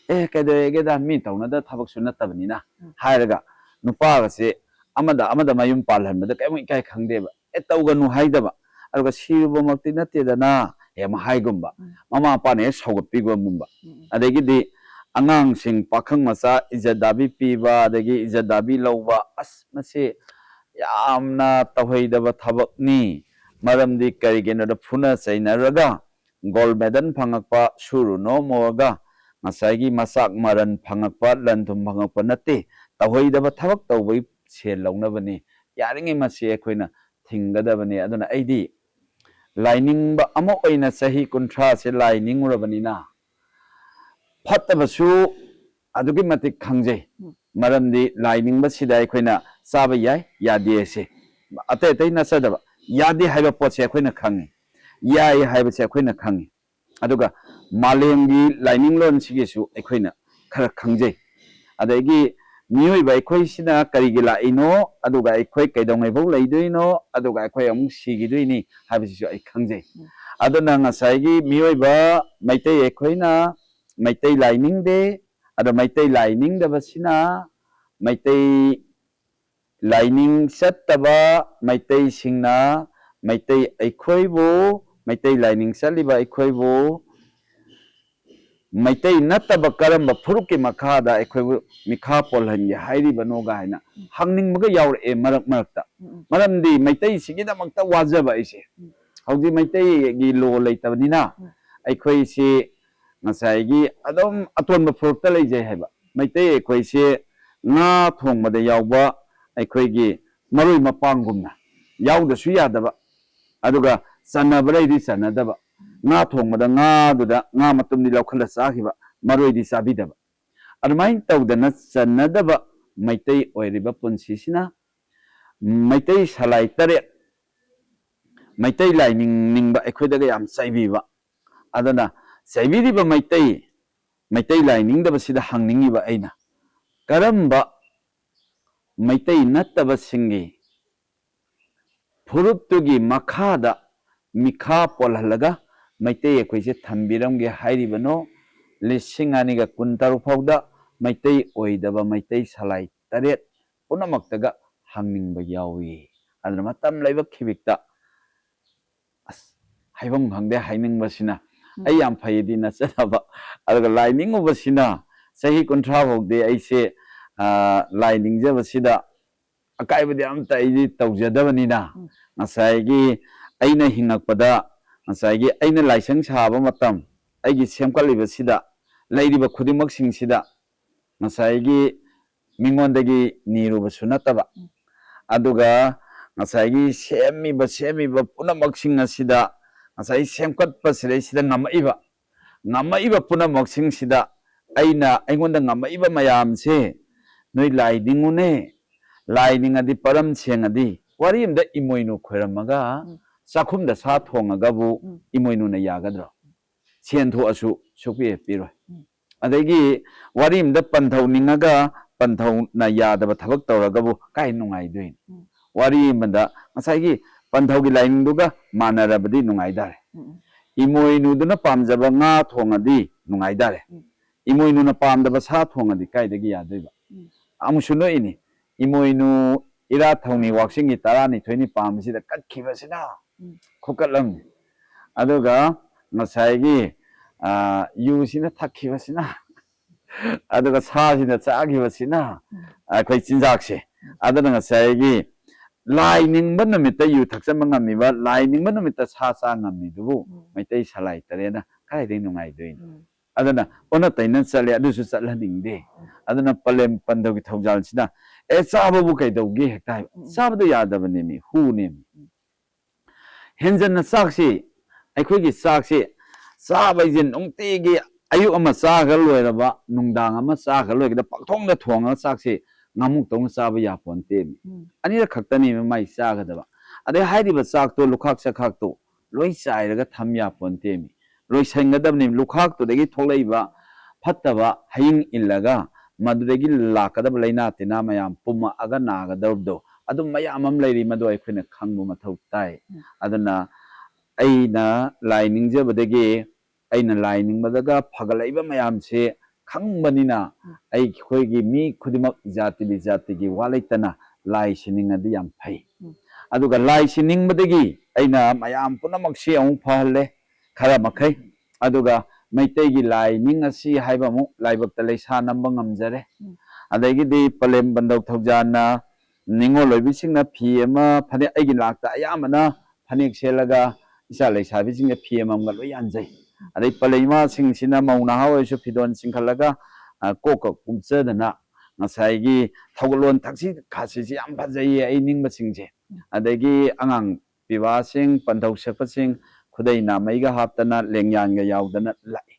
"ꯑꯦ, ꯀꯩꯗꯧꯋꯦꯒꯦꯗ, ꯃꯤ ꯇꯧꯅꯗ ꯊꯕꯛꯁꯨ ꯅꯠꯇꯕꯅꯤꯅ" ꯎꯝ꯫ ꯍꯥꯏꯔꯒ, ꯅꯨꯄꯥꯒꯁꯦ ꯑꯃꯗ ꯑꯃꯗ ꯃꯌꯨꯝ ꯄꯥꯜꯍꯟꯕꯗ ꯀꯔꯤꯝ ꯏꯀꯥꯏ ꯈꯪꯗꯦꯕ꯫ "ꯑꯦ, ꯇꯧꯒꯅꯨ" ꯍꯥꯏꯗꯕ, ꯑꯗꯨꯒ "ꯁꯤꯔꯨꯕꯃꯛꯇꯤ ꯅꯠꯇꯦꯗꯅ" ꯍꯦꯛ ꯍꯥꯏꯒꯨꯝꯕ, ꯎꯝ꯫ ꯃꯃꯥ ꯃꯄꯥꯅ ꯍꯦꯛ ꯁꯧꯒꯠꯄꯤꯒꯨꯝꯕ꯫ ꯎꯝ, ꯎꯝ꯫ ꯑꯗꯒꯤꯗꯤ ꯑꯉꯥꯡꯁꯤꯡ, ꯄꯥꯈꯪ ꯃꯆꯥ ꯏꯖꯠ ꯗꯥꯕꯤ ꯄꯤꯕ, ꯑꯗꯒꯤ ꯏꯖꯠ ꯗꯥꯕꯤ ꯂꯧꯕ, ꯑꯁ, ꯃꯁꯤ ꯌꯥꯝꯅ ꯇꯧꯍꯩꯗꯕ ꯊꯕꯛꯅꯤ꯫ ꯃꯔꯝꯗꯤ ꯀꯔꯤꯒꯤꯅꯣꯗ, ꯐꯨꯅ ꯆꯩꯅꯔꯒ ꯒꯣꯜ ꯃꯦꯗꯜ ꯐꯪꯉꯛꯄ, ꯁꯨꯔꯨ ꯅꯣꯝꯃꯨꯔꯒ ꯉꯁꯥꯏꯒꯤ ꯃꯆꯥꯛ ꯃꯔꯟ ꯐꯪꯉꯛꯄ, ꯂꯟ ꯊꯨꯝ ꯐꯪꯉꯛꯄ ꯅꯠꯇꯦ꯫ ꯇꯧꯍꯩꯗꯕ ꯊꯕꯛ ꯇꯧꯕꯒꯤ ꯁꯦꯜ ꯂꯧꯅꯕꯅꯤ꯫ ꯌꯥꯔꯤꯉꯩ ꯃꯁꯤ ꯑꯩꯈꯣꯏꯅ ꯊꯤꯡꯒꯗꯕꯅꯤ꯫ ꯑꯗꯨꯅ ꯑꯩꯗꯤ ꯂꯥꯏꯅꯤꯡꯕ ꯑꯃ ꯑꯣꯏꯅ ꯆꯍꯤ ꯀꯨꯟꯊ꯭ꯔꯥꯁꯦ ꯂꯥꯏ ꯅꯤꯡꯉꯨꯔꯕꯅꯤꯅ, ꯐꯠꯇꯕꯁꯨ ꯑꯗꯨꯛꯀꯤ ꯃꯇꯤꯛ ꯈꯪꯖꯩ꯫ ꯎꯝ꯫ ꯃꯔꯝꯗꯤ ꯂꯥꯏ ꯅꯤꯡꯕꯁꯤꯗ ꯑꯩꯈꯣꯏꯅ ꯆꯥꯕ ꯌꯥꯏ, ꯌꯥꯗꯦ ꯍꯥꯏꯁꯦ, ꯑꯇꯩ ꯑꯇꯩ ꯅꯠꯆꯗꯕ, ꯌꯥꯗꯦ ꯍꯥꯏꯕ ꯄꯣꯠꯁꯦ ꯑꯩꯈꯣꯏꯅ ꯈꯪꯉꯤ, ꯌꯥꯏ ꯍꯥꯏꯕꯁꯦ ꯑꯩꯈꯣꯏꯅ ꯈꯪꯉꯤ꯫ ꯑꯗꯨꯒ ꯃꯥꯂꯦꯝꯒꯤ ꯂꯥꯏꯅꯤꯡꯂꯣꯟꯁꯤꯒꯤꯁꯨ ꯑꯩꯈꯣꯏꯅ ꯈꯔ ꯈꯪꯖꯩ꯫ ꯑꯗꯒꯤ ꯃꯤꯑꯣꯏꯕ ꯑꯩꯈꯣꯏꯁꯤꯅ ꯀꯔꯤꯒꯤ ꯂꯥꯛꯏꯅꯣ, ꯑꯗꯨꯒ ꯑꯩꯈꯣꯏ ꯀꯩꯗꯧꯉꯩꯐꯥꯎ ꯂꯩꯗꯣꯏꯅꯣ, ꯑꯗꯨꯒ ꯑꯩꯈꯣꯏ ꯑꯃꯨꯛ ꯁꯤꯈꯤꯗꯣꯏꯅꯤ ꯍꯥꯏꯕꯁꯤꯁꯨ ꯑꯩ ꯈꯪꯖꯩ꯫ ꯎꯝ꯫ ꯑꯗꯨꯅ ꯉꯁꯥꯏꯒꯤ ꯃꯤꯑꯣꯏꯕ ꯃꯩꯇꯩ ꯑꯩꯈꯣꯏꯅ ꯃꯩꯇꯩ ꯂꯥꯏ ꯅꯤꯡꯗꯦ, ꯑꯗꯣ ꯃꯩꯇꯩ ꯂꯥꯏ ꯅꯤꯡꯗꯕꯁꯤꯅ ꯃꯩꯇꯩ ꯂꯥꯏꯅꯤꯡ ꯆꯠꯇꯕ ꯃꯩꯇꯩꯁꯤꯡꯅ ꯃꯩꯇꯩ ꯑꯩꯈꯣꯏꯕꯨ, ꯃꯩꯇꯩ ꯂꯥꯏꯅꯤꯡ ꯆꯠꯂꯤꯕ ꯑꯩꯈꯣꯏꯕꯨ ꯃꯩꯇꯩ ꯅꯠꯇꯕ ꯀꯔꯝꯕ ꯐꯨꯔꯨꯞꯀꯤ ꯃꯈꯥꯗ ꯑꯩꯈꯣꯏꯕꯨ ꯃꯤꯈꯥ ꯄꯣꯜꯍꯟꯒꯦ ꯍꯥꯏꯔꯤꯕꯅꯣꯒ ꯍꯥꯏꯅ ꯎꯝ꯫ ꯍꯪꯅꯤꯡꯕꯒ ꯌꯥꯎꯔꯛꯑꯦ ꯃꯔꯛ ꯃꯔꯛꯇ꯫ ꯎꯝ, ꯎꯝ꯫ ꯃꯔꯝꯗꯤ ꯃꯩꯇꯩꯁꯤꯒꯤꯗꯃꯛꯇ ꯋꯥꯖꯕ ꯑꯩꯁꯦ꯫ ꯎꯝ꯫ ꯍꯧꯖꯤꯛ ꯃꯩꯇꯩꯒꯤ ꯂꯣ ꯂꯩꯇꯕꯅꯤꯅ ꯎꯝ꯫ ꯑꯩꯈꯣꯏꯁꯤ ꯉꯁꯥꯏꯒꯤ ꯑꯗꯨꯝ ꯑꯇꯣꯟꯕ ꯐꯨꯔꯨꯞꯇ ꯂꯩꯖꯩ ꯍꯥꯏꯕ꯫ ꯃꯩꯇꯩ ꯑꯩꯈꯣꯏꯁꯦ ꯉꯥ ꯊꯣꯡꯕꯗ ꯌꯥꯎꯕ ꯑꯩꯈꯣꯏꯒꯤ ꯃꯔꯣꯏ ꯃꯄꯥꯡꯒꯨꯝꯅ ꯌꯥꯎꯗꯁꯨ ꯌꯥꯗꯕ, ꯑꯗꯨꯒ ꯆꯟꯅꯕ ꯂꯩꯗꯤ ꯆꯟꯅꯗꯕ, ꯉꯥ ꯊꯣꯡꯕꯗ ꯉꯥꯗꯨꯗ ꯉꯥ ꯃꯇꯨꯝꯗꯤ ꯂꯧꯈꯠꯂ ꯆꯥꯈꯤꯕ, ꯃꯔꯣꯏꯗꯤ ꯆꯥꯕꯤꯗꯕ꯫ ꯑꯗꯨꯃꯥꯏꯅ ꯇꯧꯗꯅ ꯆꯟꯅꯗꯕ ꯃꯩꯇꯩ ꯑꯣꯏꯔꯤꯕ ꯄꯨꯟꯁꯤꯁꯤꯅ ꯃꯩꯇꯩ ꯁꯂꯥꯏ ꯇꯔꯦꯠ, ꯃꯩꯇꯩ ꯂꯥꯏ ꯅꯤꯡ-, ꯅꯤꯡꯕ ꯑꯩꯈꯣꯏꯗꯒ ꯌꯥꯝ ꯆꯩꯕꯤꯕ꯫ ꯑꯗꯨꯅ ꯆꯩꯕꯤꯔꯤꯕ ꯃꯩꯇꯩ, ꯃꯩꯇꯩ ꯂꯥꯏ ꯅꯤꯡꯗꯕꯁꯤꯗ ꯍꯪꯅꯤꯡꯉꯤꯕ ꯑꯩꯅ, ꯀꯔꯝꯕ ꯃꯩꯇꯩ ꯅꯠꯇꯕꯁꯤꯡꯒꯤ ꯐꯨꯔꯨꯞꯇꯨꯒꯤ ꯃꯈꯥꯗ ꯃꯤꯈꯥ ꯄꯣꯜꯍꯜꯂꯒ ꯃꯩꯇꯩ ꯑꯩꯈꯣꯏꯁꯦ ꯊꯝꯕꯤꯔꯝꯒꯦ ꯍꯥꯏꯔꯤꯕꯅꯣ? ꯂꯤꯁꯤꯡ ꯑꯅꯤꯒ ꯀꯨꯟꯇꯔꯨꯛ ꯐꯥꯎꯗ ꯃꯩꯇꯩ ꯑꯣꯏꯗꯕ ꯃꯩꯇꯩ ꯁꯂꯥꯏ ꯇꯔꯦꯠ ꯄꯨꯝꯅꯃꯛꯇꯒ ꯍꯪꯅꯤꯡꯕ ꯌꯥꯎꯏ꯫ ꯑꯗꯨꯅ ꯃꯇꯝ ꯂꯩꯕ ꯈꯤꯕꯤꯛꯇ ꯑꯁ, ꯍꯥꯏꯐꯝ ꯈꯪꯗꯦ, ꯍꯥꯏꯅꯤꯡꯕꯁꯤꯅ꯫ ꯎꯝ꯫ ꯑꯩ ꯌꯥꯝ ꯐꯩꯗꯤ ꯅꯠꯆꯗꯕ, ꯑꯗꯨꯒ ꯂꯥꯏ ꯅꯤꯡꯉꯨꯕꯁꯤꯅ ꯆꯍꯤ ꯀꯨꯟꯊ꯭ꯔꯥ ꯐꯥꯎꯗꯤ ꯑꯩꯁꯦ, ꯑ, ꯂꯥꯏ ꯅꯤꯡꯖꯕꯁꯤꯗ ꯑꯀꯥꯏꯕꯗꯤ ꯑꯝꯇ ꯑꯩꯗꯤ ꯇꯧꯖꯗꯕꯅꯤꯅ, ꯎꯝ꯫ ꯉꯁꯥꯏꯒꯤ ꯑꯩꯅ ꯍꯤꯡꯉꯛꯄꯗ, ꯉꯁꯥꯏꯒꯤ ꯑꯩꯅ ꯂꯥꯏꯁꯪ ꯁꯥꯕ ꯃꯇꯝ, ꯑꯩꯒꯤ ꯁꯦꯝꯒꯠꯂꯤꯕꯁꯤꯗ ꯂꯩꯔꯤꯕ ꯈꯨꯗꯤꯡꯃꯛꯁꯤꯡꯁꯤꯗ ꯉꯁꯥꯏꯒꯤ ꯃꯤꯉꯣꯟꯗꯒꯤ ꯅꯤꯔꯨꯕꯁꯨ ꯅꯠꯇꯕ, ꯎꯝ꯫ ꯑꯗꯨꯒ ꯉꯁꯥꯏꯒꯤ ꯁꯦꯝꯃꯤꯕ, ꯁꯦꯝꯃꯤꯕ ꯄꯨꯝꯅꯃꯛꯁꯤꯡ ꯑꯁꯤꯗ ꯉꯁꯥꯏ ꯁꯦꯝꯒꯠꯄ ꯁꯤꯗꯩꯁꯤꯗ ꯉꯝꯃꯛꯏꯕ, ꯉꯝꯃꯛꯏꯕ ꯄꯨꯝꯅꯃꯛꯁꯤꯡꯁꯤꯗ ꯑꯩꯅ, ꯑꯩꯉꯣꯟꯗ ꯉꯝꯃꯛꯏꯕ ꯃꯌꯥꯝꯁꯦ ꯅꯣꯏ ꯂꯥꯏ ꯅꯤꯡꯉꯨꯅꯦ, ꯂꯥꯏ ꯅꯤꯡꯉꯗꯤ ꯄꯔꯝ ꯁꯦꯡꯉꯗꯤ ꯋꯥꯔꯤ ꯑꯃꯗ ꯏꯃꯣꯏꯅꯨ ꯈꯣꯏꯔꯝꯃꯒ ꯎꯝ꯫ ꯆꯥꯛꯈꯨꯝꯗ ꯁꯥ ꯊꯣꯡꯉꯒꯕꯨ ꯎꯝ꯫ ꯏꯃꯣꯏꯅꯨꯅ ꯌꯥꯒꯗ꯭ꯔꯣ? ꯁꯦꯟ ꯊꯣꯛꯑꯁꯨ ꯁꯨꯛꯄꯤ ꯍꯦꯛ ꯄꯤꯔꯣꯏ꯫ ꯎꯝ꯫ ꯑꯗꯒꯤ ꯋꯥꯔꯤ ꯑꯃꯗ ꯄꯟꯊꯧ ꯅꯤꯡꯉꯒ ꯄꯟꯊꯧꯅ ꯌꯥꯗꯕ ꯊꯕꯛ ꯇꯧꯔꯒꯕꯨ ꯀꯥꯏ ꯅꯨꯡꯉꯥꯏꯗꯣꯏꯅꯣ? ꯎꯝ꯫ ꯋꯥꯔꯤ ꯑꯃꯗ ꯉꯁꯥꯏꯒꯤ ꯄꯟꯊꯧꯒꯤ ꯂꯥꯏꯅꯤꯡꯗꯨꯒ ꯃꯥꯟꯅꯔꯕꯗꯤ ꯅꯨꯡꯉꯥꯏꯇꯥꯔꯦ꯫ ꯎꯝ, ꯎꯝ꯫ ꯏꯃꯣꯏꯅꯨꯗꯨꯅ ꯄꯥꯝꯖꯕ ꯉꯥ ꯊꯣꯡꯉꯗꯤ ꯅꯨꯡꯉꯥꯏꯇꯥꯔꯦ꯫ ꯎꯝ꯫ ꯏꯃꯣꯏꯅꯨꯅ ꯄꯥꯝꯗꯕ ꯁꯥ ꯊꯣꯡꯉꯗꯤ ꯀꯥꯏꯗꯒꯤ ꯌꯥꯗꯣꯏꯕ? ꯎꯝ꯫ ꯑꯃꯨꯛꯁꯨ ꯅꯣꯛꯏꯅꯤ꯫ ꯏꯃꯣꯏꯅꯨ ꯏꯔꯥꯠ ꯊꯧꯅꯤ ꯋꯥꯛꯆꯤꯡꯒꯤ ꯇꯔꯥꯅꯤꯊꯣꯏꯅꯤ ꯄꯥꯝꯕꯁꯤꯗ ꯀꯠꯈꯤꯕꯁꯤꯅ ꯎꯝ꯫ ꯈꯨꯀꯠ ꯑꯃꯅꯤ꯫ ꯑꯗꯨꯒ ꯉꯁꯥꯏꯒꯤ, ꯑꯥ, ꯌꯨꯁꯤꯅ ꯊꯛꯈꯤꯕꯁꯤꯅ, ꯑꯗꯨꯒ ꯁꯥꯁꯤꯅ ꯆꯥꯈꯤꯕꯁꯤꯅ ꯑꯩꯈꯣꯏ ꯆꯤꯟꯖꯥꯛꯁꯦ꯫ ꯑꯗꯨꯅ ꯉꯁꯥꯏꯒꯤ ꯂꯥꯏ ꯅꯤꯡꯕ ꯅꯨꯃꯤꯠꯇ ꯌꯨ ꯊꯛꯆꯟꯕ ꯉꯝꯃꯤꯕ, ꯂꯥꯏ ꯅꯤꯡꯕ ꯅꯨꯃꯤꯠꯇ ꯁꯥ ꯆꯥ ꯉꯝꯃꯤꯗꯨꯕꯨ ꯎꯝ꯫ ꯃꯩꯇꯩ ꯁꯂꯥꯏ ꯇꯔꯦꯠꯅ ꯀꯗꯥꯏꯗꯒꯤ ꯅꯨꯡꯉꯥꯏꯗꯣꯏꯅꯣ? ꯎꯝ꯫ ꯑꯗꯨꯅ ꯑꯣꯟꯅ ꯇꯩꯅ ꯆꯠꯂꯦ, ꯑꯗꯨꯁꯨ ꯆꯠꯍꯟꯅꯤꯡꯗꯦ꯫ ꯎꯝ꯫ ꯑꯗꯨꯅ ꯄꯂꯦꯝ ꯄꯟꯗꯧꯒꯤ ꯊꯧꯖꯥꯜꯁꯤꯅ, "ꯑꯦ, ꯆꯥꯕꯕꯨ ꯀꯩꯗꯧꯒꯦ?" ꯍꯦꯛꯇ ꯍꯥꯏꯕ꯫ ꯎꯝ꯫ ꯆꯥꯕꯗꯣ ꯌꯥꯗꯕꯅꯦꯃꯤ, ꯍꯨꯅꯦꯃꯤ꯫ ꯎꯝ꯫ ꯍꯦꯟꯖꯟꯅ ꯆꯥꯛꯁꯤ, ꯑꯩꯈꯣꯏꯒꯤ ꯆꯥꯛꯁꯤ ꯆꯥꯕ ꯍꯥꯏꯁꯦ ꯅꯨꯡꯇꯤꯒꯤ ꯑꯌꯨꯛ ꯑꯃ ꯆꯥꯈ꯭ꯔ ꯂꯣꯏꯔꯕ, ꯅꯨꯡꯗꯥꯡ ꯑꯃ ꯆꯥꯈ꯭ꯔ ꯂꯣꯏꯔꯒ ꯄꯥꯛꯊꯣꯡꯗ ꯊꯣꯡꯉꯒ ꯆꯥꯛꯁꯤ ꯉꯥꯃꯨꯛꯇꯧꯅ ꯆꯥꯕ ꯌꯥꯄꯣꯟꯇꯦꯃꯤ꯫ ꯎꯝ꯫ ꯑꯅꯤꯔꯛ ꯈꯛꯇꯅꯦꯃꯤ ꯃꯥꯏ ꯆꯥꯒꯗꯕ꯫ ꯑꯗꯩ ꯍꯥꯏꯔꯤꯕ ꯆꯥꯛꯇꯣ, ꯂꯨꯈꯥꯛ ꯆꯈꯥꯛꯇꯣ ꯂꯣꯏ ꯆꯥꯏꯔꯒ ꯊꯝ ꯌꯥꯄꯣꯟꯇꯦꯃꯤ꯫ ꯂꯣꯏꯁꯟꯒꯗꯕꯅꯤ꯫ ꯂꯨꯈꯥꯛꯇꯨꯗꯒꯤ ꯊꯣꯛꯂꯛꯏꯕ ꯐꯠꯇꯕ ꯍꯌꯤꯡ ꯏꯜꯂꯒ ꯃꯗꯨꯗꯒꯤ ꯂꯥꯛꯀꯗꯕ ꯂꯥꯏꯅꯥ ꯇꯤꯟꯅꯥ ꯃꯌꯥꯝ ꯄꯨꯝꯃꯛꯑꯒ ꯅꯥꯒꯗꯧꯕꯗꯣ, ꯑꯗꯨꯝ ꯃꯌꯥꯝ ꯑꯃ ꯂꯩꯔꯤ, ꯃꯗꯨ ꯑꯩꯈꯣꯏꯅ ꯈꯪꯕ ꯃꯊꯧ ꯇꯥꯏ꯫ ꯎꯝ꯫ ꯑꯗꯨꯅ ꯑꯩꯅ ꯂꯥꯏ ꯅꯤꯡꯖꯕꯗꯒꯤ, ꯑꯩꯅ ꯂꯥꯏ ꯅꯤꯡꯕꯗꯒ ꯐꯒꯠꯂꯛꯏꯕ ꯃꯌꯥꯝꯁꯦ ꯈꯪꯕꯅꯤꯅ, ꯎꯝ꯫ ꯑꯩꯈꯣꯏꯒꯤ ꯃꯤ ꯈꯨꯗꯤꯡꯃꯛ ꯖꯥꯇꯤ ꯕꯤꯖꯥꯇꯤꯒꯤ ꯋꯥ ꯂꯩꯇꯅ ꯂꯥꯏꯁꯤ ꯅꯤꯡꯉꯗꯤ ꯌꯥꯝ ꯐꯩ꯫ ꯎꯝ꯫ ꯑꯗꯨꯒ ꯂꯥꯏꯁꯤ ꯅꯤꯡꯕꯗꯒꯤ ꯑꯩꯅ ꯃꯌꯥꯝ ꯄꯨꯝꯅꯃꯛꯁꯤ ꯑꯃꯨꯛ ꯐꯍꯜꯂꯦ, ꯈꯔ ꯃꯈꯩ꯫ ꯎꯝ꯫ ꯑꯗꯨꯒ ꯃꯩꯇꯩꯒꯤ ꯂꯥꯏ ꯅꯤꯡ ꯑꯁꯤ ꯍꯥꯏꯕ ꯑꯃꯨꯛ ꯂꯥꯏꯕꯛꯇ ꯂꯩꯁꯥ ꯅꯝꯕ ꯉꯝꯖꯔꯦ꯫ ꯎꯝ꯫ ꯑꯗꯒꯤꯗꯤ ꯄꯂꯦꯝ ꯕꯟꯗꯧ ꯊꯧꯖꯥꯟꯅ ꯅꯤꯉꯣꯜ ꯑꯣꯏꯕꯤꯁꯤꯡꯅ ꯐꯤ ꯑꯃ, ꯐꯅꯦꯛ, ꯑꯩꯒꯤ ꯅꯥꯛꯇ ꯑꯌꯥꯝꯕꯅ ꯐꯅꯦꯛ ꯁꯦꯠꯂꯒ ꯏꯆꯥ ꯂꯩꯁꯥꯕꯤꯁꯤꯡꯅ ꯐꯤ ꯑꯃꯃꯝꯒ ꯂꯣꯏ ꯌꯥꯟꯖꯩ꯫ ꯑꯗꯩ ꯄꯂꯩꯃꯥꯁꯤꯡꯁꯤꯅ ꯃꯧ ꯅꯍꯥ ꯑꯣꯏꯔꯁꯨ ꯐꯤꯗꯣꯟ ꯆꯤꯡꯈꯠꯂꯒ, ꯑ, ꯀꯣꯛꯀ ꯀꯨꯞꯆꯗꯅ ꯉꯁꯥꯏꯒꯤ ꯊꯧꯒꯜꯂꯣꯟ ꯊꯛꯁꯤ ꯈꯥꯁꯤꯁꯤ ꯌꯥꯝ ꯐꯖꯩꯌꯦ ꯑꯩ ꯅꯤꯡꯕꯁꯤꯡꯁꯦ꯫ ꯑꯗꯒꯤ ꯑꯉꯥꯡ ꯄꯤꯕꯥꯁꯤꯡ, ꯄꯟꯊꯧ ꯁꯛꯄꯁꯤꯡ ꯈꯨꯗꯩ ꯅꯥꯃꯩꯒ ꯍꯥꯞꯇꯅ, ꯂꯦꯡꯌꯥꯟꯒ ꯌꯥꯎꯗꯅ ꯂꯥꯛꯏ꯫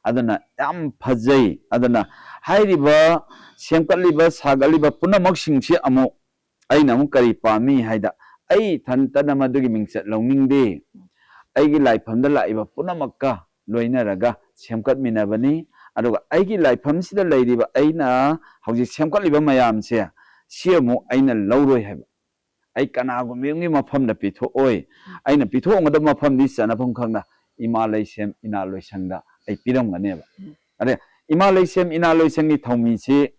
ꯑꯗꯨꯅ ꯌꯥꯝ ꯐꯖꯩ꯫ ꯑꯗꯨꯅ ꯍꯥꯏꯔꯤꯕ ꯁꯦꯝꯒꯠꯂꯤꯕ, ꯁꯥꯒꯠꯂꯤꯕ ꯄꯨꯝꯅꯃꯛꯁꯤꯡꯁꯤ ꯑꯃꯨꯛ ꯑꯩꯅ ꯑꯃꯨꯛ ꯀꯔꯤ ꯄꯥꯝꯃꯤ ꯍꯥꯏꯗ, ꯑꯩ ꯏꯊꯟꯇꯅ ꯃꯗꯨꯒꯤ ꯃꯤꯡꯆꯠ ꯂꯧꯅꯤꯡꯗꯦ꯫ ꯑꯩꯒꯤ ꯂꯥꯏꯐꯝꯗ ꯂꯥꯛꯏꯕ ꯄꯨꯝꯅꯃꯛꯀ ꯂꯣꯏꯅꯔꯒ ꯁꯦꯝꯒꯠꯃꯤꯟꯅꯕꯅꯤ꯫ ꯑꯗꯨꯒ ꯑꯩꯒꯤ ꯂꯥꯏꯐꯝꯁꯤꯗ ꯂꯩꯔꯤꯕ ꯑꯩꯅ ꯍꯧꯖꯤꯛ ꯁꯦꯝꯒꯠꯂꯤꯕ ꯃꯌꯥꯝꯁꯦ, ꯁꯤ ꯑꯃꯨꯛ ꯑꯩꯅ ꯂꯧꯔꯣꯏ ꯍꯥꯏꯕ꯫ ꯑꯩ ꯀꯅꯥꯒꯨꯝꯕ ꯑꯃꯒꯤ ꯃꯐꯝꯗ ꯄꯤꯊꯣꯛꯑꯣꯏ꯫ ꯎꯝ꯫ ꯑꯩꯅ ꯄꯤꯊꯣꯛꯑꯝꯒꯗꯕ ꯃꯐꯝꯗꯤ ꯆꯟꯅꯐꯝ ꯈꯪꯅ ꯏꯃꯥ ꯂꯩꯁꯦꯝ, ꯏꯅꯥ ꯂꯣꯏꯁꯪꯗ ꯑꯩ ꯄꯤꯔꯝꯒꯅꯦꯕ꯫ ꯎꯝ꯫ ꯑꯗꯩ ꯏꯃꯥ ꯂꯩꯁꯦꯝ, ꯏꯅꯥ ꯂꯣꯏꯁꯪꯒꯤ ꯊꯧꯃꯤꯁꯤ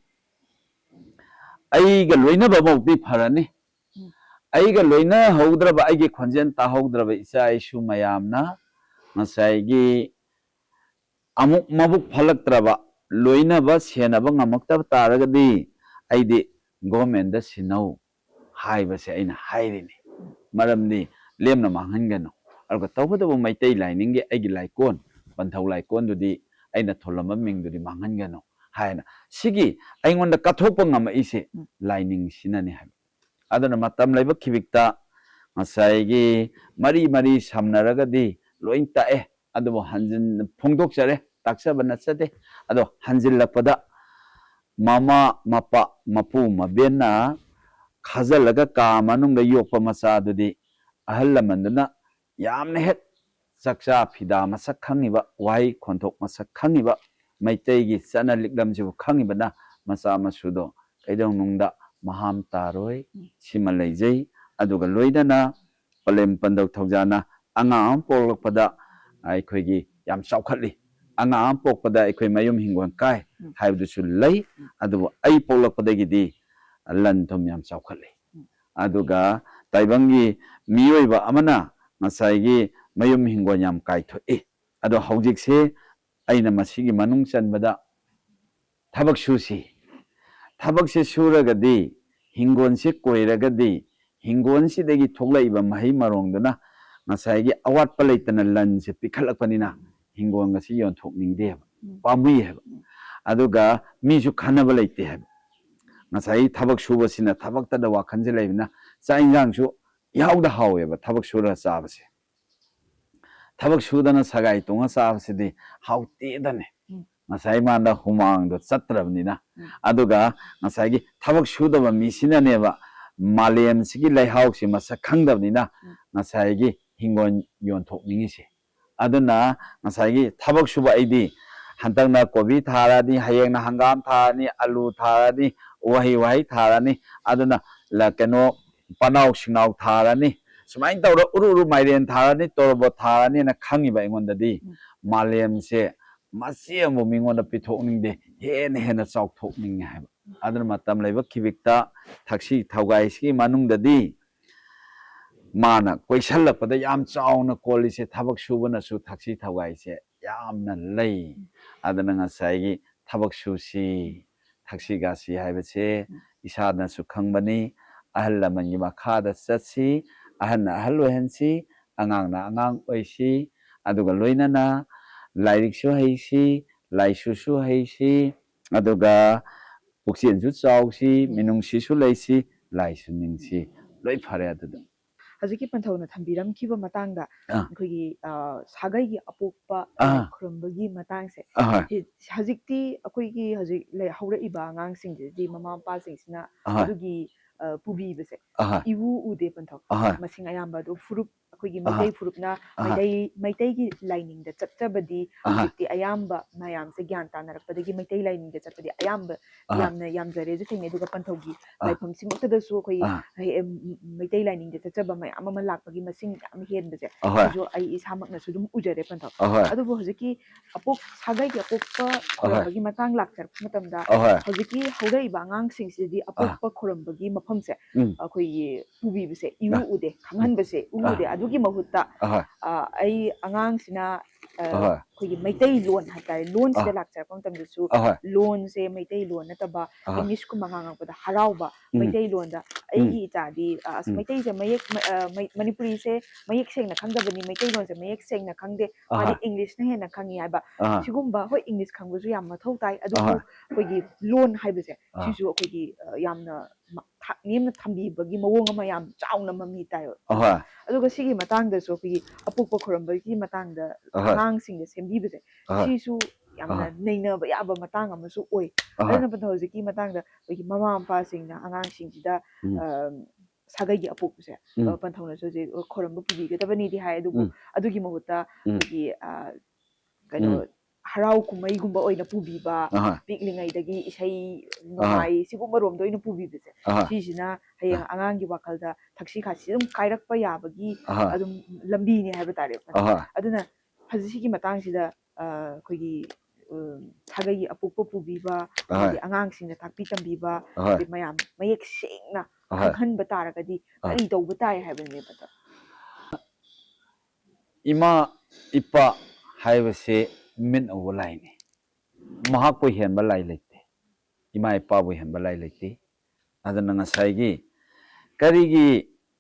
ꯑꯩꯒ ꯂꯣꯏꯅꯕ ꯐꯥꯎꯗꯤ ꯐꯔꯅꯤ꯫ ꯎꯝ꯫ ꯑꯩꯒ ꯂꯣꯏꯅꯍꯧꯗ꯭ꯔꯕ, ꯑꯩꯒꯤ ꯈꯣꯟꯖꯦꯜ ꯇꯥꯍꯧꯗ꯭ꯔꯕ ꯏꯆꯥ ꯏꯁꯨ ꯃꯌꯥꯝꯅ ꯉꯁꯥꯏꯒꯤ ꯑꯃꯨꯛ ꯃꯕꯨꯛ ꯐꯠꯂꯛꯇ꯭ꯔꯕ, ꯂꯣꯏꯅꯕ ꯁꯦꯟꯅꯕ ꯉꯝꯃꯛꯇꯕ ꯇꯥꯔꯒꯗꯤ ꯑꯩꯗꯤ ꯒꯣꯔꯃꯦꯟꯗ ꯁꯤꯟꯅꯧ ꯍꯥꯏꯕꯁꯦ ꯑꯩꯅ ꯍꯥꯏꯔꯤꯅꯤ꯫ ꯃꯔꯝꯗꯤ ꯂꯦꯝꯅ ꯃꯥꯡꯍꯟꯒꯅꯨ꯫ ꯑꯗꯨꯒ ꯇꯧꯕꯇꯕꯨ ꯃꯩꯇꯩ ꯂꯥꯏꯅꯤꯡꯒꯤ ꯑꯩꯒꯤ ꯂꯥꯏꯀꯣꯟ, ꯄꯟꯊꯧ ꯂꯥꯏꯀꯣꯟꯗꯨꯗꯤ, ꯑꯩꯅ ꯊꯣꯜꯂꯝꯕ ꯃꯤꯡꯗꯨꯗꯤ ꯃꯥꯡꯍꯟꯒꯅꯨ ꯍꯥꯏꯅ ꯁꯤꯒꯤ ꯑꯩꯉꯣꯟꯗ ꯀꯠꯊꯣꯛꯄ ꯉꯝꯃꯛꯏꯁꯦ ꯎꯝ꯫ ꯂꯥꯏꯅꯤꯡꯁꯤꯅꯅꯤ ꯍꯥꯏꯕ꯫ ꯑꯗꯨꯅ ꯃꯇꯝ ꯂꯩꯕ ꯈꯤꯕꯤꯛꯇ ꯉꯁꯥꯏꯒꯤ ꯃꯔꯤ ꯃꯔꯤ ꯁꯝꯅꯔꯒꯗꯤ ꯂꯣꯏ ꯇꯥꯛꯑꯦ, ꯑꯗꯨꯕꯨ ꯍꯟꯖꯤꯟ ꯐꯣꯡꯗꯣꯛꯆꯔꯦ, ꯇꯥꯛꯆꯕ ꯅꯠꯆꯗꯦ꯫ ꯑꯗꯣ ꯍꯟꯖꯤꯜꯂꯛꯄꯗ ꯃꯃꯥ ꯃꯄꯥ ꯃꯄꯨ ꯃꯕꯦꯟꯅ ꯈꯥꯖꯤꯜꯂꯒ ꯀꯥ ꯃꯅꯨꯡꯗ ꯌꯣꯛꯄ ꯃꯆꯥꯗꯨꯗꯤ ꯑꯍꯜ ꯂꯃꯟꯗꯨꯅ ꯌꯥꯝꯅ ꯍꯦꯛ ꯆꯥꯛꯆꯥ ꯐꯤꯗꯥ ꯃꯁꯛ ꯈꯪꯉꯤꯕ, ꯋꯥꯍꯩ ꯈꯣꯟꯊꯣꯛ ꯃꯁꯛ ꯈꯪꯉꯤꯕ, ꯃꯩꯇꯩꯒꯤ ꯆꯠꯅ ꯂꯤꯛꯂꯝꯁꯤꯕꯨ ꯈꯪꯉꯤꯕꯅ ꯃꯆꯥ ꯃꯁꯨꯗꯣ ꯀꯩꯗꯧꯅꯨꯡꯗ ꯃꯍꯥꯝ ꯇꯥꯔꯣꯏ꯫ ꯎꯝ꯫ ꯁꯤꯃ ꯂꯩꯖꯩ꯫ ꯑꯗꯨꯒ ꯂꯣꯏꯅꯅ ꯄꯂꯦꯝ ꯄꯟꯗꯧ ꯊꯧꯖꯥꯅ ꯑꯉꯥꯡ ꯑꯃ ꯄꯣꯛꯂꯛꯄꯗ ꯑꯩꯈꯣꯏꯒꯤ ꯌꯥꯝ ꯆꯥꯎꯈꯠꯂꯤ, ꯑꯉꯥꯡ ꯑꯃ ꯄꯣꯛꯄꯗ ꯑꯩꯈꯣꯏ ꯃꯌꯨꯝ ꯍꯤꯡꯒꯣꯜ ꯀꯥꯏ ꯎꯝ꯫ ꯍꯥꯏꯕꯗꯨꯁꯨ ꯂꯩ꯫ ꯎꯝ꯫ ꯑꯗꯨꯕꯨ ꯑꯩ ꯄꯣꯛꯂꯛꯄꯗꯒꯤꯗꯤ ꯂꯟ ꯊꯨꯝ ꯌꯥꯝ ꯆꯥꯎꯈꯠꯂꯤ꯫ ꯎꯝ꯫ ꯑꯗꯨꯒ ꯇꯥꯏꯕꯪꯒꯤ ꯃꯤꯑꯣꯏꯕ ꯑꯃꯅ ꯉꯁꯥꯏꯒꯤ ꯃꯌꯨꯝ ꯍꯤꯡꯒꯣꯜ ꯌꯥꯝ ꯀꯥꯏꯊꯣꯛꯏ꯫ ꯑꯗꯣ ꯍꯧꯖꯤꯛꯁꯦ ꯑꯩꯅ ꯃꯁꯤꯒꯤ ꯃꯅꯨꯡ ꯆꯟꯕꯗ ꯊꯕꯛ ꯁꯨꯁꯤ꯫ ꯊꯕꯛꯁꯦ ꯁꯨꯔꯒꯗꯤ, ꯍꯤꯡꯒꯣꯜꯁꯦ ꯀꯣꯏꯔꯒꯗꯤ, ꯍꯤꯡꯒꯣꯜꯁꯤꯗꯒꯤ ꯊꯣꯛꯂꯛꯏꯕ ꯃꯍꯩ ꯃꯔꯣꯡꯗꯨꯅ ꯉꯁꯥꯏꯒꯤ ꯑꯋꯥꯠꯄ ꯂꯩꯇꯅ ꯂꯟꯁꯦ ꯄꯤꯈꯠꯂꯛꯄꯅꯤꯅ ꯍꯤꯡꯒꯣꯜꯒꯁꯤ ꯌꯣꯟꯊꯣꯛꯅꯤꯡꯗꯦꯕ, ꯎꯝ꯫ ꯄꯥꯝꯃꯨꯏ ꯍꯥꯏꯕ꯫ ꯎꯝ꯫ ꯑꯗꯨꯒ ꯃꯤꯁꯨ ꯈꯟꯅꯕ ꯂꯩꯇꯦ ꯍꯥꯏꯕ꯫ ꯉꯁꯥꯏꯒꯤ ꯊꯕꯛ ꯁꯨꯕꯁꯤꯅ ꯊꯕꯛꯇꯗ ꯋꯥꯈꯜꯁꯦ ꯂꯩꯕꯅ ꯆꯥꯛ ꯏꯟꯁꯥꯡꯁꯨ ꯏꯍꯥꯎꯗ ꯍꯥꯎꯋꯦꯕ ꯊꯕꯛ ꯁꯨꯔꯒ ꯆꯥꯕꯁꯦ꯫ ꯊꯕꯛ ꯁꯨꯗꯅ ꯁꯒꯥꯏ ꯇꯣꯡꯉ ꯆꯥꯕꯁꯤꯗꯤ ꯍꯥꯎꯇꯦꯗꯅꯦ꯫ ꯎꯝ꯫ ꯉꯁꯥꯏ ꯃꯥꯅ ꯍꯨꯃꯥꯡꯗꯣ ꯆꯠꯇ꯭ꯔꯕꯅꯤꯅ꯫ ꯎꯝ꯫ ꯑꯗꯨꯒ ꯉꯁꯥꯏꯒꯤ ꯊꯕꯛ ꯁꯨꯗꯕ ꯃꯤꯁꯤꯅꯅꯦꯕ ꯃꯥꯂꯦꯝꯁꯤꯒꯤ ꯂꯩꯍꯥꯎꯁꯤ ꯃꯁꯛ ꯈꯪꯗꯕꯅꯤꯅ ꯎꯝ꯫ ꯉꯁꯥꯏꯒꯤ ꯍꯤꯡꯒꯣꯜ ꯌꯣꯟꯊꯣꯛꯅꯤꯡꯉꯤꯁꯦ꯫ ꯑꯗꯨꯅ ꯉꯁꯥꯏꯒꯤ ꯊꯕꯛ ꯁꯨꯕ ꯑꯩꯗꯤ ꯍꯟꯗꯛꯅ ꯀꯣꯕꯤ ꯊꯥꯔꯅꯤ, ꯍꯌꯦꯡꯅ ꯍꯪꯒꯥꯝ ꯊꯥꯔꯅꯤ, ꯑꯂꯨ ꯊꯥꯔꯅꯤ, ꯎꯍꯩ ꯋꯥꯍꯩ ꯊꯥꯔꯅꯤ, ꯑꯗꯨꯅ ꯂ-, ꯀꯩꯅꯣ, ꯄꯅꯥꯎ ꯁꯤꯡꯅꯥꯎ ꯊꯥꯔꯅꯤ, ꯁꯨꯃꯥꯏꯅ ꯇꯧꯔ ꯎꯔꯨ ꯎꯔꯨ ꯃꯥꯏꯔꯦꯟ ꯊꯥꯔꯅꯤ, ꯇꯣꯔꯣꯕꯣꯠ ꯊꯥꯔꯅꯤꯅ ꯈꯪꯉꯤꯕ ꯑꯩꯉꯣꯟꯗꯗꯤ ꯎꯝ꯫ ꯃꯥꯂꯦꯝꯁꯦ ꯃꯆꯦꯠ ꯑꯃꯕꯨ ꯃꯤꯉꯣꯟꯗ ꯄꯤꯊꯣꯛꯅꯤꯡꯗꯦ, ꯍꯦꯟꯅ ꯍꯦꯟꯅ ꯆꯥꯎꯊꯣꯛꯅꯤꯡꯉꯦ ꯍꯥꯏꯕ꯫ ꯎꯝ꯫ ꯑꯗꯨꯅ ꯃꯇꯝ ꯂꯩꯕ ꯈꯤꯕꯤꯛꯇ ꯊꯛꯁꯤ ꯊꯧꯒꯥꯏꯁꯤꯒꯤ ꯃꯅꯨꯡꯗꯗꯤ ꯃꯥꯅ ꯀꯣꯏꯁꯜꯂꯛꯄꯗ ꯌꯥꯝ ꯆꯥꯎꯅ ꯀꯣꯜꯂꯤꯁꯦ ꯊꯕꯛ ꯁꯨꯕꯅꯁꯨ ꯊꯛꯁꯤ ꯊꯧꯒꯥꯏꯁꯦ ꯌꯥꯝꯅ ꯂꯩ꯫ ꯑꯗꯨꯅ ꯉꯁꯥꯏꯒꯤ ꯊꯕꯛ ꯁꯨꯁꯤ, ꯊꯛꯁꯤ ꯈꯥꯁꯤ ꯍꯥꯏꯕꯁꯦ ꯏꯁꯥꯅꯁꯨ ꯈꯪꯕꯅꯤ꯫ ꯑꯍꯜ ꯂꯃꯟꯒꯤ ꯃꯈꯥꯗ ꯆꯠꯁꯤ, ꯑꯍꯜꯅ ꯑꯍꯜ ꯑꯣꯏꯍꯟꯁꯤ, ꯑꯉꯥꯡꯅ ꯑꯉꯥꯡ ꯑꯣꯏꯁꯤ, ꯑꯗꯨꯒ ꯂꯣꯏꯅꯅ ꯂꯥꯏꯔꯤꯛꯁꯨ ꯍꯩꯁꯤ, ꯂꯥꯏꯁꯨꯁꯨ ꯍꯩꯁꯤ, ꯑꯗꯨꯒ ꯄꯨꯛꯆꯦꯜꯁꯨ ꯆꯥꯎꯁꯤ, ꯃꯤꯅꯨꯡꯁꯤꯁꯨ ꯂꯩꯁꯤ, ꯂꯥꯏꯁꯨ ꯅꯤꯡꯁꯤ꯫ ꯂꯣꯏ ꯐꯔꯦ ꯑꯗꯨꯗ꯫ ꯍꯧꯖꯤꯛꯀꯤ ꯄꯟꯊꯧꯅ ꯊꯝꯕꯤꯔꯝꯈꯤꯕ ꯃꯇꯥꯡꯗ ꯑꯥ꯫ ꯑꯩꯈꯣꯏꯒꯤ, ꯑ, ꯁꯥꯒꯩꯒꯤ ꯑꯄꯣꯛꯄ ꯑꯥ꯫ ꯈꯨꯔꯨꯝꯕꯒꯤ ꯃꯇꯥꯡꯁꯦ, ꯑꯍꯣꯏ꯫ ꯍꯤ-, ꯍꯧꯖꯤꯛꯇꯤ ꯑꯩꯈꯣꯏꯒꯤ ꯍꯧꯖꯤꯛ ꯂꯩ-, ꯍꯧꯔꯛꯏꯕ ꯑꯉꯥꯡꯁꯤꯡꯁꯤꯗꯤ ꯃꯃꯥ ꯃꯄꯥꯁꯤꯡꯁꯤꯅ ꯑꯍꯣꯏ꯫ ꯑꯗꯨꯒꯤ, ꯑ, ꯄꯨꯕꯤꯕꯁꯦ ꯑꯍꯣꯏ꯫ ꯏꯎ ꯎꯗꯦ ꯄꯟꯊꯧ꯫ ꯑꯍꯣꯏ꯫ ꯃꯁꯤꯡ ꯑꯌꯥꯝꯕ ꯑꯗꯨ ꯐꯨꯔꯨꯞ, ꯑꯩꯈꯣꯏꯒꯤ ꯑꯍꯣꯏ꯫ ꯃꯩꯇꯩ ꯐꯨꯔꯨꯞꯅ ꯑꯍꯣꯏ꯫ ꯃꯩꯇꯩ, ꯃꯩꯇꯩꯒꯤ ꯂꯥꯏꯅꯤꯡꯗ ꯆꯠꯆꯕꯗꯤ ꯑꯍꯣꯏ꯫ ꯍꯧꯖꯤꯛꯇꯤ ꯑꯌꯥꯝꯕ ꯃꯌꯥꯝꯁꯦ ꯒ꯭ꯌꯥꯟ ꯇꯥꯅꯔꯛꯄꯗꯒꯤ ꯃꯩꯇꯩ ꯂꯥꯏꯅꯤꯡꯗ ꯆꯠꯄꯗꯤ ꯑꯌꯥꯝꯕ ꯑꯍꯣꯏ꯫ ꯌꯥꯝꯅ ꯌꯥꯝꯖꯔꯦꯁꯨ ꯊꯦꯡꯅꯩ꯫ ꯑꯗꯨꯒ ꯄꯟꯊꯧꯒꯤ ꯑꯥ꯫ ꯂꯥꯏꯐꯝꯁꯤꯃꯛꯇꯗꯁꯨ ꯑꯩꯈꯣꯏꯒꯤ ꯑꯥ꯫ ꯍꯦ-, ꯎꯝ, ꯎꯝ, ꯃꯩꯇꯩ ꯂꯥꯏꯅꯤꯡꯗ ꯆꯠꯆꯕ ꯃꯌꯥꯝ ꯑꯃ ꯂꯥꯛꯄꯒꯤ ꯃꯁꯤꯡ ꯌꯥꯝ ꯍꯦꯟꯕꯁꯦ ꯑꯍꯣꯏ꯫ ꯁꯤꯁꯨ ꯑꯩ ꯏꯁꯥꯃꯛꯅꯁꯨ ꯑꯗꯨꯝ ꯎꯖꯔꯦ ꯄꯟꯊꯧ꯫ ꯑꯍꯣꯏ꯫ ꯑꯗꯨꯕꯨ ꯍꯧꯖꯤꯛꯀꯤ ꯑꯄꯣꯛ-, ꯁꯥꯒꯩꯒꯤ ꯑꯄꯣꯛꯄ ꯑꯍꯣꯏ꯫ ꯈꯨꯔꯨꯝꯕꯒꯤ ꯃꯇꯥꯡ ꯂꯥꯛꯆꯔꯛꯄ ꯃꯇꯝꯗ ꯑꯍꯣꯏ꯫ ꯍꯧꯖꯤꯛꯀꯤ ꯍꯧꯔꯛꯏꯕ ꯑꯉꯥꯡꯁꯤꯡꯁꯤꯗꯤ ꯑꯥ꯫ ꯑꯄꯣꯛꯄ ꯈꯨꯔꯨꯝꯕꯒꯤ ꯃꯐꯝꯁꯦ ꯎꯝ꯫ ꯑꯩꯈꯣꯏꯒꯤ ꯄꯨꯕꯤꯕꯁꯦ ꯏꯎ ꯑꯥ꯫ ꯎꯗꯦ, ꯎꯝ꯫ ꯈꯪꯍꯟꯕꯁꯦ ꯎ ꯑꯥ꯫ ꯎꯗꯦ꯫ ꯑꯗꯨꯒꯤ ꯃꯍꯨꯠꯇ, ꯑꯍꯣꯏ꯫ ꯑ, ꯑꯩ ꯑꯉꯥꯡꯁꯤꯅ, ꯑ, ꯑꯍꯣꯏ꯫ ꯑꯩꯈꯣꯏꯒꯤ ꯃꯩꯇꯩꯂꯣꯟ ꯍꯥꯏꯇꯥꯔꯦ, ꯂꯣꯟꯁꯤꯗ ꯑꯍꯣꯏ꯫ ꯂꯥꯛꯆꯔꯛꯄ ꯃꯇꯝꯗꯁꯨ ꯑꯍꯣꯏ꯫ ꯂꯣꯟꯁꯦ ꯃꯩꯇꯩꯂꯣꯟ ꯅꯠꯇꯕ ꯑꯍꯣꯏ꯫ ꯏꯪꯂꯤꯁꯀꯨꯝꯕ ꯉꯥꯡꯉꯛꯄꯗ ꯍꯔꯥꯎꯕ ꯎꯝ꯫ ꯃꯩꯇꯩꯂꯣꯟꯗ ꯎꯝ꯫ ꯑꯩꯒꯤ ꯏꯆꯥꯗꯤ, ꯑ, ꯑꯁ, ꯎꯝ꯫ ꯃꯩꯇꯩꯁꯦ ꯃꯌꯦꯛ, ꯃ-, ꯑ, ꯃꯩ-, ꯃꯅꯤꯄꯨꯔꯤꯁꯦ ꯃꯌꯦꯛ ꯁꯦꯡꯅ ꯈꯪꯗꯕꯅꯤ, ꯃꯩꯇꯩꯂꯣꯟꯁꯦ ꯃꯌꯦꯛ ꯁꯦꯡꯅ ꯈꯪꯗꯦ, ꯃꯥꯗꯤ ꯑꯍꯣꯏ꯫ ꯏꯪꯂꯤꯁꯅ ꯍꯦꯟꯅ ꯈꯪꯉꯤ ꯍꯥꯏꯕ꯫ ꯑꯍꯣꯏ꯫ ꯁꯤꯒꯨꯝꯕ, ꯍꯣꯏ, ꯏꯪꯂꯤꯁ ꯈꯪꯕꯁꯨ ꯌꯥꯝ ꯃꯊꯧ ꯇꯥꯏ, ꯑꯗꯨꯕꯨ ꯑꯍꯣꯏ꯫ ꯑꯩꯈꯣꯏꯒꯤ ꯂꯣꯟ ꯍꯥꯏꯕꯁꯦ ꯑꯥ꯫ ꯁꯤꯁꯨ ꯑꯩꯈꯣꯏꯒꯤ, ꯑ, ꯌꯥꯝꯅ ꯃ-, ꯊꯥꯛ ꯅꯦꯝꯅ ꯊꯝꯕꯤꯕꯒꯤ ꯃꯑꯣꯡ ꯑꯃ ꯌꯥꯝ ꯆꯥꯎꯅ ꯃꯃꯤ ꯇꯥꯏꯕ꯫ ꯑꯍꯣꯏ꯫ ꯑꯗꯨꯒ ꯁꯤꯒꯤ ꯃꯇꯥꯡꯗꯁꯨ ꯑꯩꯈꯣꯏꯒꯤ ꯑꯄꯣꯛꯄ ꯈꯨꯔꯝꯕꯒꯤ ꯃꯇꯥꯡꯗ ꯑꯍꯣꯏ꯫ ꯑꯉꯥꯡꯁꯤꯡꯗ ꯁꯦꯝꯕꯤꯕꯁꯦ ꯑꯍꯣꯏ꯫ ꯁꯤꯁꯨ ꯌꯥꯝꯅ ꯑꯍꯣꯏ꯫ ꯅꯩꯅꯕ ꯌꯥꯕ ꯃꯇꯥꯡ ꯑꯃꯁꯨ ꯑꯣꯏ꯫ ꯑꯍꯣꯏ꯫ ꯑꯗꯨꯅ ꯄꯟꯊꯧ ꯍꯧꯖꯤꯛꯀꯤ ꯃꯇꯥꯡꯗ ꯑꯩꯈꯣꯏꯒꯤ ꯃꯃꯥ ꯃꯄꯥꯁꯤꯡꯅ ꯑꯉꯥꯡꯁꯤꯡꯁꯤꯗ, ꯎꯝ꯫ ꯑ, ꯁꯥꯒꯩꯒꯤ ꯑꯄꯣꯛꯄꯁꯦ, ꯎꯝ꯫ ꯑ, ꯄꯟꯊꯧꯅꯁꯨ ꯍꯧꯖꯤꯛ ꯈꯨꯔꯝꯕ ꯄꯨꯕꯤꯒꯗꯕꯅꯤꯗꯤ ꯍꯥꯏ, ꯑꯗꯨꯕꯨ ꯎꯝ꯫ ꯑꯗꯨꯒꯤ ꯃꯍꯨꯠꯇ ꯎꯝ꯫ ꯑꯩꯈꯣꯏꯒꯤ, ꯑ, ꯀꯩꯅꯣ, ꯎꯝ꯫ ꯍꯔꯥꯎ ꯀꯨꯝꯍꯩꯒꯨꯝꯕ ꯑꯣꯏꯅ ꯄꯨꯕꯤꯕ, ꯑꯍꯣꯏ꯫ ꯄꯤꯛꯂꯤꯉꯩꯗꯒꯤ ꯏꯁꯩ ꯑꯍꯣꯏ꯫ ꯅꯣꯡꯃꯥꯏ ꯁꯤꯒꯨꯝꯕ ꯔꯣꯝꯗ ꯑꯣꯏꯅ ꯄꯨꯕꯤꯕꯁꯦ, ꯑꯍꯣꯏ꯫ ꯁꯤꯁꯤꯅ ꯍꯌꯦꯡ ꯑꯥ꯫ ꯑꯉꯥꯡꯒꯤ ꯋꯥꯈꯜꯗ ꯊꯛꯁꯤ ꯈꯥꯁꯤ ꯑꯗꯨꯝ ꯀꯥꯏꯔꯛꯄ ꯌꯥꯕꯒꯤ ꯑꯍꯣꯏ꯫ ꯑꯗꯨꯝ ꯂꯝꯕꯤꯅꯤ ꯍꯥꯏꯕ ꯇꯥꯔꯦ꯫ ꯑꯍꯣꯏ꯫ ꯑꯗꯨꯅ ꯍꯧꯖꯤꯛ ꯁꯤꯒꯤ ꯃꯇꯥꯡꯁꯤꯗ, ꯑ, ꯑꯩꯈꯣꯏꯒꯤ, ꯎꯝ, ꯁꯥꯒꯩꯒꯤ ꯑꯄꯣꯛꯄ ꯄꯨꯕꯤꯕ, ꯑꯍꯣꯏ꯫ ꯑꯃꯗꯤ ꯑꯉꯥꯡꯁꯤꯡꯗ ꯇꯥꯛꯄꯤ ꯇꯝꯕꯤꯕ, ꯑꯍꯣꯏ꯫ ꯑꯗꯩ ꯃꯌꯥꯝ ꯃꯌꯦꯛ ꯁꯦꯡꯅ ꯑꯍꯣꯏ꯫ ꯈꯪꯍꯟꯕ ꯇꯥꯔꯒꯗꯤ ꯑꯥ꯫ ꯀꯔꯤ ꯇꯧꯕ ꯇꯥꯏ ꯍꯥꯏꯕꯅꯦꯕ? ꯏꯃꯥ, ꯏꯄꯥ, ꯍꯥꯏꯕꯁꯦ ꯃꯤꯠꯅ ꯎꯕ ꯂꯥꯏꯅꯤ꯫ ꯃꯍꯥꯛꯄꯨ ꯍꯦꯟꯕ ꯂꯥꯏ ꯂꯩꯇꯦ꯫ ꯏꯃꯥ ꯏꯄꯥꯕꯨ ꯍꯦꯟꯕ ꯂꯥꯏ ꯂꯩꯇꯦ꯫ ꯑꯗꯨꯅ ꯉꯁꯥꯏꯒꯤ ꯀꯔꯤꯒꯤ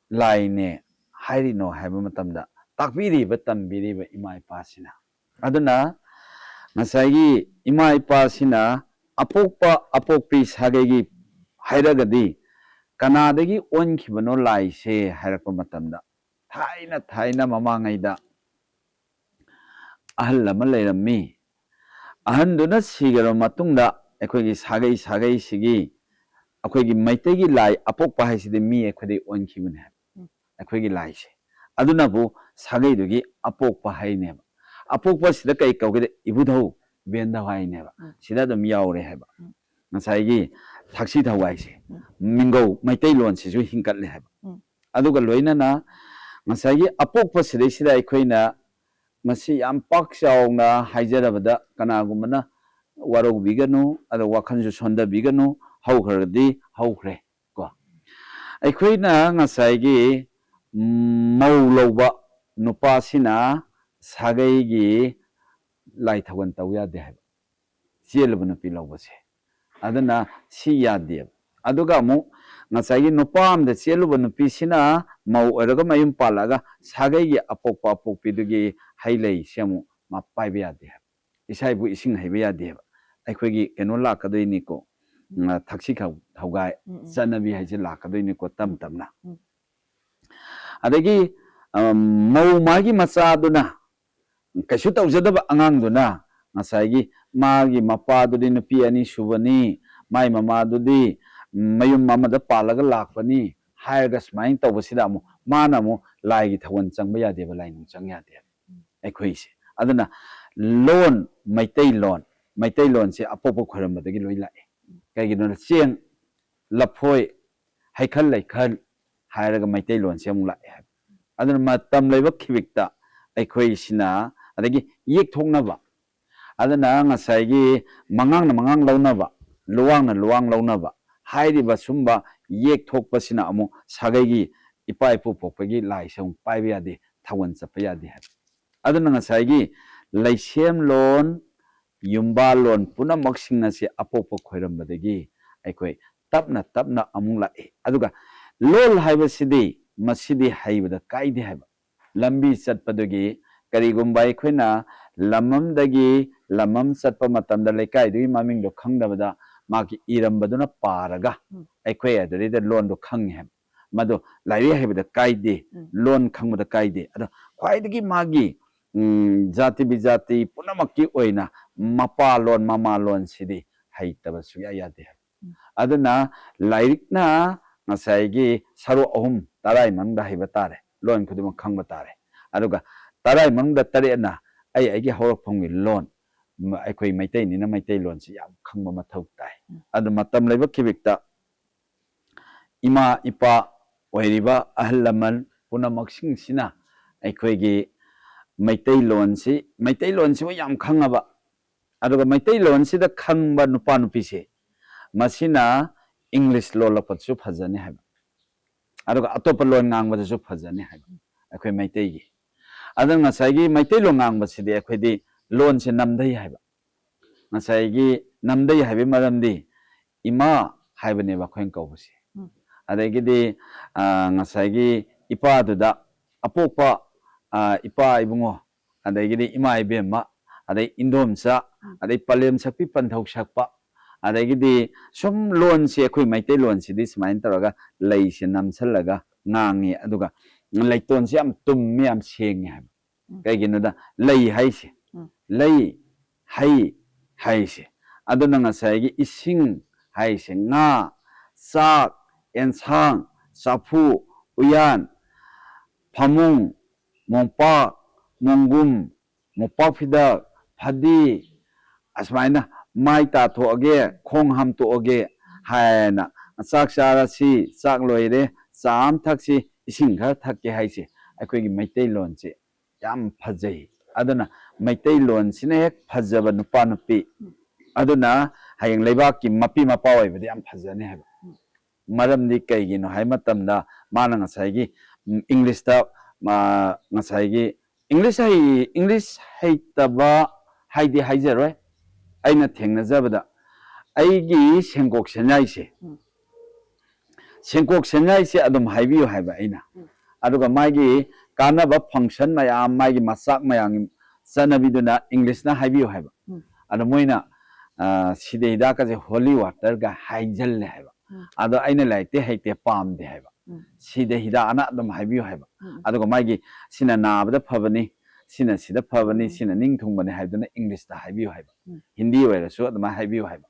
ꯂꯥꯏꯅꯦ ꯍꯥꯏꯔꯤꯅꯣ ꯍꯥꯏꯕ ꯃꯇꯝꯗ, ꯇꯥꯛꯄꯤꯔꯤꯕ, ꯇꯝꯕꯤꯔꯤꯕ ꯏꯃꯥ ꯏꯄꯥꯁꯤꯅ꯫ ꯑꯗꯨꯅ ꯉꯁꯥꯏꯒꯤ ꯏꯃꯥ ꯏꯄꯥꯁꯤꯅ ꯑꯄꯣꯛꯄ ꯑꯄꯣꯛꯄꯤ ꯁꯥꯒꯩꯒꯤ ꯍꯥꯏꯔꯒꯗꯤ ꯀꯅꯥꯗꯒꯤ ꯑꯣꯟꯈꯤꯕꯅꯣ ꯂꯥꯏꯁꯦ ꯍꯥꯏꯔꯛꯄ ꯃꯇꯝꯗ, ꯊꯥꯏꯅ ꯊꯥꯏꯅ ꯃꯃꯥꯡꯉꯩꯗ ꯑꯍꯜ ꯑꯃ ꯂꯩꯔꯝꯃꯤ꯫ ꯑꯍꯟꯗꯨꯅ ꯁꯤꯈ꯭ꯔꯕ ꯃꯇꯨꯡꯗ ꯑꯩꯈꯣꯏꯒꯤ ꯁꯥꯒꯩ ꯁꯥꯒꯩꯁꯤꯒꯤ, ꯑꯩꯈꯣꯏꯒꯤ ꯃꯩꯇꯩꯒꯤ ꯂꯥꯏ ꯑꯄꯣꯛꯄ ꯍꯥꯏꯁꯤꯗꯤ ꯃꯤ ꯑꯩꯈꯣꯏꯗꯒꯤ ꯑꯣꯟꯈꯤꯕꯅꯦ ꯍꯥꯏꯕ꯫ ꯎꯝ꯫ ꯑꯩꯈꯣꯏꯒꯤ ꯂꯥꯏꯁꯦ꯫ ꯑꯗꯨꯅꯕꯨ ꯁꯥꯒꯩꯗꯨꯒꯤ ꯑꯄꯣꯛꯄ ꯍꯥꯏꯅꯦꯕ꯫ ꯑꯄꯣꯛꯄꯁꯤꯗ ꯀꯩ ꯀꯧꯒꯦꯗ? ꯏꯕꯨꯙꯧ, ꯕꯦꯟꯙꯧ ꯍꯥꯏꯅꯦꯕ꯫ ꯎꯝ꯫ ꯁꯤꯗ ꯑꯗꯨꯝ ꯌꯥꯎꯔꯦ ꯍꯥꯏꯕ꯫ ꯎꯝ꯫ ꯉꯁꯥꯏꯒꯤ ꯊꯛꯁꯤ ꯊꯧꯒꯥꯏꯁꯦ, ꯎꯝ꯫ ꯃꯤꯡꯒꯧ, ꯃꯩꯇꯩꯂꯣꯟꯁꯤꯁꯨ ꯍꯤꯡꯒꯠꯂꯦ ꯍꯥꯏꯕ꯫ ꯎꯝ꯫ ꯑꯗꯨꯒ ꯂꯣꯏꯅꯅ ꯉꯁꯥꯏꯒꯤ ꯑꯄꯣꯛꯄ ꯁꯤꯗꯩꯁꯤꯗ ꯑꯩꯈꯣꯏꯅ ꯃꯁꯤ ꯌꯥꯝ ꯄꯥꯛ ꯆꯥꯎꯅ ꯍꯥꯏꯖꯔꯕꯗ ꯀꯅꯥꯒꯨꯝꯕꯅ ꯋꯥꯔꯧꯕꯤꯒꯅꯨ, ꯑꯗ ꯋꯥꯈꯜꯁꯨ ꯁꯣꯟꯊꯕꯤꯒꯅꯨ, ꯍꯧꯈ꯭ꯔꯒꯗꯤ ꯍꯧꯈ꯭ꯔꯦ ꯀꯣ꯫ ꯑꯩꯈꯣꯏꯅ ꯉꯁꯥꯏꯒꯤ, ꯎꯝ, ꯃꯧ ꯂꯧꯕ ꯅꯨꯄꯥꯁꯤꯅ ꯁꯥꯒꯩꯒꯤ ꯂꯥꯏ ꯊꯧꯒꯜ ꯇꯧ ꯌꯥꯗꯦ ꯍꯥꯏꯕ, ꯆꯦꯜꯂꯨꯕ ꯅꯨꯄꯤ ꯂꯧꯕꯁꯦ꯫ ꯑꯗꯨꯅ ꯁꯤ ꯌꯥꯗꯦꯕ꯫ ꯑꯗꯨꯒ ꯑꯃꯨꯛ ꯉꯁꯥꯏꯒꯤ ꯅꯨꯄꯥ ꯑꯃꯗ ꯆꯦꯜꯂꯨꯕ ꯅꯨꯄꯤꯁꯤꯅ ꯃꯧ ꯑꯣꯏꯔꯒ ꯃꯌꯨꯝ ꯄꯥꯜꯂꯛꯑꯒ ꯁꯥꯒꯩꯒꯤ ꯑꯄꯣꯛꯄ ꯑꯄꯣꯛꯄꯤꯗꯨꯒꯤ ꯍꯩ ꯂꯩꯁꯦ ꯑꯃꯨꯛ ꯃꯥ ꯄꯥꯏꯕ ꯌꯥꯗꯦ ꯍꯥꯏꯕ꯫ ꯏꯁꯥ ꯏꯕꯨ ꯏꯁꯤꯡ ꯍꯩꯕ ꯌꯥꯗꯦꯕ꯫ ꯑꯩꯈꯣꯏꯒꯤ ꯀꯩꯅꯣ ꯂꯥꯛꯀꯗꯣꯏꯅꯤꯀꯣ, ꯎꯝ, ꯊꯛꯁꯤ ꯈꯧ-, ꯊꯧꯒꯥꯏ ꯎꯝ, ꯎꯝ꯫ ꯆꯠꯅꯕꯤ ꯍꯥꯏꯁꯦ ꯂꯥꯛꯀꯗꯣꯏꯅꯤꯀꯣ ꯇꯞ ꯎꯝ, ꯇꯞꯅ꯫ ꯎꯝ꯫ ꯑꯗꯒꯤ, ꯑꯝ, ꯃꯧ ꯃꯥꯒꯤ ꯃꯆꯥꯗꯨꯅ, ꯀꯩꯁꯨ ꯇꯧꯖꯗꯕ ꯑꯉꯥꯡꯗꯨꯅ ꯉꯁꯥꯏꯒꯤ ꯃꯥꯒꯤ ꯃꯄꯥꯗꯨꯗꯤ ꯅꯨꯄꯤ ꯑꯅꯤ ꯁꯨꯕꯅꯤ, ꯃꯥꯏ ꯃꯃꯥꯗꯨꯗꯤ ꯃꯌꯨꯝ ꯑꯃꯗ ꯄꯥꯜꯂꯒ ꯂꯥꯛꯄꯅꯤ ꯍꯥꯏꯔꯒ ꯁꯨꯃꯥꯏꯅ ꯇꯧꯕꯁꯤꯗ ꯑꯃꯨꯛ ꯃꯥꯅ ꯑꯃꯨꯛ ꯂꯥꯏꯒꯤ ꯊꯧꯒꯜ ꯆꯪꯕ ꯌꯥꯗꯦꯕ, ꯂꯥꯏꯅꯤꯡ ꯆꯪ ꯌꯥꯗꯦꯕ꯫ ꯎꯝ꯫ ꯑꯩꯈꯣꯏꯁꯦ꯫ ꯑꯗꯨꯅ ꯂꯣꯟ, ꯃꯩꯇꯩꯂꯣꯟ, ꯃꯩꯇꯩꯂꯣꯟꯁꯦ ꯑꯄꯣꯛꯄ ꯈꯣꯏꯔꯝꯕꯗꯒꯤ ꯂꯣꯏ ꯂꯥꯛꯑꯦ꯫ ꯀꯩꯒꯤꯅꯣꯗ ꯆꯦꯡ, ꯂꯐꯣꯏ, ꯍꯩꯈꯜ ꯂꯩꯈꯜ ꯍꯥꯏꯔꯒ ꯃꯩꯇꯩꯂꯣꯟꯁꯦ ꯑꯃꯨꯛ ꯂꯥꯛꯑꯦ ꯍꯥꯏꯕ꯫ ꯑꯗꯨꯅ ꯃꯇꯝ ꯂꯩꯕ ꯈꯤꯕꯤꯛꯇ ꯑꯩꯈꯣꯏꯁꯤꯅ, ꯑꯗꯒꯤ ꯌꯦꯛꯊꯣꯛꯅꯕ, ꯑꯗꯨꯅ ꯉꯁꯥꯏꯒꯤ ꯃꯉꯥꯡꯅ ꯃꯉꯥꯡ ꯂꯧꯅꯕ, ꯂꯨꯋꯥꯡꯅ ꯂꯨꯋꯥꯡ ꯂꯧꯅꯕ ꯍꯥꯏꯔꯤꯕ ꯁꯨꯝꯕ ꯌꯦꯛꯊꯣꯛꯄꯁꯤꯅ ꯑꯃꯨꯛ ꯁꯥꯒꯩꯒꯤ ꯏꯄꯥ ꯏꯄꯨ ꯄꯣꯛꯄꯒꯤ ꯂꯥꯏꯁꯦ ꯑꯃꯨꯛ ꯄꯥꯏꯕ ꯌꯥꯗꯦ, ꯊꯧꯒꯜ ꯆꯠꯄ ꯌꯥꯗꯦ ꯍꯥꯏꯕ꯫ ꯑꯗꯨꯅ ꯉꯁꯥꯏꯒꯤ ꯂꯩꯁꯦꯝꯂꯣꯟ, ꯌꯨꯝꯕꯥꯜꯂꯣꯟ ꯄꯨꯝꯅꯃꯛꯁꯤꯡ ꯑꯁꯤ ꯑꯄꯣꯛꯄ ꯈꯣꯏꯔꯝꯕꯗꯒꯤ ꯑꯩꯈꯣꯏ ꯇꯞꯅ ꯇꯞꯅ ꯑꯃꯨꯛ ꯂꯥꯛꯏ꯫ ꯑꯗꯨꯒ ꯂꯣꯜ ꯍꯥꯏꯕꯁꯤꯗꯤ ꯃꯁꯤꯗꯤ ꯍꯩꯕꯗ ꯀꯥꯏꯗꯦ ꯍꯥꯏꯕ꯫ ꯂꯝꯕꯤ ꯆꯠꯄꯗꯨꯒꯤ, ꯀꯔꯤꯒꯨꯝꯕ ꯑꯩꯈꯣꯏꯅ ꯂꯝ ꯑꯃꯗꯒꯤ ꯂꯝ ꯑꯃ ꯆꯠꯄ ꯃꯇꯝꯗ ꯂꯩꯀꯥꯏꯗꯨꯒꯤ ꯃꯃꯤꯡꯗꯣ ꯈꯪꯗꯕꯗ ꯃꯥꯒꯤ ꯏꯔꯝꯕꯗꯨꯅ ꯄꯥꯔꯒ ꯎꯝ꯫ ꯑꯩꯈꯣꯏ ꯑꯗꯨꯗꯩꯗ ꯂꯣꯟꯗꯣ ꯈꯪꯉꯦ ꯍꯥꯏꯕ꯫ ꯃꯗꯨ ꯂꯥꯏꯔꯤꯛ ꯍꯩꯕꯗ ꯀꯥꯏꯗꯦ, ꯎꯝ꯫ ꯂꯣꯟ ꯈꯪꯕꯗ ꯀꯥꯏꯗꯦ꯫ ꯑꯗꯣ ꯈ꯭ꯋꯥꯏꯗꯒꯤ ꯃꯥꯒꯤ, ꯎꯝ, ꯖꯥꯇꯤ ꯕꯤꯖꯥꯇꯤ ꯄꯨꯝꯅꯃꯛꯀꯤ ꯑꯣꯏꯅ ꯃꯄꯥꯂꯣꯟ ꯃꯃꯥꯂꯣꯟꯁꯤꯗꯤ ꯍꯩꯇꯕ ꯁꯨꯡꯌꯥ ꯌꯥꯗꯦ ꯍꯥꯏꯕ꯫ ꯎꯝ꯫ ꯑꯗꯨꯅ ꯂꯥꯏꯔꯤꯛꯅ ꯉꯁꯥꯏꯒꯤ ꯁꯔꯨꯛ ꯑꯍꯨꯝ ꯇꯔꯥꯏ ꯃꯅꯨꯡꯗ ꯍꯩꯕ ꯇꯥꯔꯦ, ꯂꯣꯟ ꯈꯨꯗꯤꯡꯃꯛ ꯈꯪꯕ ꯇꯥꯔꯦ꯫ ꯑꯗꯨꯒ ꯇꯔꯥꯏ ꯃꯅꯨꯡꯗ ꯇꯔꯦꯠꯅ ꯑꯩ ꯑꯩꯒꯤ ꯍꯧꯔꯛꯐꯝꯒꯤ ꯂꯣꯟ, ꯃ-, ꯑꯩꯈꯣꯏ ꯃꯩꯇꯩꯅꯤꯅ ꯃꯩꯇꯩꯂꯣꯟꯁꯤ ꯌꯥꯝ ꯈꯪꯕ ꯃꯊꯧ ꯇꯥꯏ꯫ ꯎꯝ꯫ ꯑꯗꯨ ꯃꯇꯝ ꯂꯩꯕ ꯈꯤꯕꯤꯛꯇ ꯏꯃꯥ ꯏꯄꯥ ꯑꯣꯏꯔꯤꯕ ꯑꯍꯜ ꯂꯃꯟ ꯄꯨꯝꯅꯃꯛꯁꯤꯡꯁꯤꯅ ꯑꯩꯈꯣꯏꯒꯤ ꯃꯩꯇꯩꯂꯣꯟꯁꯤ, ꯃꯩꯇꯩꯂꯣꯟꯁꯤꯕꯨ ꯌꯥꯝ ꯈꯪꯉꯕ, ꯑꯗꯨꯒ ꯃꯩꯇꯩꯂꯣꯟꯁꯤꯗ ꯈꯪꯕ ꯅꯨꯄꯥ ꯅꯨꯄꯤꯁꯦ, ꯃꯁꯤꯅ ꯏꯪꯂꯤꯁ ꯂꯣꯜꯂꯛꯄꯗꯁꯨ ꯐꯖꯅꯤ ꯍꯥꯏꯕ, ꯑꯗꯨꯒ ꯑꯇꯣꯞꯄ ꯂꯣꯟ ꯉꯥꯡꯕꯗꯁꯨ ꯐꯖꯅꯤ ꯍꯥꯏꯕ ꯑꯩꯈꯣꯏ ꯃꯩꯇꯩꯒꯤ꯫ ꯑꯗꯨꯅ ꯉꯁꯥꯏꯒꯤ ꯃꯩꯇꯩꯂꯣꯟ ꯉꯥꯡꯕꯁꯤꯗꯤ ꯑꯩꯈꯣꯏꯗꯤ ꯂꯣꯟꯁꯦ ꯅꯝꯊꯩ ꯍꯥꯏꯕ꯫ ꯉꯁꯥꯏꯒꯤ ꯅꯝꯊꯩ ꯍꯥꯏꯕꯒꯤ ꯃꯔꯝꯗꯤ ꯏꯃꯥ ꯍꯥꯏꯕꯅꯦꯕ ꯑꯩꯈꯣꯏꯅ ꯀꯧꯕꯁꯦ꯫ ꯎꯝ꯫ ꯑꯗꯒꯤꯗꯤ, ꯑ, ꯉꯁꯥꯏꯒꯤ ꯏꯄꯥꯗꯨꯗ ꯑꯄꯣꯛꯄ, ꯑ, ꯏꯄꯥ ꯏꯕꯨꯡꯉꯣ, ꯑꯗꯒꯤꯗꯤ ꯏꯃꯥ ꯏꯕꯦꯝꯃ, ꯑꯗꯩ ꯏꯟꯗꯣꯝꯆꯥ, ꯎꯝ꯫ ꯑꯗꯩ ꯄꯂꯦꯝ ꯁꯛꯄꯤ ꯄꯟꯊꯧ ꯁꯛꯄ, ꯑꯗꯒꯤꯗꯤ ꯁꯨꯝ ꯂꯣꯟꯁꯦ, ꯑꯩꯈꯣꯏ ꯃꯩꯇꯩꯂꯣꯟꯁꯤꯗꯤ ꯁꯨꯃꯥꯏꯅ ꯇꯧꯔꯒ ꯂꯩꯁꯦ ꯅꯝꯁꯜꯂꯒ ꯉꯥꯡꯉꯤ, ꯑꯗꯨꯒ ꯂꯩꯇꯣꯟꯁꯦ ꯌꯥꯝ ꯇꯨꯝꯃꯤ, ꯌꯥꯝ ꯁꯦꯡꯉꯤ ꯍꯥꯏꯕ꯫ ꯎꯝ꯫ ꯀꯩꯒꯤꯅꯣꯗ ꯂꯩ ꯍꯥꯏꯁꯦ, ꯎꯝ꯫ ꯂꯩ, ꯍꯩ ꯍꯥꯏꯁꯦ, ꯑꯗꯨꯅ ꯉꯁꯥꯏꯒꯤ ꯏꯁꯤꯡ ꯍꯥꯏꯁꯦ, ꯉꯥ, ꯆꯥꯛ, ꯑꯦꯟꯁꯥꯡ, ꯆꯐꯨ, ꯎꯌꯥꯟ, ꯐꯃꯨꯡ, ꯃꯣꯝꯄꯥꯛ, ꯃꯣꯡꯒꯨꯝ, ꯃꯣꯝꯄꯥꯛ ꯐꯤꯗꯛ, ꯐꯗꯤ, ꯑꯁꯨꯃꯥꯏꯅ ꯃꯥꯏ ꯇꯥꯊꯣꯛꯑꯒꯦ, ꯈꯣꯡ ꯍꯥꯝꯇꯣꯛꯑꯒꯦ ꯍꯥꯏꯅ, ꯆꯥꯛ ꯆꯥꯔꯁꯤ, ꯆꯥꯛ ꯂꯣꯏꯔꯦ, ꯆꯥ ꯑꯃ ꯊꯛꯁꯤ, ꯏꯁꯤꯡ ꯈꯔ ꯊꯛꯀꯦ ꯍꯥꯏꯁꯦ ꯑꯩꯈꯣꯏꯒꯤ ꯃꯩꯇꯩꯂꯣꯟꯁꯦ ꯌꯥꯝ ꯐꯖꯩ꯫ ꯑꯗꯨꯅ ꯃꯩꯇꯩꯂꯣꯟꯁꯤꯅ ꯍꯦꯛ ꯐꯖꯕ ꯅꯨꯄꯥ ꯅꯨꯄꯤ, ꯑꯗꯨꯅ ꯍꯌꯦꯡ ꯂꯩꯕꯥꯛꯀꯤ ꯃꯄꯤ ꯃꯄꯥ ꯑꯣꯏꯕꯗ ꯌꯥꯝ ꯐꯖꯅꯤ ꯍꯥꯏꯕ꯫ ꯃꯔꯝꯗꯤ ꯀꯩꯒꯤꯅꯣ ꯍꯥꯏ ꯃꯇꯝꯗ ꯃꯥꯅ ꯉꯁꯥꯏꯒꯤ, ꯎꯝ, ꯏꯪꯂꯤꯁꯇ, ꯃꯥ, ꯉꯁꯥꯏꯒꯤ ꯏꯪꯂꯤꯁ ꯍꯩ ꯏꯪꯂꯤꯁ ꯍꯩꯇꯕ ꯍꯥꯏꯗꯤ ꯍꯥꯏꯖꯔꯣꯏ꯫ ꯑꯩꯅ ꯊꯦꯡꯅꯖꯕꯗ ꯑꯩꯒꯤ ꯁꯦꯡꯀꯣꯛ ꯁꯦꯟꯌꯥꯏꯁꯦ, ꯎꯝ꯫ ꯁꯦꯡꯀꯣꯛ ꯁꯦꯟꯌꯥꯏꯁꯦ ꯑꯗꯨꯝ ꯍꯥꯏꯕꯤꯌꯨ ꯍꯥꯏꯕ ꯑꯩꯅ꯫ ꯎꯝ꯫ ꯑꯗꯨꯒ ꯃꯥꯒꯤ ꯀꯥꯟꯅꯕ ꯐꯪꯁꯟ ꯃꯌꯥꯝ, ꯃꯥꯒꯤ ꯃꯆꯥꯛ ꯃꯌꯥꯝꯒꯤ ꯆꯠꯅꯕꯤꯗꯨꯅ ꯏꯪꯂꯤꯁꯅ ꯍꯥꯏꯕꯤꯌꯨ ꯍꯥꯏꯕ꯫ ꯎꯝ꯫ ꯑꯗꯣ ꯃꯣꯏꯅ ꯑ, ꯁꯤꯗ ꯍꯤꯗꯥꯛꯀꯁꯦ ꯍꯣꯂꯤ ꯋꯥꯇꯔꯒ ꯍꯥꯏꯖꯜꯂꯦ ꯍꯥꯏꯕ꯫ ꯎꯝ꯫ ꯑꯗꯣ ꯑꯩꯅ ꯂꯥꯏꯔꯤꯛꯇꯤ ꯍꯩꯇꯦ, ꯄꯥꯝꯗꯦ ꯍꯥꯏꯕ꯫ ꯎꯝ꯫ ꯁꯤꯗ ꯍꯤꯗꯥꯛ ꯑꯅ ꯑꯗꯨꯝ ꯍꯥꯏꯕꯤꯌꯨ ꯍꯥꯏꯕ꯫ ꯎꯝ꯫ ꯑꯗꯨꯒ ꯃꯥꯒꯤ ꯁꯤꯅ ꯅꯥꯕꯗ ꯐꯕꯅꯤ, ꯁꯤꯅ ꯁꯤꯗ ꯐꯕꯅꯤ, ꯎꯝ꯫ ꯁꯤꯅ ꯅꯤꯡ ꯊꯨꯡꯕꯅꯤ ꯍꯥꯏꯗꯨꯅ ꯏꯪꯂꯤꯁꯇ ꯍꯥꯏꯕꯤꯌꯨ ꯍꯥꯏꯕ꯫ ꯎꯝ꯫ ꯍꯤꯟꯗꯤ ꯑꯣꯏꯔꯁꯨ ꯑꯗꯨꯃꯥꯏꯅ ꯍꯥꯏꯕꯤꯌꯨ ꯍꯥꯏꯕ꯫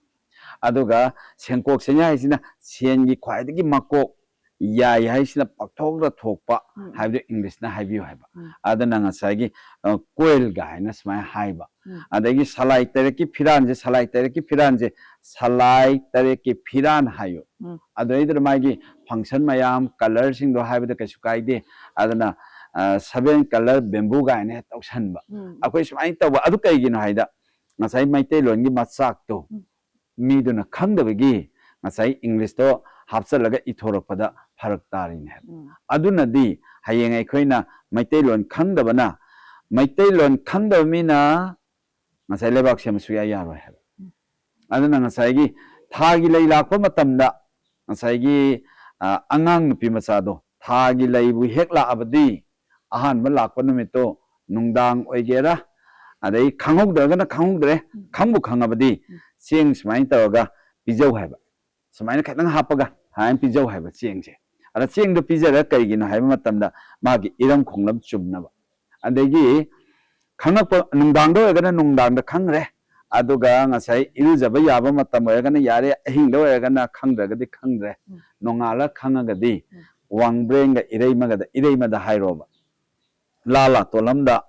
ꯑꯗꯨꯒ ꯁꯦꯡꯀꯣꯛ ꯁꯦꯟꯌꯥꯏ ꯍꯥꯏꯁꯤꯅ ꯁꯦꯟꯒꯤ ꯈ꯭ꯋꯥꯏꯗꯒꯤ ꯃꯀꯣꯛ, ꯌꯥꯏ ꯍꯥꯏꯁꯤꯅ ꯄꯥꯛꯊꯣꯛꯇ ꯊꯣꯛꯄ ꯎꯝ꯫ ꯍꯥꯏꯕꯗꯨ ꯏꯪꯂꯤꯁꯅ ꯍꯥꯏꯕꯤꯌꯨ ꯍꯥꯏꯕ꯫ ꯎꯝ꯫ ꯑꯗꯨꯅ ꯉꯁꯥꯏꯒꯤ, ꯑ, ꯀꯣꯏꯜꯒ ꯍꯥꯏꯅ ꯁꯨꯃꯥꯏꯅ ꯍꯥꯏꯕ꯫ ꯎꯝ꯫ ꯑꯗꯒꯤ ꯁꯂꯥꯏ ꯇꯔꯦꯠꯀꯤ ꯐꯤꯔꯥꯟꯁꯦ, ꯁꯂꯥꯏ ꯇꯔꯦꯠꯀꯤ ꯐꯤꯔꯥꯟꯁꯦ, ꯁꯂꯥꯏ ꯇꯔꯦꯠꯀꯤ ꯐꯤꯔꯥꯟ ꯍꯥꯏꯌꯨ꯫ ꯎꯝ꯫ ꯑꯗꯨꯗꯩꯗꯨꯗ ꯃꯥꯒꯤ ꯐꯪꯁꯟ ꯃꯌꯥꯝ, ꯀꯂꯔꯁꯤꯡꯗꯣ ꯍꯥꯏꯕꯗ ꯀꯩꯁꯨ ꯀꯥꯏꯗꯦ꯫ ꯑꯗꯨꯅ, ꯑ, seven colour bamboo ꯒꯥꯏꯅ ꯍꯦꯛ ꯇꯧꯁꯟꯕ꯫ ꯎꯝ꯫ ꯑꯩꯈꯣꯏ ꯁꯨꯃꯥꯏꯅ ꯇꯧꯕ, ꯑꯗꯨ ꯀꯩꯒꯤꯅꯣ ꯍꯥꯏꯗ ꯉꯁꯥꯏ ꯃꯩꯇꯩꯂꯣꯟꯒꯤ ꯃꯆꯥꯛꯇꯣ ꯎꯝ꯫ ꯃꯤꯗꯨꯅ ꯈꯪꯗꯕꯒꯤ ꯉꯁꯥꯏ ꯏꯪꯂꯤꯁꯇꯣ ꯍꯥꯞꯆꯜꯂꯒ ꯏꯊꯣꯔꯛꯄꯗ ꯐꯔꯛ ꯇꯥꯔꯤꯅꯦ ꯍꯥꯏꯕ꯫ ꯎꯝ꯫ ꯑꯗꯨꯅꯗꯤ ꯍꯌꯦꯡ ꯑꯩꯈꯣꯏꯅ ꯃꯩꯇꯩꯂꯣꯟ ꯈꯪꯗꯕꯅ, ꯃꯩꯇꯩꯂꯣꯟ ꯈꯪꯗꯕ ꯃꯤꯅ ꯉꯁꯥꯏ ꯂꯩꯕꯥꯛ ꯁꯦꯝꯕ ꯁꯨꯡꯌꯥ ꯌꯥꯔꯣꯏ ꯍꯥꯏꯕ꯫ ꯎꯝ꯫ ꯑꯗꯨꯅ ꯉꯁꯥꯏꯒꯤ ꯊꯥꯒꯤ ꯂꯩ ꯂꯥꯛꯄ ꯃꯇꯝꯗ ꯉꯁꯥꯏꯒꯤ, ꯑ, ꯑꯉꯥꯡ ꯅꯨꯄꯤ ꯃꯆꯥꯗꯣ ꯊꯥꯒꯤ ꯂꯩꯕꯨ ꯍꯦꯛ ꯂꯥꯛꯑꯕꯗꯤ ꯑꯍꯥꯟꯕ ꯂꯥꯛꯄ ꯅꯨꯃꯤꯠꯇꯣ ꯅꯨꯡꯗꯥꯡ ꯑꯣꯏꯒꯦꯔꯥ, ꯑꯗꯩ ꯈꯪꯍꯧꯗ꯭ꯔꯒꯅ ꯈꯪꯍꯧꯗ꯭ꯔꯦ, ꯎꯝ꯫ ꯈꯪꯕꯨ ꯈꯪꯉꯕꯗꯤ ꯎꯝ꯫ ꯆꯦꯡ ꯁꯨꯃꯥꯏꯅ ꯇꯧꯔꯒ ꯄꯤꯖꯧ ꯍꯥꯏꯕ, ꯁꯨꯃꯥꯏꯅ ꯈꯤꯇꯪ ꯍꯥꯞꯄꯒ ꯍꯥꯏꯅ ꯄꯤꯖꯧ ꯍꯥꯏꯕ ꯆꯦꯡꯁꯦ꯫ ꯑꯗ ꯆꯦꯡꯗꯣ ꯄꯤꯖꯔꯒ ꯀꯔꯤꯒꯤꯅꯣ ꯍꯥꯏꯕ ꯃꯇꯝꯗ ꯃꯥꯒꯤ ꯏꯔꯝ ꯈꯣꯡꯂꯝ ꯆꯨꯝꯅꯕ꯫ ꯑꯗꯒꯤ ꯈꯪꯉꯛꯄ ꯅꯨꯡꯗꯥꯡꯗ ꯑꯣꯏꯔꯒꯅ ꯅꯨꯡꯗꯥꯡꯗ ꯈꯪꯈ꯭ꯔꯦ, ꯑꯗꯨꯒ ꯉꯁꯥꯏ ꯏꯔꯨꯖꯕ ꯌꯥꯕ ꯃꯇꯝ ꯑꯣꯏꯔꯒꯅ ꯌꯥꯔꯦ, ꯑꯍꯤꯡꯗ ꯑꯣꯏꯔꯒꯅ ꯈꯪꯗ꯭ꯔꯒꯗꯤ ꯈꯪꯗ꯭ꯔꯦ, ꯎꯝ꯫ ꯅꯣꯡꯉꯥꯜꯂ ꯈꯪꯉꯒꯗꯤ ꯎꯝ꯫ ꯋꯥꯡꯕ꯭ꯔꯦꯟꯒ ꯏꯔꯩꯃꯒꯗ, ꯏꯔꯩꯃꯗ ꯍꯥꯏꯔꯣꯕ꯫ ꯂꯥ ꯂꯥꯇꯣꯟ ꯑꯃꯗ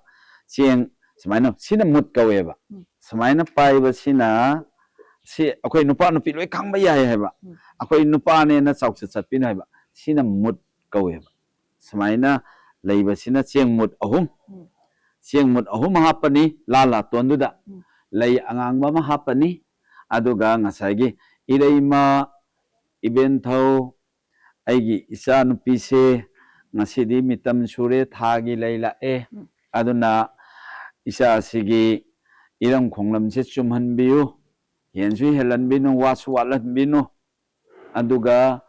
ꯆꯦꯡ ꯁꯨꯃꯥꯏꯅ, ꯁꯤꯅ ꯃꯨꯠ ꯀꯧꯋꯦꯕ꯫ ꯎꯝ꯫ ꯁꯨꯃꯥꯏꯅ ꯄꯥꯏꯕꯁꯤꯅ, ꯁꯤ ꯑꯩꯈꯣꯏ ꯅꯨꯄꯥ ꯅꯨꯄꯤ ꯂꯣꯏ ꯈꯪꯕ ꯌꯥꯏ ꯍꯥꯏꯕ꯫ ꯎꯝ꯫ ꯑꯩꯈꯣꯏ ꯅꯨꯄꯥꯅꯦꯅ ꯆꯥꯎꯆꯠ ꯆꯠꯄꯤꯅꯣ ꯍꯥꯏꯕ꯫ ꯁꯤꯅ ꯃꯨꯠ ꯀꯧꯋꯦꯕ꯫ ꯁꯨꯃꯥꯏꯅ ꯂꯩꯕꯁꯤꯅ ꯆꯦꯡ ꯃꯨꯠ ꯑꯍꯨꯝ꯫ ꯎꯝ꯫ ꯆꯦꯡ ꯃꯨꯠ ꯑꯍꯨꯝ ꯍꯥꯞꯄꯅꯤ ꯂꯥ ꯂꯥꯇꯣꯟꯗꯨꯗ꯫ ꯎꯝ꯫ ꯂꯩ ꯑꯉꯥꯡꯕ ꯑꯃ ꯍꯥꯞꯄꯅꯤ꯫ ꯑꯗꯨꯒ ꯉꯁꯥꯏꯒꯤ ꯏꯔꯩꯃ, ꯏꯕꯦꯟꯊꯧ, ꯑꯩꯒꯤ ꯏꯆꯥꯅꯨꯄꯤꯁꯦ ꯉꯁꯤꯗꯤ ꯃꯤꯇꯝ ꯁꯨꯔꯦ, ꯊꯥꯒꯤ ꯂꯩ ꯂꯥꯛꯑꯦ꯫ ꯎꯝ꯫ ꯑꯗꯨꯅ ꯏꯆꯥꯁꯤꯒꯤ ꯏꯔꯝ ꯈꯣꯡꯂꯝꯁꯦ ꯆꯨꯝꯍꯟꯕꯤꯌꯨ, ꯍꯦꯟꯁꯨ ꯍꯦꯜꯍꯟꯕꯤꯅꯨ, ꯋꯥꯠꯁꯨ ꯋꯥꯠꯍꯟꯕꯤꯅꯨ꯫ ꯑꯗꯨꯒ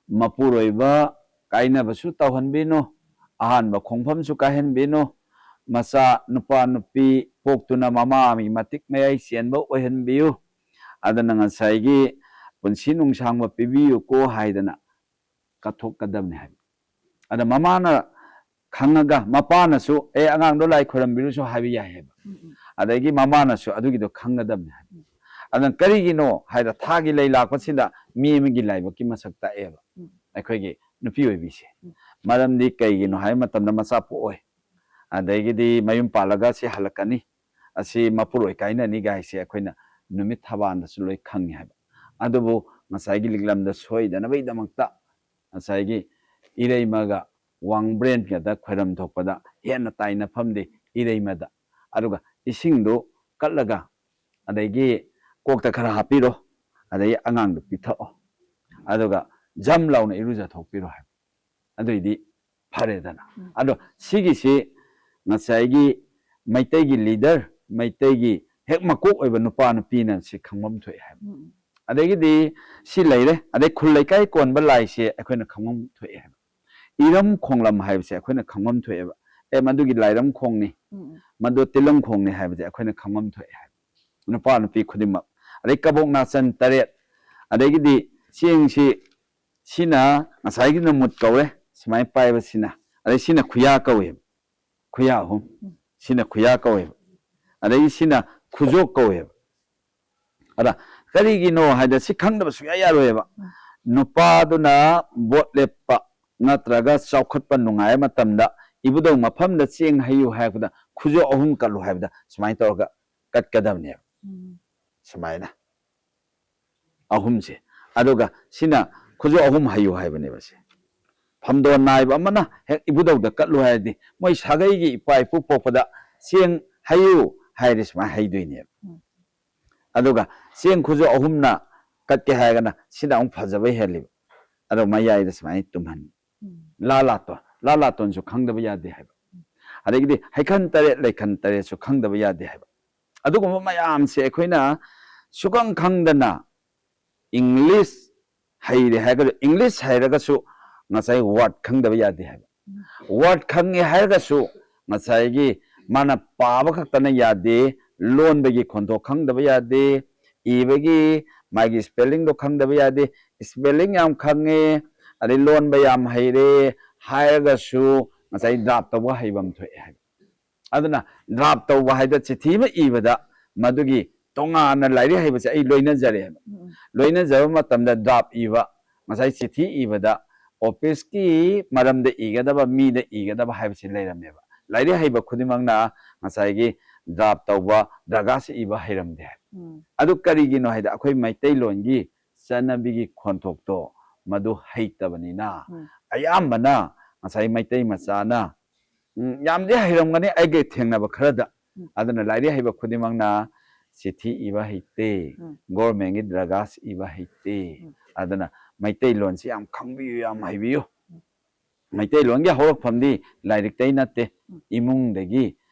ꯃꯄꯨꯔꯣꯏꯕ ꯀꯥꯏꯅꯕꯁꯨ ꯇꯧꯍꯟꯕꯤꯅꯨ, ꯑꯍꯥꯟꯕ ꯈꯣꯡꯐꯝꯁꯨ ꯀꯥꯏꯍꯟꯕꯤꯅꯨ꯫ ꯃꯆꯥ ꯅꯨꯄꯥ ꯅꯨꯄꯤ ꯄꯣꯛꯇꯨꯅ ꯃꯃꯥꯒꯤ ꯃꯇꯤꯛ ꯃꯌꯥꯏ ꯆꯦꯟꯕ ꯑꯣꯏꯍꯟꯕꯤꯌꯨ꯫ ꯑꯗꯨꯅ ꯉꯁꯥꯏꯒꯤ "ꯄꯨꯟꯁꯤ ꯅꯨꯡꯁꯥꯡꯕ ꯄꯤꯕꯤꯌꯨꯀꯣ" ꯍꯥꯏꯗꯅ ꯀꯠꯊꯣꯛꯀꯗꯕꯅꯤ ꯍꯥꯏꯕ꯫ ꯑꯗ ꯃꯃꯥꯅ ꯈꯪꯉꯒ, ꯃꯄꯥꯅꯁꯨ, "ꯑꯦ, ꯑꯉꯥꯡꯗꯣ ꯂꯥꯏ ꯈꯣꯏꯔꯝꯕꯤꯔꯨꯁꯨ" ꯍꯥꯏꯕ ꯌꯥꯏ ꯍꯥꯏꯕ꯫ ꯎꯝ, ꯎꯝ꯫ ꯑꯗꯒꯤ ꯃꯃꯥꯅꯁꯨ ꯑꯗꯨꯒꯤꯗꯣ ꯈꯪꯒꯗꯕꯅꯤ ꯍꯥꯏꯕ꯫ ꯎꯝ꯫ ꯑꯗꯨꯅ ꯀꯔꯤꯒꯤꯅꯣ ꯍꯥꯏꯗ, ꯊꯥꯒꯤ ꯂꯩ ꯂꯥꯛꯄꯁꯤꯗ ꯃꯤ ꯑꯃꯒꯤ ꯂꯥꯏꯕꯛꯀꯤ ꯃꯁꯛ ꯇꯥꯛꯑꯦꯕ꯫ ꯎꯝ꯫ ꯑꯩꯈꯣꯏꯒꯤ ꯅꯨꯄꯤ ꯑꯣꯏꯕꯤꯁꯦ꯫ ꯎꯝ꯫ ꯃꯔꯝꯗꯤ ꯀꯩꯒꯤꯅꯣ ꯍꯥꯏꯕ ꯃꯇꯝꯗ, ꯃꯆꯥ ꯄꯣꯛꯑꯣꯏ, ꯑꯗꯒꯤꯗꯤ ꯃꯌꯨꯝ ꯄꯥꯜꯂꯒ ꯁꯤ ꯍꯜꯂꯛꯀꯅꯤ, ꯑꯁꯤ ꯃꯄꯨꯔꯣꯏ ꯀꯥꯏꯅꯅꯤ ꯒꯥꯏꯁꯦ ꯑꯩꯈꯣꯏꯅ ꯅꯨꯃꯤꯠ ꯊꯕꯥꯟꯗꯁꯨ ꯂꯣꯏ ꯈꯪꯉꯤ ꯍꯥꯏꯕ꯫ ꯑꯗꯨꯕꯨ ꯉꯁꯥꯏꯒꯤ ꯂꯤꯛꯂꯝꯗ ꯁꯣꯏꯗꯅꯕꯒꯤꯗꯃꯛꯇ ꯉꯁꯥꯏꯒꯤ ꯏꯔꯩꯃꯒ ꯋꯥꯡꯕ꯭ꯔꯦꯟꯒꯗ ꯈꯣꯏꯔꯝ ꯊꯣꯛꯄꯗ ꯍꯦꯟꯅ ꯇꯥꯏꯅꯐꯝꯗꯤ ꯏꯔꯩꯃꯗ꯫ ꯑꯗꯨꯒ ꯏꯁꯤꯡꯗꯨ ꯀꯠꯂꯒ, ꯑꯗꯒꯤ ꯀꯣꯛꯇ ꯈꯔ ꯍꯥꯞꯄꯤꯔꯣ, ꯑꯗꯒꯤ ꯑꯉꯥꯡꯗꯨ ꯄꯤꯊꯛꯑꯣ, ꯑꯗꯨꯒ ꯖꯝ ꯂꯥꯎꯅ ꯏꯔꯨꯖꯊꯣꯛꯄꯤꯔꯣ ꯍꯥꯏꯕ꯫ ꯑꯗꯨꯏꯗꯤ ꯐꯔꯦꯗꯅ꯫ ꯎꯝ꯫ ꯑꯗꯣ ꯁꯤꯒꯤꯁꯤ ꯉꯁꯥꯏꯒꯤ ꯃꯩꯇꯩꯒꯤ ꯂꯤꯗꯔ, ꯃꯩꯇꯩꯒꯤ ꯍꯦꯛ ꯃꯀꯣꯛ ꯑꯣꯏꯕ ꯅꯨꯄꯥ ꯅꯨꯄꯤꯅ ꯁꯤ ꯈꯪꯐꯝ ꯊꯣꯛꯑꯦ ꯍꯥꯏꯕ꯫ ꯎꯝ꯫ ꯑꯗꯒꯤꯗꯤ ꯁꯤ ꯂꯩꯔꯦ, ꯑꯗꯩ ꯈꯨꯜ ꯂꯩꯀꯥꯏ ꯀꯣꯟꯕ ꯂꯥꯏꯁꯦ ꯑꯩꯈꯣꯏꯅ ꯈꯪꯐꯝ ꯊꯣꯛꯑꯦ ꯍꯥꯏꯕ꯫ ꯏꯔꯝ ꯈꯣꯡꯂꯝ ꯍꯥꯏꯕꯁꯦ ꯑꯩꯈꯣꯏꯅ ꯈꯪꯐꯝ ꯊꯣꯛꯑꯦꯕ꯫ "ꯑꯦ, ꯃꯗꯨꯒꯤ ꯂꯥꯏꯔꯝ ꯈꯣꯡꯅꯤ, ꯎꯝ, ꯎꯝ꯫ ꯃꯗꯨ ꯇꯤꯜꯂꯝ ꯈꯣꯡꯅꯤ" ꯍꯥꯏꯕꯁꯦ ꯑꯩꯈꯣꯏꯅ ꯈꯪꯐꯝ ꯊꯣꯛꯑꯦ ꯍꯥꯏꯕ꯫ ꯅꯨꯄꯥ ꯅꯨꯄꯤ ꯈꯨꯗꯤꯡꯃꯛ꯫ ꯑꯗꯩ ꯀꯕꯣꯛ ꯅꯥꯆꯟ ꯇꯔꯦꯠ, ꯑꯗꯒꯤꯗꯤ ꯆꯦꯡꯁꯤ, ꯁꯤꯅ ꯉꯁꯥꯏꯒꯤꯗꯨꯅ ꯃꯨꯠ ꯀꯧꯔꯦ, ꯁꯨꯃꯥꯏꯅ ꯄꯥꯏꯕꯁꯤꯅ꯫ ꯑꯗꯩ ꯁꯤꯅ ꯈꯨꯌꯥ ꯀꯧꯋꯦꯕ, ꯈꯨꯌꯥ ꯑꯍꯨꯝ꯫ ꯎꯝ꯫ ꯁꯤꯅ ꯈꯨꯌꯥ ꯀꯧꯋꯦꯕ꯫ ꯑꯗꯒꯤ ꯁꯤꯅ ꯈꯨꯖꯣꯞ ꯀꯧꯋꯦꯕ꯫ ꯑꯗ ꯀꯔꯤꯒꯤꯅꯣ ꯍꯥꯏꯗ, ꯁꯤ ꯈꯪꯗꯕ ꯁꯨꯡꯌꯥ ꯌꯥꯔꯣꯏꯕ꯫ ꯎꯝ꯫ ꯅꯨꯄꯥꯗꯨꯅ ꯚꯣꯠ ꯂꯦꯞꯄ ꯅꯠꯇ꯭ꯔꯒ ꯆꯥꯎꯈꯠꯄ ꯅꯨꯡꯉꯥꯏꯕ ꯃꯇꯝꯗ ꯏꯕꯨꯙꯧ ꯃꯐꯝꯗ ꯆꯦꯡ ꯍꯩꯌꯨ ꯍꯥꯏꯔꯛꯄꯗ, ꯈꯨꯖꯣꯞ ꯑꯍꯨꯝ ꯀꯠꯂꯨ ꯍꯥꯏꯕꯗ ꯁꯨꯃꯥꯏꯅ ꯇꯧꯔꯒ ꯀꯠꯀꯗꯕꯅꯦꯕ꯫ ꯎꯝ꯫ ꯁꯨꯃꯥꯏꯅ ꯑꯍꯨꯝꯁꯦ꯫ ꯑꯗꯨꯒ ꯁꯤꯅ ꯈꯨꯖꯣꯞ ꯑꯍꯨꯝ ꯍꯩꯌꯨ ꯍꯥꯏꯕꯅꯦꯕ ꯁꯦ꯫ ꯐꯝꯗꯣꯟ ꯅꯥꯏꯕ ꯑꯃꯅ ꯍꯦꯛ ꯏꯕꯨꯙꯧꯗ ꯀꯠꯂꯨ ꯍꯥꯏꯔꯗꯤ, ꯃꯣꯏ ꯁꯥꯒꯩꯒꯤ ꯏꯄꯥ ꯏꯄꯨ ꯄꯣꯛꯄꯗ ꯆꯦꯡ ꯍꯩꯌꯨ ꯍꯥꯏꯔꯗꯤ ꯁꯨꯃꯥꯏꯅ ꯍꯩꯗꯣꯏꯅꯦꯕ꯫ ꯎꯝ꯫ ꯑꯗꯨꯒ ꯆꯦꯡ ꯈꯨꯖꯣꯞ ꯑꯍꯨꯝꯅ ꯀꯠꯀꯦ ꯍꯥꯏꯔꯒꯅ ꯁꯤꯅ ꯑꯃꯨꯛ ꯐꯖꯕ ꯍꯦꯜꯂꯤꯕ꯫ ꯑꯗꯣ ꯃꯌꯥꯏꯗ ꯁꯨꯃꯥꯏꯅ ꯇꯨꯝꯍꯟ꯫ ꯎꯝ꯫ ꯂꯥ ꯂꯥꯇꯣꯟ, ꯂꯥ ꯂꯥꯇꯣꯟꯁꯨ ꯈꯪꯗꯕ ꯌꯥꯗꯦ ꯍꯥꯏꯕ꯫ ꯎꯝ꯫ ꯑꯗꯒꯤꯗꯤ ꯍꯩꯈꯟ ꯇꯔꯦꯠ ꯂꯩꯈꯟ ꯇꯔꯦꯠꯁꯨ ꯈꯪꯗꯕ ꯌꯥꯗꯦ ꯍꯥꯏꯕ꯫ ꯑꯗꯨꯒꯨꯝꯕ ꯃꯌꯥꯝꯁꯦ ꯑꯩꯈꯣꯏꯅ ꯁꯨꯈꯪ ꯈꯪꯗꯅ English ꯍꯩꯔꯦ ꯍꯥꯏꯔꯒꯁꯨ, English ꯍꯩꯔꯒꯁꯨ ꯉꯁꯥꯏ word ꯈꯪꯗꯕ ꯌꯥꯗꯦ ꯍꯥꯏꯕ꯫ Word ꯈꯪꯉꯦ ꯍꯥꯏꯔꯒꯁꯨ ꯉꯁꯥꯏꯒꯤ ꯃꯥꯅ ꯄꯥꯕ ꯈꯛꯇꯅ ꯌꯥꯗꯦ, ꯂꯣꯟꯕꯒꯤ ꯈꯣꯟꯊꯣꯛ ꯈꯪꯗꯕ ꯌꯥꯗꯦ, ꯏꯕꯒꯤ ꯃꯥꯒꯤ spellingꯗꯣ ꯈꯪꯗꯕ ꯌꯥꯗꯦ꯫ Spelling ꯌꯥꯝ ꯈꯪꯉꯦ, ꯑꯗꯩ ꯂꯣꯟꯕ ꯌꯥꯝ ꯍꯩꯔꯦ ꯍꯥꯏꯔꯒꯁꯨ ꯉꯁꯥꯏ drop ꯇꯧꯕ ꯍꯩꯕ ꯑꯃ ꯊꯣꯛꯑꯦ ꯍꯥꯏꯕ꯫ ꯑꯗꯨꯅ drop ꯇꯧꯕ ꯍꯥꯏꯗ ꯆꯤꯊꯤ ꯑꯃ ꯏꯕꯗ ꯃꯗꯨꯒꯤ ꯇꯣꯉꯥꯟꯅ ꯂꯥꯏꯔꯤꯛ ꯍꯩꯕꯁꯦ ꯑꯩ ꯂꯣꯏꯅꯖꯔꯦ ꯍꯥꯏꯕ꯫ ꯎꯝ꯫ ꯂꯣꯏꯅꯖꯕ ꯃꯇꯝꯗ drop ꯏꯕ, ꯉꯁꯥꯏ ꯆꯤꯊꯤ ꯏꯕꯗ officeꯀꯤ ꯃꯔꯝꯗ ꯏꯒꯗꯕ, ꯃꯤꯗ ꯏꯒꯗꯕ ꯍꯥꯏꯕꯁꯤ ꯂꯩꯔꯝꯃꯦꯕ꯫ ꯂꯥꯏꯔꯤꯛ ꯍꯩꯕ ꯈꯨꯗꯤꯡꯃꯛꯅ ꯉꯁꯥꯏꯒꯤ drop ꯇꯧꯕ, ꯗ꯭ꯔꯒꯥꯁ ꯏꯕ ꯍꯩꯔꯝꯗꯦ ꯍꯥꯏꯕ꯫ ꯎꯝ꯫ ꯑꯗꯨ ꯀꯔꯤꯒꯤꯅꯣ ꯍꯥꯏꯗ ꯑꯩꯈꯣꯏ ꯃꯩꯇꯩꯂꯣꯟꯒꯤ ꯆꯠꯅꯕꯤꯒꯤ ꯈꯣꯟꯊꯣꯛꯇꯣ ꯃꯗꯨ ꯍꯩꯇꯕꯅꯤꯅ ꯎꯝ꯫ ꯑꯌꯥꯝꯕꯅ ꯉꯁꯥꯏ ꯃꯩꯇꯩ ꯃꯆꯥꯅ ꯎꯝ, ꯌꯥꯝꯗꯤ ꯍꯩꯔꯝꯒꯅꯤ ꯑꯩꯒ ꯊꯦꯡꯅꯕ ꯈꯔꯗ꯫ ꯎꯝ꯫ ꯑꯗꯨꯅ ꯂꯥꯏꯔꯤꯛ ꯍꯩꯕ ꯈꯨꯗꯤꯡꯃꯛꯅ ꯆꯤꯊꯤ ꯏꯕ ꯍꯩꯇꯦ, ꯎꯝ꯫ Governmentꯀꯤ ꯗ꯭ꯔꯒꯥꯁ ꯏꯕ ꯍꯩꯇꯦ꯫ ꯎꯝ꯫ ꯑꯗꯨꯅ ꯃꯩꯇꯩꯂꯣꯟꯁꯤ ꯌꯥꯝ ꯈꯪꯕꯤꯌꯨ, ꯌꯥꯝ ꯍꯩꯕꯤꯌꯨ꯫ ꯎꯝ꯫ ꯃꯩꯇꯩꯂꯣꯟꯒꯤ ꯍꯧꯔꯛꯐꯝꯗꯤ ꯂꯥꯏꯔꯤꯛꯇꯩ ꯅꯠꯇꯦ, ꯎꯝ꯫ ꯏꯃꯨꯡꯗꯒꯤ,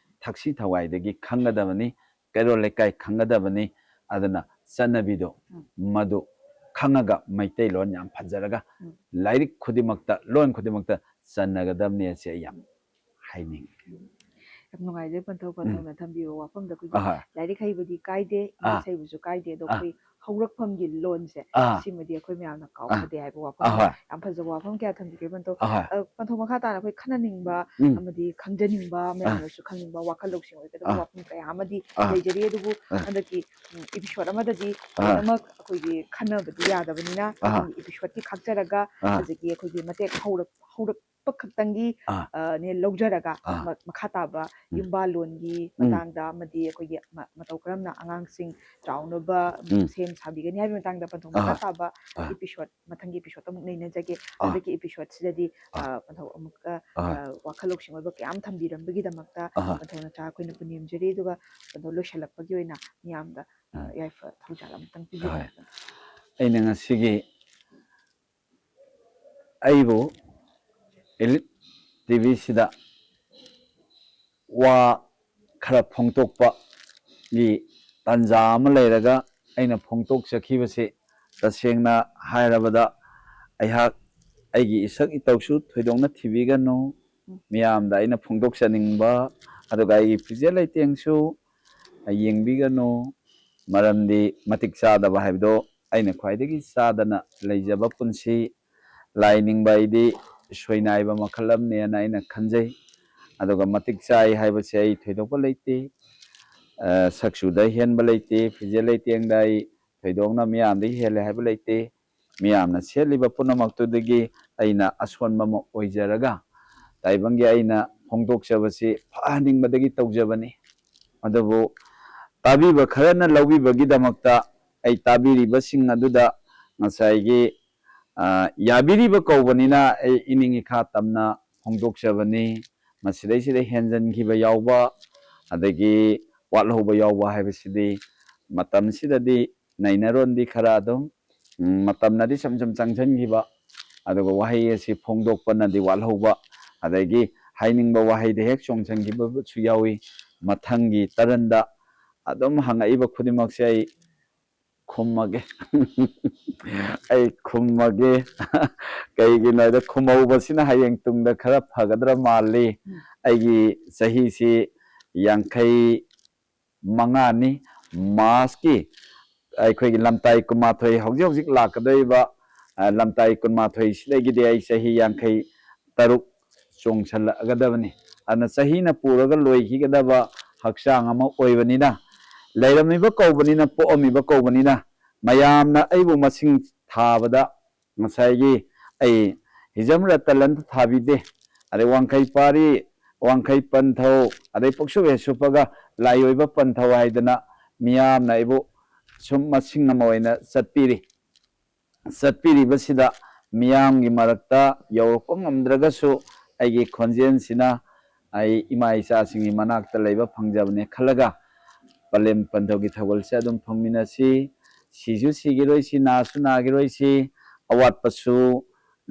ꯊꯛꯁꯤ ꯊꯋꯥꯏꯗꯒꯤ ꯈꯪꯒꯗꯕꯅꯤ, ꯀꯩꯔꯣꯜ ꯂꯩꯀꯥꯏ ꯈꯪꯒꯗꯕꯅꯤ꯫ ꯑꯗꯨꯅ ꯆꯠꯅꯕꯤꯗꯣ ꯎꯝ꯫ ꯃꯗꯨ ꯈꯪꯉꯒ ꯃꯩꯇꯩꯂꯣꯟ ꯌꯥꯝ ꯐꯖꯔꯒ ꯎꯝ꯫ ꯂꯥꯏꯔꯤꯛ ꯈꯨꯗꯤꯡꯃꯛꯇ, ꯂꯣꯟ ꯈꯨꯗꯤꯡꯃꯛꯇ ꯆꯟꯅꯒꯗꯕꯅꯤ ꯑꯁꯤ ꯑꯩ ꯌꯥꯝ ꯍꯥꯏꯅꯤꯡꯉꯤ꯫ ꯌꯥꯝ ꯅꯨꯡꯉꯥꯏꯖꯩ ꯄꯟꯊꯧ, ꯎꯝ꯫ ꯄꯟꯊꯧꯅ ꯊꯝꯕꯤꯕ ꯋꯥꯐꯝꯗ ꯑꯩꯈꯣꯏꯒꯤ ꯑꯍꯣꯏ꯫ ꯂꯥꯏꯔꯤꯛ ꯍꯩꯕꯗꯤ ꯀꯥꯏꯗꯦ, ꯑꯥ꯫ English ꯍꯩꯕꯁꯨ ꯀꯥꯏꯗꯦ, ꯑꯗꯣ ꯑꯥ꯫ ꯑꯩꯈꯣꯏ ꯍꯧꯔꯛꯐꯝꯒꯤ ꯂꯣꯟꯁꯦ ꯑꯥ꯫ ꯁꯤꯃꯗꯤ ꯑꯩꯈꯣꯏ ꯃꯌꯥꯝꯅ ꯀꯥꯎꯐꯗꯦ ꯑꯥ꯫ ꯍꯥꯏꯕ ꯋꯥꯐꯝ ꯑꯍꯣꯏ꯫ ꯌꯥꯝ ꯐꯖꯕ ꯋꯥꯐꯝ ꯀꯌꯥ ꯊꯝꯕꯤꯈ꯭ꯔꯦ ꯄꯟꯊꯧ꯫ ꯑꯍꯣꯏ꯫ ꯑ, ꯄꯟꯊꯧ ꯃꯈꯥ ꯇꯥꯅ ꯑꯩꯈꯣꯏ ꯈꯟꯅꯅꯤꯡꯕ ꯎꯝ꯫ ꯑꯃꯗꯤ ꯈꯪꯖꯅꯤꯡꯕ ꯑꯥ꯫ ꯃꯌꯥꯝꯅꯁꯨ ꯈꯪꯅꯤꯡꯕ ꯋꯥꯈꯜ ꯂꯧꯁꯤꯡ ꯑꯣꯏꯒꯗꯕ ꯑꯥ꯫ ꯋꯥꯐꯝ ꯀꯌꯥ ꯑꯃꯗꯤ ꯑꯥ꯫ ꯂꯩꯖꯔꯤ, ꯑꯗꯨꯕꯨ ꯑꯥ꯫ ꯍꯟꯗꯛꯀꯤ, ꯎꯝ, episode ꯑꯃꯗꯗꯤ ꯑꯥ꯫ ꯂꯣꯏꯅꯃꯛ ꯑꯩꯈꯣꯏꯒꯤ ꯈꯟꯅꯕꯗꯤ ꯌꯥꯗꯕꯅꯤꯅ ꯑꯥ꯫ ꯑꯗꯨꯒꯤ episodeꯀꯤ ꯈꯥꯛꯆꯔꯒ ꯑꯥ꯫ ꯍꯧꯖꯤꯛꯀꯤ ꯑꯩꯈꯣꯏꯒꯤ ꯃꯇꯦꯛ ꯍꯧꯔꯛ-, ꯍꯧꯔꯛ-, ꯈꯛꯇꯪꯒꯤ, ꯑꯥ꯫ ꯑ, ꯅꯦ ꯂꯧꯖꯔꯒ ꯑꯥ꯫ ꯃ-, ꯃꯈꯥ ꯇꯥꯕ ꯎꯝ꯫ ꯌꯨꯝꯕꯥꯜꯂꯣꯟꯒꯤ ꯎꯝ꯫ ꯃꯇꯥꯡꯗ ꯑꯃꯗꯤ ꯑꯩꯈꯣꯏꯒꯤ ꯃ-, ꯃꯇꯧ ꯀꯔꯝꯅ ꯑꯉꯥꯡꯁꯤꯡ ꯆꯥꯎꯅꯕ, ꯎꯝ, ꯎꯝ꯫ ꯁꯦꯝ ꯁꯥꯕꯤꯒꯅꯤ ꯍꯥꯏꯕꯒꯤ ꯃꯇꯥꯡꯗ ꯄꯟꯊꯧ ꯃꯈꯥ ꯑꯥ꯫ ꯇꯥꯕ ꯑꯥ꯫ Episode, ꯃꯊꯪꯒꯤ episodeꯇ ꯑꯃꯨꯛ ꯅꯩꯅꯖꯒꯦ꯫ ꯑꯥ꯫ ꯍꯟꯗꯛꯀꯤ episodeꯁꯤꯗꯗꯤ, ꯑꯥ꯫ ꯑ, ꯄꯟꯊꯧ ꯑꯃꯨꯛꯀ, ꯑꯥ꯫ ꯑ, ꯋꯥꯈꯜ ꯂꯧꯁꯤꯡ ꯑꯣꯏꯕ ꯀꯌꯥ ꯑꯃ ꯊꯝꯕꯤꯔꯝꯕꯒꯤꯗꯃꯛꯇ ꯑꯍꯥ꯫ ꯄꯟꯊꯧ ꯅꯆꯥ ꯑꯩꯈꯣꯏꯅ ꯄꯨꯅꯦꯝꯖꯔꯤ꯫ ꯑꯗꯨꯒ ꯄꯟꯊꯧ ꯂꯣꯏꯁꯤꯜꯂꯛꯄꯒꯤ ꯑꯣꯏꯅ ꯃꯤꯌꯥꯝꯗ, ꯑ, ꯎꯝ꯫ ꯌꯥꯏꯐ ꯊꯧꯖꯥꯜ ꯑꯃꯇꯪ ꯍꯣꯏ꯫ ꯄꯤꯕꯤꯔꯛꯑꯣ꯫ ꯑꯩꯅ ꯉꯁꯤꯒꯤ ꯑꯩꯕꯨ Elite TVꯁꯤꯗ ꯋꯥ ꯈꯔ ꯐꯣꯡꯗꯣꯛꯄꯒꯤ ꯇꯥꯟꯖꯥ ꯑꯃ ꯂꯩꯔꯒ ꯑꯩꯅ ꯐꯣꯡꯗꯣꯛꯆꯈꯤꯕꯁꯤ, ꯇꯁꯦꯡꯅ ꯍꯥꯏꯔꯕꯗ, ꯑꯩꯍꯥꯛ ꯑꯩꯒꯤ ꯏꯁꯛ ꯏꯇꯧꯁꯨ ꯊꯣꯏꯗꯣꯛꯅ ꯊꯤꯕꯤꯒꯅꯨ꯫ ꯃꯤꯌꯥꯝꯗ ꯑꯩꯅ ꯐꯣꯡꯗꯣꯛꯆꯅꯤꯡꯕ, ꯑꯗꯨꯒ ꯑꯩꯒꯤ ꯐꯤꯖꯦꯠ ꯂꯩꯇꯦꯡꯁꯨ ꯌꯦꯡꯕꯤꯒꯅꯨ꯫ ꯃꯔꯝꯗꯤ ꯃꯇꯤꯛ ꯆꯥꯗꯕ ꯍꯥꯏꯕꯗꯣ ꯑꯩꯅ ꯈ꯭ꯋꯥꯏꯗꯒꯤ ꯆꯥꯗꯅ ꯂꯩꯖꯕ ꯄꯨꯟꯁꯤ꯫ ꯂꯥꯏ ꯅꯤꯡꯕ ꯑꯩꯗꯤ ꯁꯣꯏꯅꯥꯏꯕ ꯃꯈꯜ ꯑꯃꯅꯦꯅ ꯑꯩꯅ ꯈꯟꯖꯩ꯫ ꯑꯗꯨꯒ ꯃꯇꯤꯛ ꯆꯥꯏ ꯍꯥꯏꯕꯁꯦ ꯑꯩ ꯊꯣꯏꯗꯣꯛꯄ ꯂꯩꯇꯦ꯫ ꯑ, ꯁꯛꯆꯨꯗ ꯍꯦꯟꯕ ꯂꯩꯇꯦ, ꯐꯤꯖꯦꯠ ꯂꯩꯇꯦꯡꯗ ꯑꯩ ꯊꯣꯏꯗꯣꯛꯅ ꯃꯤꯌꯥꯝꯗꯒꯤ ꯍꯦꯜꯂꯦ ꯍꯥꯏꯕ ꯂꯩꯇꯦ꯫ ꯃꯤꯌꯥꯝꯅ ꯁꯦꯠꯂꯤꯕ ꯄꯨꯝꯅꯃꯛꯇꯨꯗꯒꯤ ꯑꯩꯅ ꯑꯁꯣꯟꯕ ꯑꯃ ꯑꯣꯏꯖꯔꯒ, ꯇꯥꯏꯕꯪꯒꯤ ꯑꯩꯅ ꯐꯣꯡꯗꯣꯛꯆꯕꯁꯤ ꯐꯍꯟꯅꯤꯡꯕꯗꯒꯤ ꯇꯧꯖꯕꯅꯤ꯫ ꯑꯗꯨꯕꯨ ꯇꯥꯕꯤꯕ ꯈꯔꯅ ꯂꯧꯕꯤꯕꯒꯤꯗꯃꯛꯇ ꯑꯩ ꯇꯥꯕꯤꯔꯤꯕꯁꯤꯡ ꯑꯗꯨꯗ ꯉꯁꯥꯏꯒꯤ, ꯑ, ꯌꯥꯕꯤꯔꯤꯕ ꯀꯧꯕꯅꯤꯅ ꯑꯩ ꯏꯅꯤꯡ ꯏꯈꯥ ꯇꯝꯅ ꯐꯣꯡꯗꯣꯛꯆꯕꯅꯤ꯫ ꯃꯁꯤꯗꯩꯁꯤꯗ ꯍꯦꯟꯖꯟꯈꯤꯕ ꯌꯥꯎꯕ, ꯑꯗꯒꯤ ꯋꯥꯠꯍꯧꯕ ꯌꯥꯎꯕ ꯍꯥꯏꯕꯁꯤꯗꯤ ꯃꯇꯝꯁꯤꯗꯗꯤ ꯅꯩꯅꯔꯣꯟꯗꯤ ꯈꯔ ꯑꯗꯨꯝ, ꯎꯝ, ꯃꯇꯝꯅꯗꯤ ꯁꯨꯝ ꯁꯨꯝ ꯆꯪꯁꯤꯟꯈꯤꯕ, ꯑꯗꯨꯒ ꯋꯥꯍꯩ ꯑꯁꯤ ꯐꯣꯡꯗꯣꯛꯄꯅꯗꯤ ꯋꯥꯠꯍꯧꯕ, ꯑꯗꯒꯤ ꯍꯥꯏꯅꯤꯡꯕ ꯋꯥꯍꯩꯗ ꯍꯦꯛ ꯆꯣꯡꯁꯤꯟꯈꯤꯕꯁꯨ ꯌꯥꯎꯏ꯫ ꯃꯊꯪꯒꯤ ꯇꯔꯟꯗ ꯑꯗꯨꯝ ꯍꯪꯉꯛꯏꯕ ꯈꯨꯗꯤꯡꯃꯛꯁꯦ ꯑꯩ ꯈꯨꯝꯃꯒꯦ꯫ ꯑꯩ ꯈꯨꯝꯃꯒꯦ꯫ ꯀꯩꯒꯤꯅꯣ ꯍꯥꯏꯗ, ꯈꯨꯝꯍꯧꯕꯁꯤꯅ ꯍꯌꯦꯡ ꯇꯨꯡꯗ ꯈꯔ ꯐꯒꯗ꯭ꯔꯥ ꯃꯥꯜꯂꯤ꯫ ꯑꯩꯒꯤ ꯆꯍꯤꯁꯤ ꯌꯥꯡꯈꯩ ꯃꯉꯥꯅꯤ꯫ ꯃꯥꯔꯁꯀꯤ ꯑꯩꯈꯣꯏꯒꯤ ꯂꯝꯇꯥꯏ ꯀꯨꯟꯃꯥꯊꯣꯏ, ꯍꯧꯖꯤꯛ ꯍꯧꯖꯤꯛ ꯂꯥꯛꯀꯗꯧꯔꯤꯕ, ꯑ, ꯂꯝꯇꯥꯏ ꯀꯨꯟꯃꯥꯊꯣꯏꯁꯤꯗꯒꯤꯗꯤ ꯑꯩ ꯆꯍꯤ ꯌꯥꯡꯈꯩ ꯇꯔꯨꯛ ꯆꯣꯡꯁꯜꯂꯛꯑꯒꯗꯕꯅꯤ꯫ ꯑꯗꯨꯅ ꯆꯍꯤꯅ ꯄꯨꯔꯒ ꯂꯣꯏꯈꯤꯒꯗꯕ ꯍꯛꯆꯥꯡ ꯑꯃ ꯑꯣꯏꯕꯅꯤꯅ, ꯂꯩꯔꯝꯃꯤꯕ ꯀꯧꯕꯅꯤꯅ, ꯄꯣꯛꯑꯝꯃꯤꯕ ꯀꯧꯕꯅꯤꯅ, ꯃꯌꯥꯝꯅ ꯑꯩꯕꯨ ꯃꯁꯤꯡ ꯊꯥꯕꯗ ꯉꯁꯥꯏꯒꯤ ꯑꯩ ꯍꯤꯖꯝ ꯔꯇꯟ ꯑꯝꯇ ꯊꯥꯕꯤꯗꯦ, ꯑꯗꯩ ꯋꯥꯡꯈꯩ ꯄꯥꯔꯤ, ꯋꯥꯡꯈꯩ ꯄꯟꯊꯧ, ꯑꯗꯩ ꯄꯛꯁꯨꯞ ꯍꯦꯛ ꯁꯨꯞꯄꯒ ꯂꯥꯏ ꯑꯣꯏꯕ ꯄꯟꯊꯧ ꯍꯥꯏꯗꯅ ꯃꯤꯌꯥꯝꯅ ꯑꯩꯕꯨ ꯁꯨꯝ ꯃꯁꯤꯡ ꯑꯃ ꯑꯣꯏꯅ ꯆꯠꯄꯤꯔꯤ꯫ ꯆꯠꯄꯤꯔꯤꯕꯁꯤꯗ ꯃꯤꯌꯥꯝꯒꯤ ꯃꯔꯛꯇ ꯌꯧꯔꯛꯄ ꯉꯝꯗ꯭ꯔꯒꯁꯨ, ꯑꯩꯒꯤ ꯈꯣꯟꯖꯦꯜꯁꯤꯅ ꯑꯩ ꯏꯃꯥ ꯏꯆꯥꯁꯤꯡꯒꯤ ꯃꯅꯥꯛꯇ ꯂꯩꯕ ꯐꯪꯖꯕꯅꯦ ꯈꯜꯂꯒ, ꯄꯂꯦꯝ ꯄꯟꯊꯧꯒꯤ ꯊꯧꯒꯜꯁꯦ ꯑꯗꯨꯝ ꯐꯪꯃꯤꯟꯅꯁꯤ꯫ ꯁꯤꯁꯨ ꯁꯤꯈꯤꯔꯣꯏꯁꯤ, ꯅꯥꯁꯨ ꯅꯥꯈꯤꯔꯣꯏꯁꯤ, ꯑꯋꯥꯠꯄꯁꯨ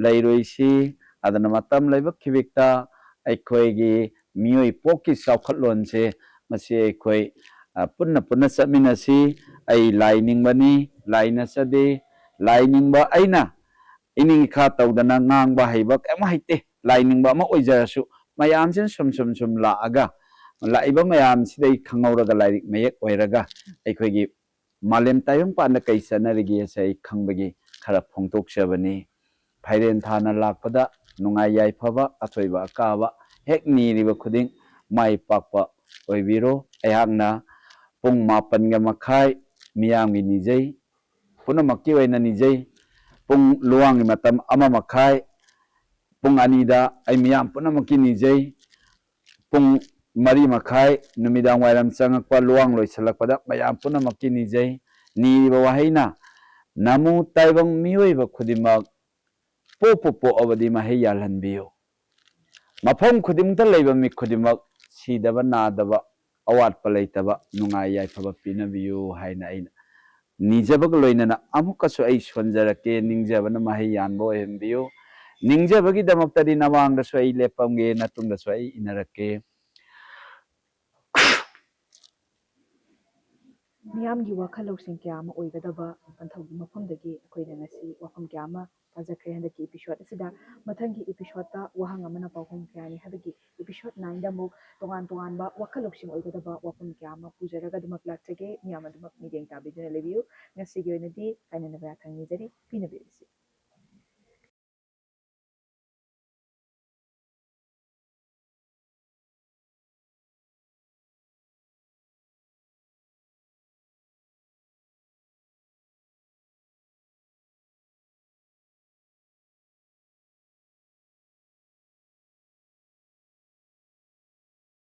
ꯂꯩꯔꯣꯏꯁꯤ꯫ ꯑꯗꯨꯅ ꯃꯇꯝ ꯂꯩꯕ ꯈꯤꯕꯤꯛꯇ ꯑꯩꯈꯣꯏꯒꯤ ꯃꯤꯑꯣꯏ ꯄꯣꯛꯀꯤ ꯆꯥꯎꯈꯠꯂꯣꯟꯁꯦ, ꯃꯁꯤ ꯑꯩꯈꯣꯏ, ꯑ, ꯄꯨꯟꯅ ꯄꯨꯟꯅ ꯆꯠꯃꯤꯟꯅꯁꯤ꯫ ꯑꯩ ꯂꯥꯏ ꯅꯤꯡꯕꯅꯤ, ꯂꯥꯏ ꯅꯠꯆꯗꯦ꯫ ꯂꯥꯏ ꯅꯤꯡꯕ ꯑꯩꯅ ꯏꯅꯤꯡ ꯏꯈꯥ ꯇꯧꯗꯅ ꯉꯥꯡꯕ ꯍꯩꯕ ꯀꯩꯝ ꯍꯩꯇꯦ꯫ ꯂꯥꯏ ꯅꯤꯡꯕ ꯑꯃ ꯑꯣꯏꯖꯔꯁꯨ, ꯃꯌꯥꯝꯁꯤꯅ ꯁꯨꯝ ꯁꯨꯝ ꯁꯨꯝ ꯂꯥꯛꯑꯒ, ꯂꯥꯛꯏꯕ ꯃꯌꯥꯝꯁꯤꯗꯩ ꯈꯪꯍꯧꯔꯒ, ꯂꯥꯏꯔꯤꯛ ꯃꯌꯦꯛ ꯑꯣꯏꯔꯒ, ꯑꯩꯈꯣꯏꯒꯤ ꯃꯥꯂꯦꯝ ꯇꯥꯏꯕꯪꯄꯥꯟꯗ ꯀꯩ ꯆꯠꯅꯔꯤꯒꯦꯁꯦ ꯑꯩ ꯈꯪꯕꯒꯤ ꯈꯔ ꯐꯣꯡꯗꯣꯛꯆꯕꯅꯤ꯫ ꯐꯥꯏꯔꯦꯟ ꯊꯥꯅ ꯂꯥꯛꯄꯗ ꯅꯨꯡꯉꯥꯏ ꯌꯥꯏꯐꯕ, ꯑꯊꯣꯏꯕ ꯑꯀꯥꯕ ꯍꯦꯛ ꯅꯤꯔꯤꯕ ꯈꯨꯗꯤꯡ ꯃꯥꯏ ꯄꯥꯛꯄ ꯑꯣꯏꯕꯤꯔꯣ꯫ ꯑꯩꯍꯥꯛꯅ ꯄꯨꯡ ꯃꯥꯄꯟꯒ ꯃꯈꯥꯏ ꯃꯤꯌꯥꯝꯒꯤ ꯅꯤꯖꯩ, ꯄꯨꯝꯅꯃꯛꯀꯤ ꯑꯣꯏꯅ ꯅꯤꯖꯩ꯫ ꯄꯨꯡ ꯂꯨꯋꯥꯡꯒꯤ ꯃꯇꯝ ꯑꯃ ꯃꯈꯥꯏ, ꯄꯨꯡ ꯑꯅꯤꯗ ꯑꯩ ꯃꯤꯌꯥꯝ ꯄꯨꯝꯅꯃꯛꯀꯤ ꯅꯤꯖꯩ꯫ ꯄꯨꯡ ꯃꯔꯤ ꯃꯈꯥꯏ ꯅꯨꯃꯤꯗꯥꯡ ꯋꯥꯏꯔꯝ ꯆꯪꯉꯛꯄ, ꯂꯨꯋꯥꯡ ꯂꯣꯏꯁꯤꯜꯂꯛꯄꯗ ꯃꯌꯥꯝ ꯄꯨꯝꯅꯃꯛꯀꯤ ꯅꯤꯖꯩ꯫ ꯅꯤꯔꯤꯕ ꯋꯥꯍꯩꯅ, "ꯅꯃꯨ ꯇꯥꯏꯕꯪ ꯃꯤꯑꯣꯏꯕ ꯈꯨꯗꯤꯡꯃꯛ ꯄꯣꯛꯄꯨ ꯄꯣꯛꯑꯕꯗꯤ ꯃꯍꯩ ꯌꯥꯜꯍꯟꯕꯤꯌꯨ꯫ ꯃꯐꯝ ꯈꯨꯗꯤꯡꯃꯛꯇ ꯂꯩꯕ ꯃꯤ ꯈꯨꯗꯤꯡꯃꯛ ꯁꯤꯗꯕ ꯅꯥꯗꯕ, ꯑꯋꯥꯠꯄ ꯂꯩꯇꯕ, ꯅꯨꯡꯉꯥꯏ ꯌꯥꯏꯐꯕ ꯄꯤꯅꯕꯤꯌꯨ" ꯍꯥꯏꯅ ꯑꯩꯅ ꯅꯤꯖꯕꯒ ꯂꯣꯏꯅꯅ ꯑꯃꯨꯛꯀꯁꯨ ꯑꯩ ꯁꯣꯟꯖꯔꯛꯀꯦ꯫ ꯅꯤꯡꯖꯕꯅ ꯃꯍꯩ ꯌꯥꯟꯕ ꯑꯣꯏꯍꯟꯕꯤꯌꯨ꯫ ꯅꯤꯡꯖꯕꯒꯤꯗꯃꯛꯇꯗꯤ ꯅꯃꯥꯡꯗꯁꯨ ꯑꯩ ꯂꯦꯞꯄꯝꯒꯦ, ꯅꯇꯨꯡꯗꯁꯨ ꯑꯩ ꯏꯟꯅꯔꯛꯀꯦ꯫ ꯃꯤꯌꯥꯝꯒꯤ ꯋꯥꯈꯜ ꯂꯧꯁꯤꯡ ꯀꯌꯥ ꯑꯃ ꯑꯣꯏꯒꯗꯕ ꯄꯟꯊꯧꯒꯤ ꯃꯐꯝꯗꯒꯤ ꯑꯩꯈꯣꯏꯅ ꯉꯁꯤ ꯋꯥꯐꯝ ꯀꯌꯥ ꯑꯃ ꯇꯥꯖꯈ꯭ꯔꯦ꯫ ꯍꯟꯗꯛꯀꯤ episode ꯑꯁꯤꯗ ꯃꯊꯪꯒꯤ episode ꯇ ꯋꯥꯍꯪ ꯑꯃꯅ ꯄꯥꯎꯈꯨꯝ ꯀꯌꯥꯅꯤ ꯍꯥꯏꯕꯒꯤ episode nine ꯗ ꯑꯃꯨꯛ ꯇꯣꯉꯥꯟ ꯇꯣꯉꯥꯟꯕ ꯋꯥꯈꯜ ꯂꯧꯁꯤꯡ ꯑꯣꯏꯒꯗꯕ ꯋꯥꯐꯝ ꯀꯌꯥ ꯑꯃ ꯄꯨꯖꯔꯒ ꯑꯗꯨꯃꯛ ꯂꯥꯛꯆꯒꯦ꯫ ꯃꯤꯌꯥꯝ ꯑꯗꯨꯃꯛ ꯃꯤꯠꯌꯦꯡ ꯇꯥꯕꯤꯗꯨꯅ ꯂꯩꯕꯤꯌꯨ꯫ ꯉꯁꯤꯒꯤ ꯑꯣꯏꯅꯗꯤ ꯀꯥꯏꯅꯅꯕ ꯌꯥꯊꯪ ꯅꯤꯖꯔꯤ꯫ ꯄꯤꯅꯕꯤꯔꯤꯁꯤ꯫